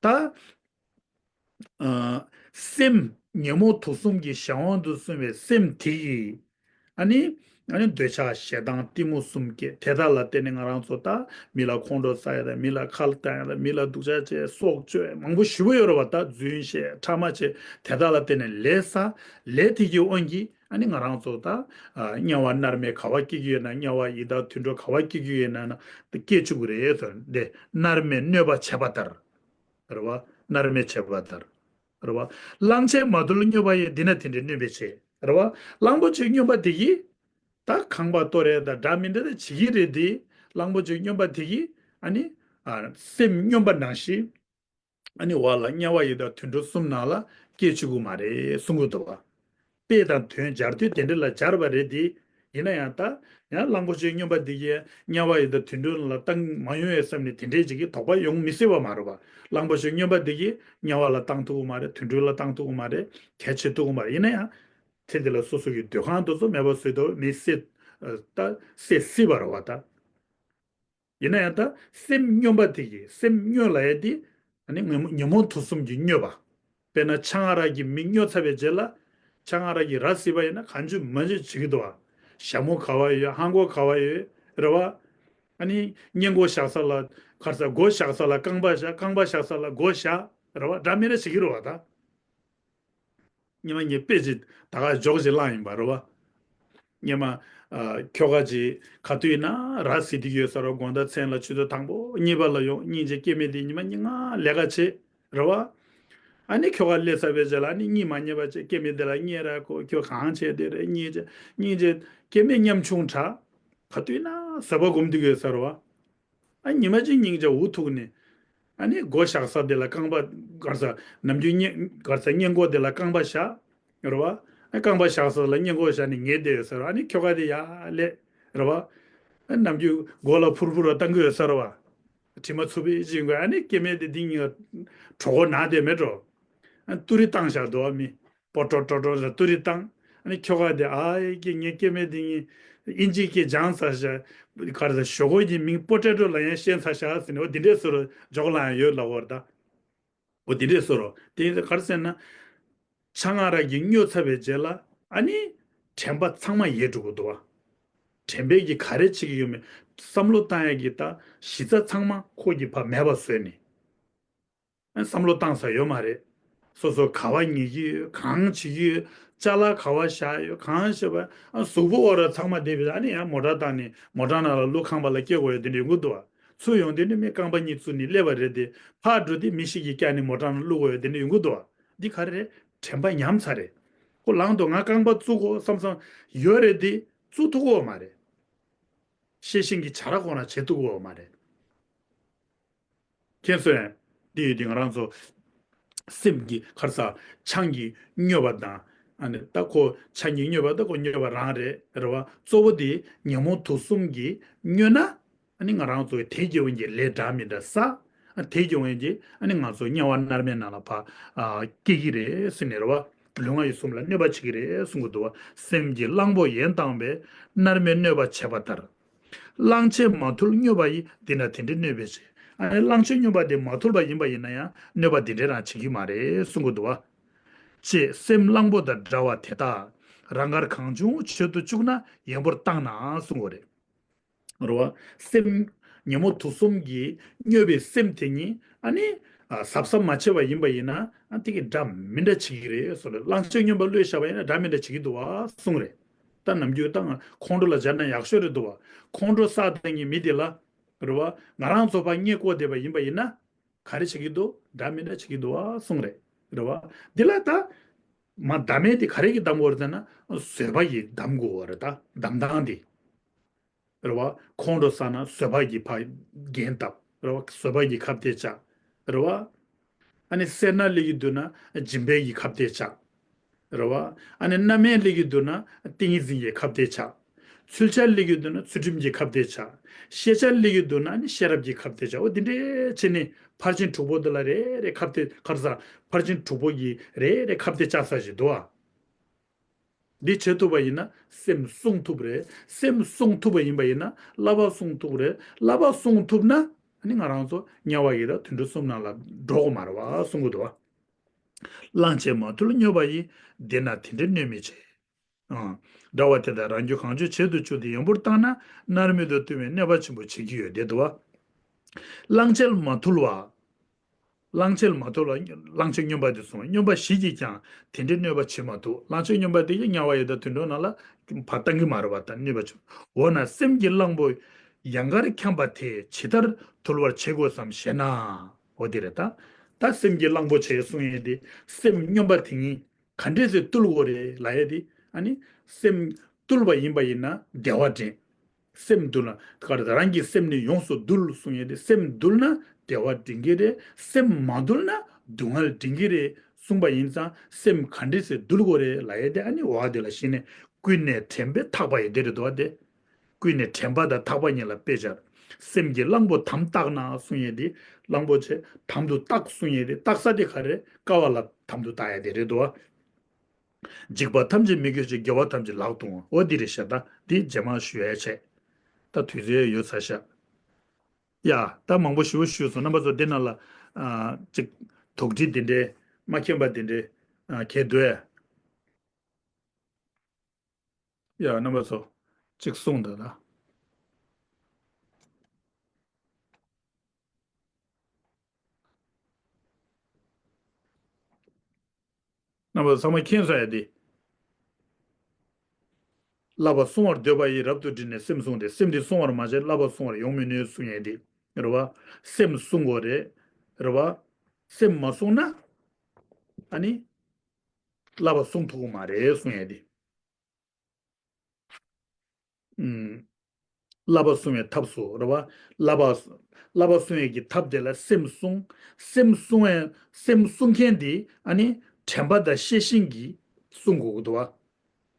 ད། ཨ། སེམས་ཉོན་མོངས་དུག་གསུམ་གྱི་གཞན་དབང་དུ་སོང་བའི་སེམས་དེ་ཡིས། ཨ་ནི། ཨ་ནི་འདོད་ཆགས་ཞེ་སྡང་གཏི་མུག་གསུམ་སྐྱེ། དེ་དག་ལ་བརྟེན་ནས་ང་རང་ཚོ་ད་མི་ལ་ཁོང་ཁྲོ་ཟ་ཡ་དང་། མི་ལ་ཁ་བཏང་ཡ་དང་། མི་ལ་སྡུག་ཅག་བྱས། སྲོག་གཅོད། མང་པོ་ཞེ་པོ་ཡོད་རེད་བ། ད་རྫུན་བཤད། ཕྲ་མ་བྱས། དེ་དག་ལ་བརྟེན་ནས་ལས་བསགས། ལས་དེ་གི་དབང་གིས་ཨ་ནི་ང་རང་ཚོ་ད། ཨ། དམྱལ་བ་མནར་མེད་ག་བ་སྐྱེ་གི་ཡོད་ན། དམྱལ་བ་ཡི་དྭགས་དུད་འགྲོ་ག་བ་སྐྱེ་གི་ཡོད་ན་ན་སྐྱེ་བཅུག་གི་རེད་ཟེར། འདི་མནར་མེད་གནོད་པ་བྱས་པ་ལྟར། རེད་བ། མནར་མེད་བྱས་པ་ལྟར། རེད་བ། གླང་ཆེན་མ་ཐུལ་སྨྱོན་པ་ཡིས། འདི་ན་དེ་འདྲའི་གནོད་པའི་ཆེད། རེད་བ། གླང་པོ་ཆེ་སྨྱོན་པ་དེ་གིས་ད་ཁང་པ་གཏོར་རེད་ད། འདྲ་མི་འདྲ་ད་བྱེད་ཀྱི་རེད་དེ། གླང་པོ་ཆེ་སྨྱོན་པ་དེ་གིས་ཨ་ནི། ཨ། སེམས་སྨྱོན་པ་ནང་བཞིན་ཨ་ནི་བ་ལ་དམྱལ་བ་ཡི་དྭགས་དུད་འགྲོ་གསུམ་ནང་ལ་སྐྱེ་བཅུག་གི་མ་རེད་གསུང་གི་འདུག་བ། དཔེ་དང་དོན་སྦྱར་དུས་དེ་འདྲ་ལ་སྦྱར་བ་རེད་དེ། ཡིན་ན་ཡང་ད་ཡང་གླང་པོ་ཆེ་སྨྱོན་པ་འདི་གིས་དམྱལ་བ་ཡི་དྭགས་དུད་འགྲོ་ལ་བཏང་མ་ཡོང་ཡས་བསམ་ནས་དེ་འདྲའི་ཅིག་གི་དོགས་པ་ཡོང་མི་སྲིད་པ་མ་རེད་པ། གླང་པོ་ཆེ་སྨྱོན་པ་འདི་གིས་དམྱལ་བ་ལ་བཏང་ཐུབ་ཀྱི་མ་རེད། དུད་འགྲོ་ལ་བཏང་ཐུབ་ཀྱི་མ་རེད། གལ་ཆེ་ཐུབ་ཀྱི་མ་རེད། ཡིན་ན་ཡང་དེ་འདི་ལ་སོ་སོ་གི་འདོད་ཁམས་དེ་ཚོ་མེད་པ་བཟོས་འདུག་མི་སྲིད། ད་སྲིད་སྲིད་པ་རེད་བ་ད། ཡིན་ན་ཡང་ད་སེམས་སྨྱོན་པ་དེ་གིས། སེམས་སྨྱོན་ལབ་ཡ་དེ་ཨ་ནི་ཉོན་མོངས་དུག་གསུམ་གྱིས་སྨྱོས་པ། དཔེར་ན་ཆང་ཨ་རག་གིས་མི་སྨྱོ་ཚར་བའི་རྗེས་ལ། ཆང་ཨ་རག་གིས་ར་བཟི་བ་ཡིན་ན་གང་བྱུང་མང་བྱུང་བྱེད་ཀྱི་འདུག་བ། ཞྭ་མོ་ག་བ་ཡོད། ལྷམ་གོག་ག་བ་ཡོད། རེད་བ། ཨ་ནི་སྔས་མགོ་བཞག་ས་ལ་ག་རེ་ཟ། མགོ་བཞག་ས་ལ་རྐང་པ་བཞག་རྐང་པ་བཞག་ས་ལ་མགོ་བཞག་རེད་བ། འདྲ་མི་འདྲ་བྱེད་ཀྱི་རེད་བ་ད། སྔོན་མ་ངས་དཔེ་ཅིག་ད་ག་ཇོག་ཅིག་བླངས་ཡིན་པ་རེད་བ། སྔོན་མ། ཨ། ཁྱོ་ག་ཅིག་ག་དུས་ཡིན་ན་ར་བཟི་བསྡད་ཀྱི་ཡོད་ས་རེད་བ། དགོང་དག་མཚན་ལ་ཆུ་ཚོད་དང་པོ་གཉིས་པ་ལ་ཡོང་། སྙིང་རྗེ། སྐྱེ་དམན་དེ་ཉི་མ་ཉིན་གང་ལས་ཀ་བྱེད་རེད་བ། ཨ་ནི་ཁྱོ་ག་སླེབས་ཚར་བའི་རྗེས་ལ་ཨ་ནི་གཉིད་མ་ཉལ་བ་བྱས། སྐྱེ་དམན་དེ་ལ་བསྙད་ར་ཁོ། ཁྱོད་གང་བྱས་བསྡད་རེད། སྙིང་རྗེ། སྙིང་རྗེ། སྐྱེ་དམན་ཉམ་ཆུང་དྲགས། ག་དུས་ན་བཟོད་པ་སྒོམ་བསྡད་ཀྱི་ཡོད་ས་རེད་བ། ཨ། ཉི་མ་གཅིག་སྙིང་རྗེ་འུ་ཐུག་ནས། ཨ་ནི་མགོ་བཞག་ས་དེ་ལ་རྐང་པ། ག་རེ་ཟ། ནམ་རྒྱུན་སྔས། ག་རེ་ཟ། སྔས་མགོ་དེ་ལ་རྐང་པ་བཞག་རེད་བ། ཨ། རྐང་པ་བཞག་ས་ལ་སྔས་མགོ་བཞག་ནས་ཉལ་བསྡད་ཡོད་ས་རེད། ཨ་ནི་ཁྱོ་ག་དེ་ཡར་སླེབས་རེད་བ། ཨ། ནམ་རྒྱུན་མགོ་ལ་ཕུར་ཕུར་བཏང་གི་ཡོད་ས་རེད་བ། དྲི་མ་ཚུབ་པའི་ཅིག་གོ། ཨ་ནི་སྐྱེ་དམན་དེ་འདི་གཉིས་ཀ་གྲོད་ཁོག་ན་བསྡད་མེད་འགྲོ། ཨ། ཏུ་རི་བཏང་བཞག་འདུག་བ། མི་པོ་ཏྲོ་ཏྲོ་ཏྲོ་ཟེར་ཏུ་རི་བཏང་། ཨ་ནི་ཁྱོ་ག་དེ། ཨ་ཡེ་ཀྱེ། ངའི་སྐྱེ་དམན་དེ་ངས་ཨིན་ཇི་སྐད་སྦྱངས་ཚར་ཤག་ག་རེ་ཟ། ཞོག་ཁོག་གི་མིང་པོ་ཏྲེ་ཏྲོ་ལབ་ཡ་ཤེས་ཚར་ཤག་ཟེར་ནས། འོ་འདི་འདྲས་བཟོ་རོགས། ཇོག་ལབ་ཡ་ཡོད་ལབ་པ་རེད་ད། འོ་འདི་འདྲས་བཟོ་རོགས། དེ་ག་རེ་ཟེར་ན། ཆང་ཨ་རག་གིས་སྨྱོ་ཚར་བའི་རྗེས་ལ་ཨ་ནི་དྲན་པ་ཚང་མ་ཡལ་འགྲོ་གི་འདུག་བ། དྲན་པས་ཀྱིས་ག་རེ་བྱེད་ཀྱི་ཡོད་མེད་བསམ་བློ་བཏང་ཡ་གི་ད་གཞི་རྩ་ཚང་མ་ཁོ་གིས་ཕར་མེད་པ་བཟོས་ནས། བསམ་བློ་བཏང་ས་ཡོད་མ་རེད། སོ་སོ་ག་བ་ཉལ་གྱི་ཡོད། གང་བྱེད་ཀྱི་ཡོད། ཅ་ལག་ག་བ་བཞག་ཡོད། གང་བྱེད་པ། ཨ། གཟུགས་པོ་འོ་ར་ཚང་མ་བསྡད་པའི། ཨ་ནི་ཡང་མོ་ཊ་བཏང་ནས་མོ་ཊ་ནང་ལ་བླུགས། ཁང་པ་ལ་སྐྱེལ་དགོས་ཡོད་དེ་འདྲ་ཡོང་གི་འདུག་བ། ཚུར་ཡོང་དུས་ནི་མི་རྐང་པ་གཉིས་བཙུགས་ནས་སླེབས་པ་རེད་དེ། ཕར་འགྲོ་དུས་མི་ཞིག་གིས་བཀྱགས་ནས་མོ་ཊ་ནང་བླུགས་དགོས་ཡོད་དེ་འདྲ་ཡོང་གི་འདུག་བ། འདི་ག་རེ་རེད། དྲན་པ་ཉམས་ཚར་རེད། ཁོ་ལངས་འདུག་ང་རྐང་པ་བཙུགས་དགོས་བསམ་བསམ་ཡོད་རེད་དེ། བཙུགས་ཐུབ་ཀྱི་ཡོད་མ་རེད། ཤེས་བཞིན་གྱི་བྱ་ར་ཁོ་ན་བྱེད་ཐུབ་ཀྱི་ཡོད་མ་རེད། མཁྱེན་སོང་ངས། འདི་ཡོད་དེ་ང་རང་ཚོ་སེམས་ཀྱི་ག་རེ་ཟ། ཆང་གིས་སྨྱོས་པ་དང་། ཨ་ནི་ད་ཁོ་ཆང་གིས་སྨྱོས་པ་ད་ཁོ་སྨྱོས་པ་རང་རེད། རེད་བ། གཙོ་བོ་དེ་ཉོན་མོངས་དུག་གསུམ་གྱིས་སྨྱོས་ན། ཨ་ནི་ང་རང་ཚོ་དེ་གི་དབང་གིས་ལས་འདྲ་མི་འདྲ་བསགས། ཨ། དེ་གི་དབང་གིས་ཨ་ནི་ང་ཚོ་དམྱལ་བ་མནར་མེད་ནང་ལ་ཕར། ཨ། སྐྱེ་གི་རེད་ཟེར་ནས། རེད་བ། ལུས་ངག་ཡིད་གསུམ་ལ་གནོད་པ་བྱེད་ཀྱི་རེད་གསུང་གི་འདུག་བ། སེམས་ཀྱི་གླང་པོ་ཡོངས་བཏང་བས། མནར་མེད་གནོད་པ་བྱས་པ་ལྟར། གླང་ཆེན་མ་ཐུལ་སྨྱོ་བ་ཡིས། འདི་ན་དེ་འདྲའི་གནོད་པའི་ཆེད། ཨ་ནི་གླང་ཆེན་སྨྱོན་པ་དེ་མ་ཐུལ་བ་ཡིན་པ་ཡིན་ན་ཡང་གནོད་པ་འདི་འདྲའི་རང་བྱེད་ཀྱི་མ་རེད་གསུང་གི་འདུག་བ། ཅེས་སེམས་གླང་པོ་དང་འདྲ་བ་དེ་དག་རང་དགར་གང་བྱུང་བྱེད་དུ་བཅུག་ན་ཡངས་པོར་བཏང་ན་གསུང་བ་རེད། རེད་བ། སེམས་ཉོན་མོངས་དུག་གསུམ་གྱིས་སྨྱོས་པའི་སེམས་དེ་ཉིད་ཨ་ནི། ཨ། གཟབ་གཟབ་མ་བྱས་པ་ཡིན་པ་ཡིན་ན། ཨ། དེ་གིས་འདྲ་མི་འདྲ་བྱེད་ཀྱི་རེད་གསུངས་རེད། གླང་ཆེན་སྨྱོན་པ་བློས་བཞག་པ་ཡིན་ན་འདྲ་མི་འདྲ་བྱེད་ཀྱི་འདུག་བ་གསུངས་རེད། ད་ནམ་རྒྱུན་ད་ང་ཁོང་ཁྲོ་ལ་སྦྱར་ན་ཡག་ཤོས་རེད་འདུག་བ། ཁོང་ཁྲོ་བསགས་བསྡད་མཁན་མི་དེ་ལ། རེད་བ། ང་རང་ཚོ་ཕར་བསྙད་བཀོག་བསྡད་པ་ཡིན་པ་ཡིན་ན། ག་རེ་བྱེད་ཀྱི་འདུག་འདྲ་མི་འདྲ་བྱེད་ཀྱི་འདུག་བ་གསུངས་རེད། རེད་བ། འདི་ལ་ད་མ་བསྡམ་མཁན་དེ་ག་རེ་གིས་བསྡམ་དགོས་རེད་ཟེར་ན། བཟོད་པ་ཡིས་བསྡམ་དགོས་པ་རེད། ད་བསྡམ་སྟངས་དེ། རེད་བ། ཁོང་ཁྲོ་ཟ་ན་བཟོད་པ་གིས་ཕར་འགན་བཏབ། རེད་བ། བཟོད་པ་གིས་ཁ་གཏད་བཅག་རེད་བ། ཨ་ནི་སེར་སྣ་སླེབས་ཀྱི་འདུག་ན་སྦྱིན་པ་གིས་ཁ་གཏད་བཅག་རེད་བ། ཨ་ནི་རྣམ་གཡེང་སླེབས་ཀྱི་འདུག་ན་ཏིང་ངེ་འཛིན་གྱིས་ཁ་གཏད་བཅག་ཚུལ་འཆར་སླེབས་ཀྱི་འདུག་ན་ཚུལ་ཁྲིམས་ཀྱི་ཁ་གཏད་བྱ། ཤེས་འཆར་སླེབས་ཀྱི་འདུག་ན་ནི་ཤེས་རབ་ཀྱི་ཁ་གཏད་བྱ། འོ་དེ་འདྲས་བྱས་ནས་ཕར་ཕྱིན་དྲུག་པོ་འདི་ལ་རེ་རེ་ཁ་གཏད། ཁར་ས་ཕར་ཕྱིན་དྲུག་པོ་གི་རེ་རེ་ཁ་གཏད་བཅའ་ས་ཞིག་འདུག་ཨ། འདི་བྱེད་ཐུབ་པ་ཡིན་ན་སེམས་བསྲུང་ཐུབ་རེད། སེམས་བསྲུང་ཐུབ་པ་ཡིན་པ་ཡིན་ན་བསླབ་པ་བསྲུང་ཐུབ་རེད། བསླབ་པ་བསྲུང་ཐུབ་ན་ཨ་ནི་ང་རང་ཚོ་དམྱལ་བ་ཡི་དྭགས་དུད་འགྲོ་གསུམ་ནང་ལ་འགྲོ་དགོས་མ་རེད་བ་གསུང་གི་འདུག་བ། བླང་བྱས་མ་ཐུལ་སྨྱོས་པ་ཡིས། འདི་ན་དེ་འདྲའི་གནོད་མི་བྱེད། ཨང་། འདྲ་བ་དེ་དག་རང་རྒྱུད་གང་བྱུང་བྱེད་དུ་བཅུག་སྟེ་ཡོན་པོར་བཏང་ན་མནར་མེད་དུ་བཏུལ་བའི་གནོད་པ་ཆེན་པོ་བྱེད་ཀྱི་ཡོད་དེ་འདུག་བ། བླང་བྱས་མ་ཐུལ་བ། བླང་བྱས་མ་ཐུལ་བ། བླང་བྱ་སྨྱོན་པ་དེ་སོང་བ། སྨྱོན་པ་བཞི་གིས་ཀྱང་དེ་འདྲའི་གནོད་པ་བྱེད་མ་ཐུབ། བླང་བྱ་སྨྱོན་པ་དེ་ཡང་དམྱལ་བ་ཡི་དྭགས་དུད་འགྲོ་ནང་ལ་ཕར་བཏང་གི་མ་རེད་བ། ད་གནོད་པ་བྱེད། འོ་ན་སེམས་ཀྱི་གླང་པོ་ཡང་དཀར་འཁྱམས་པ་དེ་ཇི་ལྟར་འདུལ་བར་བྱེད་དགོས་སམ་ཞེ་ན། འོ་དེ་རེད་ད། ད་སེམས་ཀྱི་གླང་པོ་ཆེ་གསུང་ཡས་དེ་སེམས་སྨྱོན་པ་དེ་ཉིད་ག་འདྲས་སེ་བཏུལ་དགོས་རེད་ལབ་ཡས་དེ། ཨ་ནི་སེམས་བཏུལ་བ་ཡིན་པ་ཡིན་ན་བདེ་བ་འདྲེན། སེམས་བཏུལ་ན་ག་རེ་ད་རང་གི་སེམས་ནི་ཡོངས་སུ་འདུལ་གསུང་ཡས་དེ། སེམས་བཏུལ་ན་བདེ་བ་འདྲེན་གྱི་རེད། སེམས་མ་བཏུལ་ན་སྡུག་བསྔལ་འདྲེན་གྱི་རེད་གསུངས་པ་ཡིན་ཙང་སེམས་ག་འདྲས་སེ་བཏུལ་དགོས་རེད་ལབ་ཡས་དེ། ཨ་ནི་འོ་དེ་ལ་གཞི་ནས་ཀུན་ནས་དྲན་པས་ཐག་པ་ཡི་དེ་རེད་དོ་དེ། ཀུན་ནས་དྲན་པ་དང་ཐག་པ་གཉིས་ལ་དཔེ་སྦྱར། སེམས་ཀྱི་གླང་པོ་དམ་བཏགས་ན་གསུང་ཡས་དེ། གླང་པོ་ཆེ་དམ་དུ་བཏགས་གསུང་ཡས་དེ། བཏགས་ས་དེ་ག་རེ། ཀ་བ་ལ་དམ་དུ་བཏགས་ཡས་དེ་རེད་དོ། འཇིགས་པ་ཐམས་ཅད་མི་སྐྱོ་ཞིང་། དགེ་བ་ཐམས་ཅད་ལག་ཏུ་འོང་། འོ་འདི་རེད་ཤག་ད་འདི་རྗེས་མ་ཞུ་ཡས་བྱས། ད་དུས་ཚོད་ཡོད་ཚར་ཤག་ཡ། ད་མང་པོ་ཞུ་ཞུས་སོང་། རྣམ་པ་ཚོ་འདི་ནང་ལ་ཨ་ཅིག་དོགས་འདྲི་འདི་འདྲའི་མ་མཁྱེན་པ་འདི་འདྲའི་ཨ་གལ་འདུག་ཨེ། ཡ། རྣམ་པ་ཚོ་གཅིག་གསུངས་དང་ད། རྣམ་པ་ཚང་མ་མཁྱེན་སོང་ཡ་དེ། བསླབ་པ་བསྲུང་བར་འདོད་པ་ཡིས། རབ་ཏུ་དྲིལ་ནས་སེམས་བསྲུང་སྟེ། སེམས་འདི་བསྲུང་བར་མ་བྱས། བསླབ་པ་བསྲུང་བར་ཡོང་མི་ནུས་གསུང་ཡས་དེ་རེད་བ། སེམས་བསྲུང་དགོས་རེད། རེད་བ། སེམས་མ་བསྲུངས་ན་ཨ་ནི་བསླབ་པ་བསྲུང་ཐུབ་ཀྱི་མ་རེད་གསུང་ཡས་དེ། ཨུམ། བསླབ་པ་བསྲུང་བའི་ཐབས་སུ་རེད་བ། བསླབ་པ། བསླབ་པ་བསྲུང་བའི་གི་ཐབས་དེ་ལ་སེམས་བསྲུང་། སེམས་བསྲུང་བའི། སེམས་བསྲུང་མཁན་དེ་ཨ་ནི་དྲན་པ་དང་ཤེས་བཞིན་གྱིས་བསྲུང་དགོས་ཀྱི་འདུག་བ།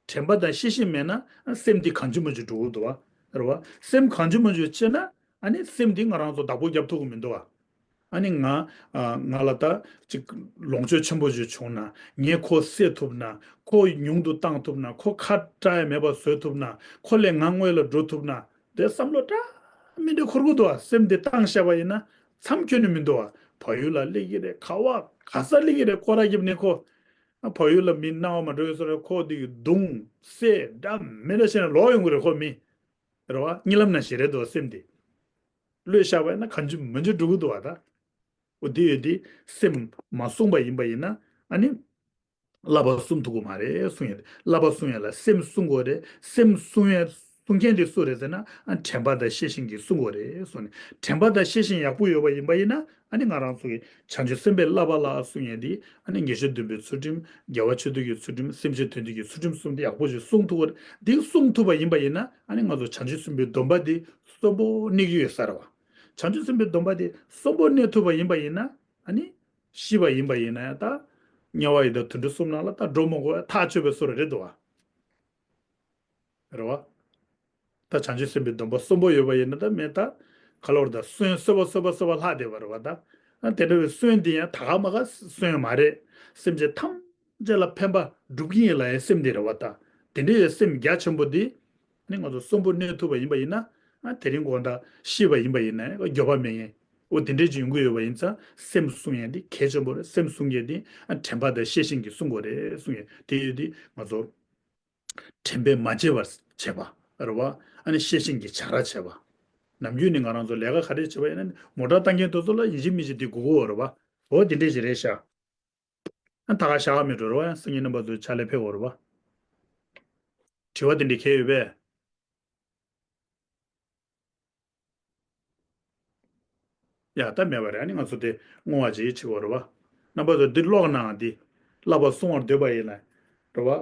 དྲན་པ་དང་ཤེས་བཞིན་མེད་ན་ཨ་སེམས་དེ་གང་བྱུང་མང་བྱུང་འགྲོ་གི་འདུག་བ། རེད་བ། སེམས་གང་བྱུང་མང་བྱུང་བྱས་ན་ཨ་ནི་སེམས་དེ་ང་རང་ཚོ་བདག་པོ་རྒྱབ་ཐུབ་ཀྱི་མི་འདུག་བ། ཨ་ནི་ང་། ཨ། ང་ལ་ད་ཅིག་ལོངས་སྤྱོད་ཆེན་པོ་ཞིག་བྱུང་ན། ངས་ཁོ་བསད་ཐུབ་ན། ཁོ་ཉུང་དུ་བཏང་ཐུབ་ན། ཁོ་ཁ་བྲལ་ཡ་མེད་པ་བཟོ་ཐུབ་ན། ཁོ་ལས་ང་སྔོན་ལ་འགྲོ་ཐུབ་ན། དེ་བསམ་བློ་འདྲ་མི་འདྲ་འཁོར་གི་འདུག་ཨ། སེམས་དེ་བཏང་བཞག་པ་ཡིན་ན་མཚམས་འཁྱོལ་ནི་མི་འདུག་ཨ། བལ་ཡུལ་ལ་སླེབས་ཀྱི་རེད། ག་བ་ག་ས་སླེབས་ཀྱི་རེད། སྐོར་ར་བརྒྱབ་ནས་ཁོ། ཨ། བལ་ཡུལ་ལ་མི་སྣང་བ་མ་འགྲོ་ཡོད་ས་རེད། ཁོ་དེ་གི་རྡུང་བསད་འདྲ་མི་འདྲ་བྱས་ནས་ལོག་ཡོང་གི་རེད་ཁོ་མི། རེད་བ། གཉིད་ལམ་ན་ཞིག་རེད་འདུག་སེམས་དེ། བློས་བཞག་པ་ཡིན་ན་གང་བྱུང་མང་བྱུང་འགྲོ་གི་འདུག་བ་ད། འོ་དེ་ཡོད་དེ། སེམས་མ་བསྲུངས་པ་ཡིན་པ་ཡིན་ན་ཨ་ནི། བསླབ་པ་བསྲུང་ཐུབ་ཀྱི་མ་རེད་གསུང་ཡ་དེ། བསླབ་པ་བསྲུང་ཡ་ལ་སེམས་བསྲུང་དགོས་རེད། སེམས་བསྲུང་ཡ་བསྲུང་མཁན་དེ་སུ་རེད་ཟེར་ན། ཨ། དྲན་པ་དང་ཤེས་བཞིན་གྱིས་བསྲུང་དགོས་རེད་གསུངས་ནས། དྲན་པ་དང་ཤེས་བཞིན་ཡག་པོ་ཡོད་པ་ཡིན་པ་ཡིན་ན་ཨ་ནི་ང་རང་ཚོ་གི་བྱང་ཆུབ་སེམས་དཔའི་བསླབ་པ་ལ་གསུང་ཡ་དེ། ཨ་ནི་ཉེས་སྤྱོད་སྡོམ་པའི་ཚུལ་ཁྲིམས། དགེ་བ་ཆོས་སྡུད་ཀྱི་ཚུལ་ཁྲིམས། སེམས་ཅན་དོན་སྡུད་ཀྱི་ཚུལ་ཁྲིམས་གསུམ་དེ་ཡག་པོ་ཞིག་བསྲུང་ཐུབ་པ་རེད། དེ་བསྲུང་ཐུབ་པ་ཡིན་པ་ཡིན་ན་ཨ་ནི་ང་ཚོ་བྱང་ཆུབ་སེམས་དཔའི་སྡོམ་པ་དེ་གསོན་པོ་གནས་ཀྱི་ཡོད་ས་རེད་བ། བྱང་ཆུབ་སེམས་དཔའི་སྡོམ་པ་དེ་གསོན་པོ་གནས་ཐུབ་པ་ཡིན་པ་ཡིན་ན་ཨ་ནི། ཤི་བ་ཡིན་པ་ཡིན་ན་ཡང་ད། དམྱལ་བ་ཡི་དྭགས་དུད་འགྲོ་གསུམ་ནང་ལ་ད་འགྲོ་མི་དགོས་པ་ཐག་ཆོད་པའི་བཟོ་འདྲ་རེད་འདུག་བ། རེད་བ། ད་བྱང་ཆུབ་སེམས་དཔའི་སྡོམ་པ་གསོན་པོ་ཡོད་པ་ཡིན་ན་ད་མེད་ད། ག་ལོར་ད་གསོན་གསོན་པོ་གསོན་པོ་གསོན་པོ་ལྷག་བསྡད་པ་རེད་བ་ད། ཨ། དེ་འདྲ་བའི་གསོན་དེ་ཡང་ད་ག་མ་ག་གསོན་མ་རེད། སེམས་ཅན་ཐམས་ཅད་ལ་ཕན་པ་སྒྲུབ་ཀྱི་ཡིན་ལབ་ཡའི་སེམས་དེ་རེད་བ་ད། དེ་འདྲ་བའི་སེམས་རྒྱ་ཆེན་པོ་དེ། ནི་ང་ཚོ་གསོན་པོ་གནས་ཐུབ་པ་ཡིན་པ་ཡིན་ན། ཨ། དེ་རིང་དགོང་དག་ཤི་བ་ཡིན་པ་ཡིན་ན་འགྱོད་པ་མེད་ངེས། འོ་དེ་འདྲས་ཅིག་ཡོང་གི་ཡོད་པ་ཡིན་ཙང་སེམས་བསྲུང་ཡས་འདི་གལ་ཆེན་པོ་རེད། སེམས་བསྲུང་ཡས་འདི། ཨ། དྲན་པ་དང་ཤེས་བཞིན་གྱིས་བསྲུང་དགོས་རེད་གསུང་ཡས་དེ་ཡོད་དེ་ང་ཚོ། དྲན་པས་མ་བརྗེད་པར་བྱེད་པ། རེད་བ། ཨ་ནི་ཤེས་བཞིན་གྱིས་བྱ་ར་བྱེད་པ། ནམ་རྒྱུན་ནི་ང་རང་ཚོ་ལས་ཀ་ག་རེ་བྱེད་པ་ཡིན་ན་ནི་མོ་ཊ་བཏང་མཁན་དེ་ཚོ་ལ་ཡིན་གཅིག་མིན་གཅིག་དེ་དགོས་ཀྱི་ཡོད་རེད་བ། འོ་དེ་འདྲས་ཅིག་རེད་ཤག་ཨ། ད་ག་ཞག་མི་འགྲོ་རེད་བ། ཡང་སང་ཉིན་རྣམ་པ་ཚོའི་ཕྱག་ལས་ཕེབས་དགོས་རེད་བ། དྲི་བ་དེ་འདྲ་གང་ཡོད་པས། ཡ། ད་མེད་པ་རེད། ཨ་ནི་ང་ཚོ་དེ་བསྔོ་བ་ཅིག་བྱེད་དགོས་རེད་བ། རྣམ་པ་ཚོ་འདི་ཀློག་གནང་འདི། བསླབ་པ་བསྲུང་བར་འདོད་པ་ཡིན་ན། རེད་བ།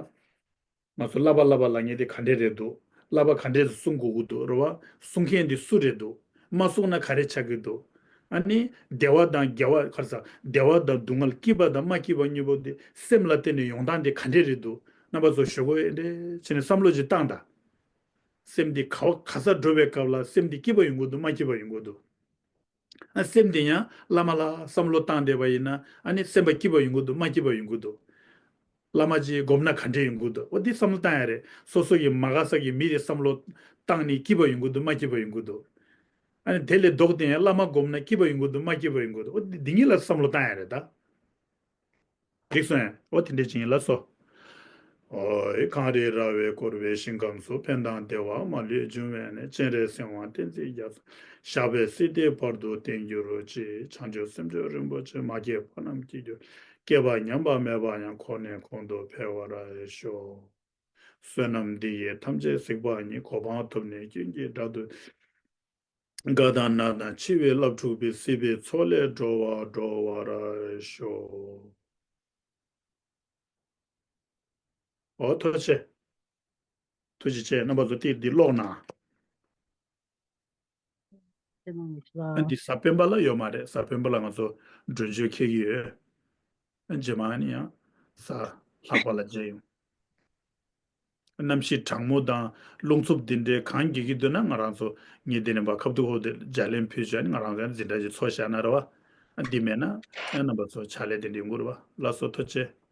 ང་ཚོ་བསླབ་པ་བསླབ་པ་ལབ་མཁན་དེ་ག་འདྲས་རེད་འདུག་བསླབ་པ་ག་འདྲས་སེ་བསྲུང་དགོས་ཀྱི་འདུག་རེད་བ། སྲུང་མཁན་དེ་སུ་རེད་འདུག་མ་བསྲུངས་ན་ག་རེ་ཆགས་ཀྱི་འདུག་ཨ་ནི་བདེ་བ་དང་དགེ་བ། ག་རེ་ཟ། བདེ་བ་དང་སྡུག་བསྔལ། སྐྱིད་པ་དང་མ་སྐྱིད་པ་གཉིས་པོ་དེ་སེམས་ལ་བརྟེན་ནས་ཡོང་སྟངས་དེ་ག་འདྲས་རེད་འདུག་རྣམ་པ་ཚོ་ཞོགས་ཀས་དེ་འདྲས་བྱས་ནས་བསམ་བློ་ཅིག་བཏང་དང་། སེམས་འདི་ག་བ་ག་ས་འགྲོ་བའི་སྐབས་ལ་སེམས་འདི་སྐྱིད་པ་ཡོང་གི་འདུག་མ་སྐྱིད་པ་ཡོང་གི་འདུག་ཨ་སེམས་འདི་ཡང་བླ་མ་ལ་བསམ་བློ་བཏང་བསྡད་པ་ཡིན་ན་ཨ་ནི་སེམས་པ་སྐྱིད་པ་ཡོང་གི་འདུག་མ་སྐྱིད་པ་ཡོང་གི་འདུག་བླ་མ་ཅིག་སྒོམ་ན་ག་འདྲས་ཡོང་གི་འདུག་འོ་འདི་བསམ་བློ་བཏང་ཡ་རེད། སོ་སོ་ཡི་མ་དགའ་ས་གི་མི་དེ་བསམ་བློ་བཏང་ནས་སྐྱིད་པ་ཡོང་གི་འདུག་མ་སྐྱིད་པ་ཡོང་གི་འདུག་ཨ་ནི་དེ་ལས་ལྡོག་སྟེ་ཡང་བླ་མ་སྒོམ་ན་སྐྱིད་པ་ཡོང་གི་འདུག་མ་སྐྱིད་པ་ཡོང་གི་འདུག་འོ་འདི་འདི་གཉིས་ལ་བསམ་བློ་བཏང་ཡ་རེད་ད། འགྲིག་སོང་ངས། འོ་དེ་འདྲས་ཅིག་ཡིན་ལ་སོ། ཨོ་ཡེ། གངས་རི་ར་བས་བསྐོར་བའི་ཞིང་ཁམས་སུ། ཕན་དང་བདེ་བ་མ་ལུས་འབྱུང་བའི་གནས། སྤྱན་རས་གཟིགས་དབང་བསྟན་འཛིན་རྒྱ་མཚོ། ཞབས་པད་སྲིད་མཐའི་བར་དུ་བརྟན་གྱུར་ཅིག་བྱང་ཆུབ་སེམས་མཆོག་རིན་པོ་ཆེ། མ་སྐྱེས་པ་རྣམས་སྐྱེ་གྱུར། སྐྱེས་པ་ཉམས་པ་མེད་པ་ཡང་། གོང་ནས་གོང་དུ་འཕེལ་བར་ཤོག་བསོད་ནམས་འདི་ཡིས་ཐམས་ཅད་གཟིགས་པ་ཉིད། གོ་འཕང་ཐོབ་ནས་ཀུན་གྱི་བདག་ཏུ། རྒ་དང་ན་དང་འཆི་བའི་རླབས་འཁྲུགས་པའི། སྲིད་པའི་མཚོ་ལས་སྒྲོལ་བ་སྒྲོལ་བར་ཤོག་འོ་ཐུགས་རྗེ་ཆེ། ཐུགས་རྗེ་ཆེ། རྣམ་པ་ཚོ་ཏིག་འདི་ཀློག་ན། ཨ་འདི་གཟའ་སྤེན་པ་ལ་ཡོད་མ་རེད། གཟའ་སྤེན་པ་ལ་ང་ཚོ་མགྲོན་བརྗོད་འཁེལ་གྱི་ཡོད། རྗེས་མ་ནི་ཡང་གཟའ་ལྷག་པ་ལ་མཇལ་ཡོང་། གནམ་གཤིས་གྲང་མོ་དང་རླུང་འཚུབ་འདི་འདྲའི་གང་རྒྱག་གི་འདུག་ན་ང་རང་ཚོ་ངས་འདི་ནས་བ་ཁབ་ཏུ་ཧོ་དེ་ལྗགས་ལན་ཕུལ་བྱས་ནས་ང་རང་ཚོ་འཛིན་གྲྭ་ཞིག་འཚོ་བཞག་ན་རེད་བ། འདི་མེད་ན་ཡང་རྣམ་པ་ཚོ་ཕྱག་ལས་དེ་འདྲ་ཡོང་གི་རེད་བ། ལགས་སོ་ཐུགས་རྗེ་ཆེ།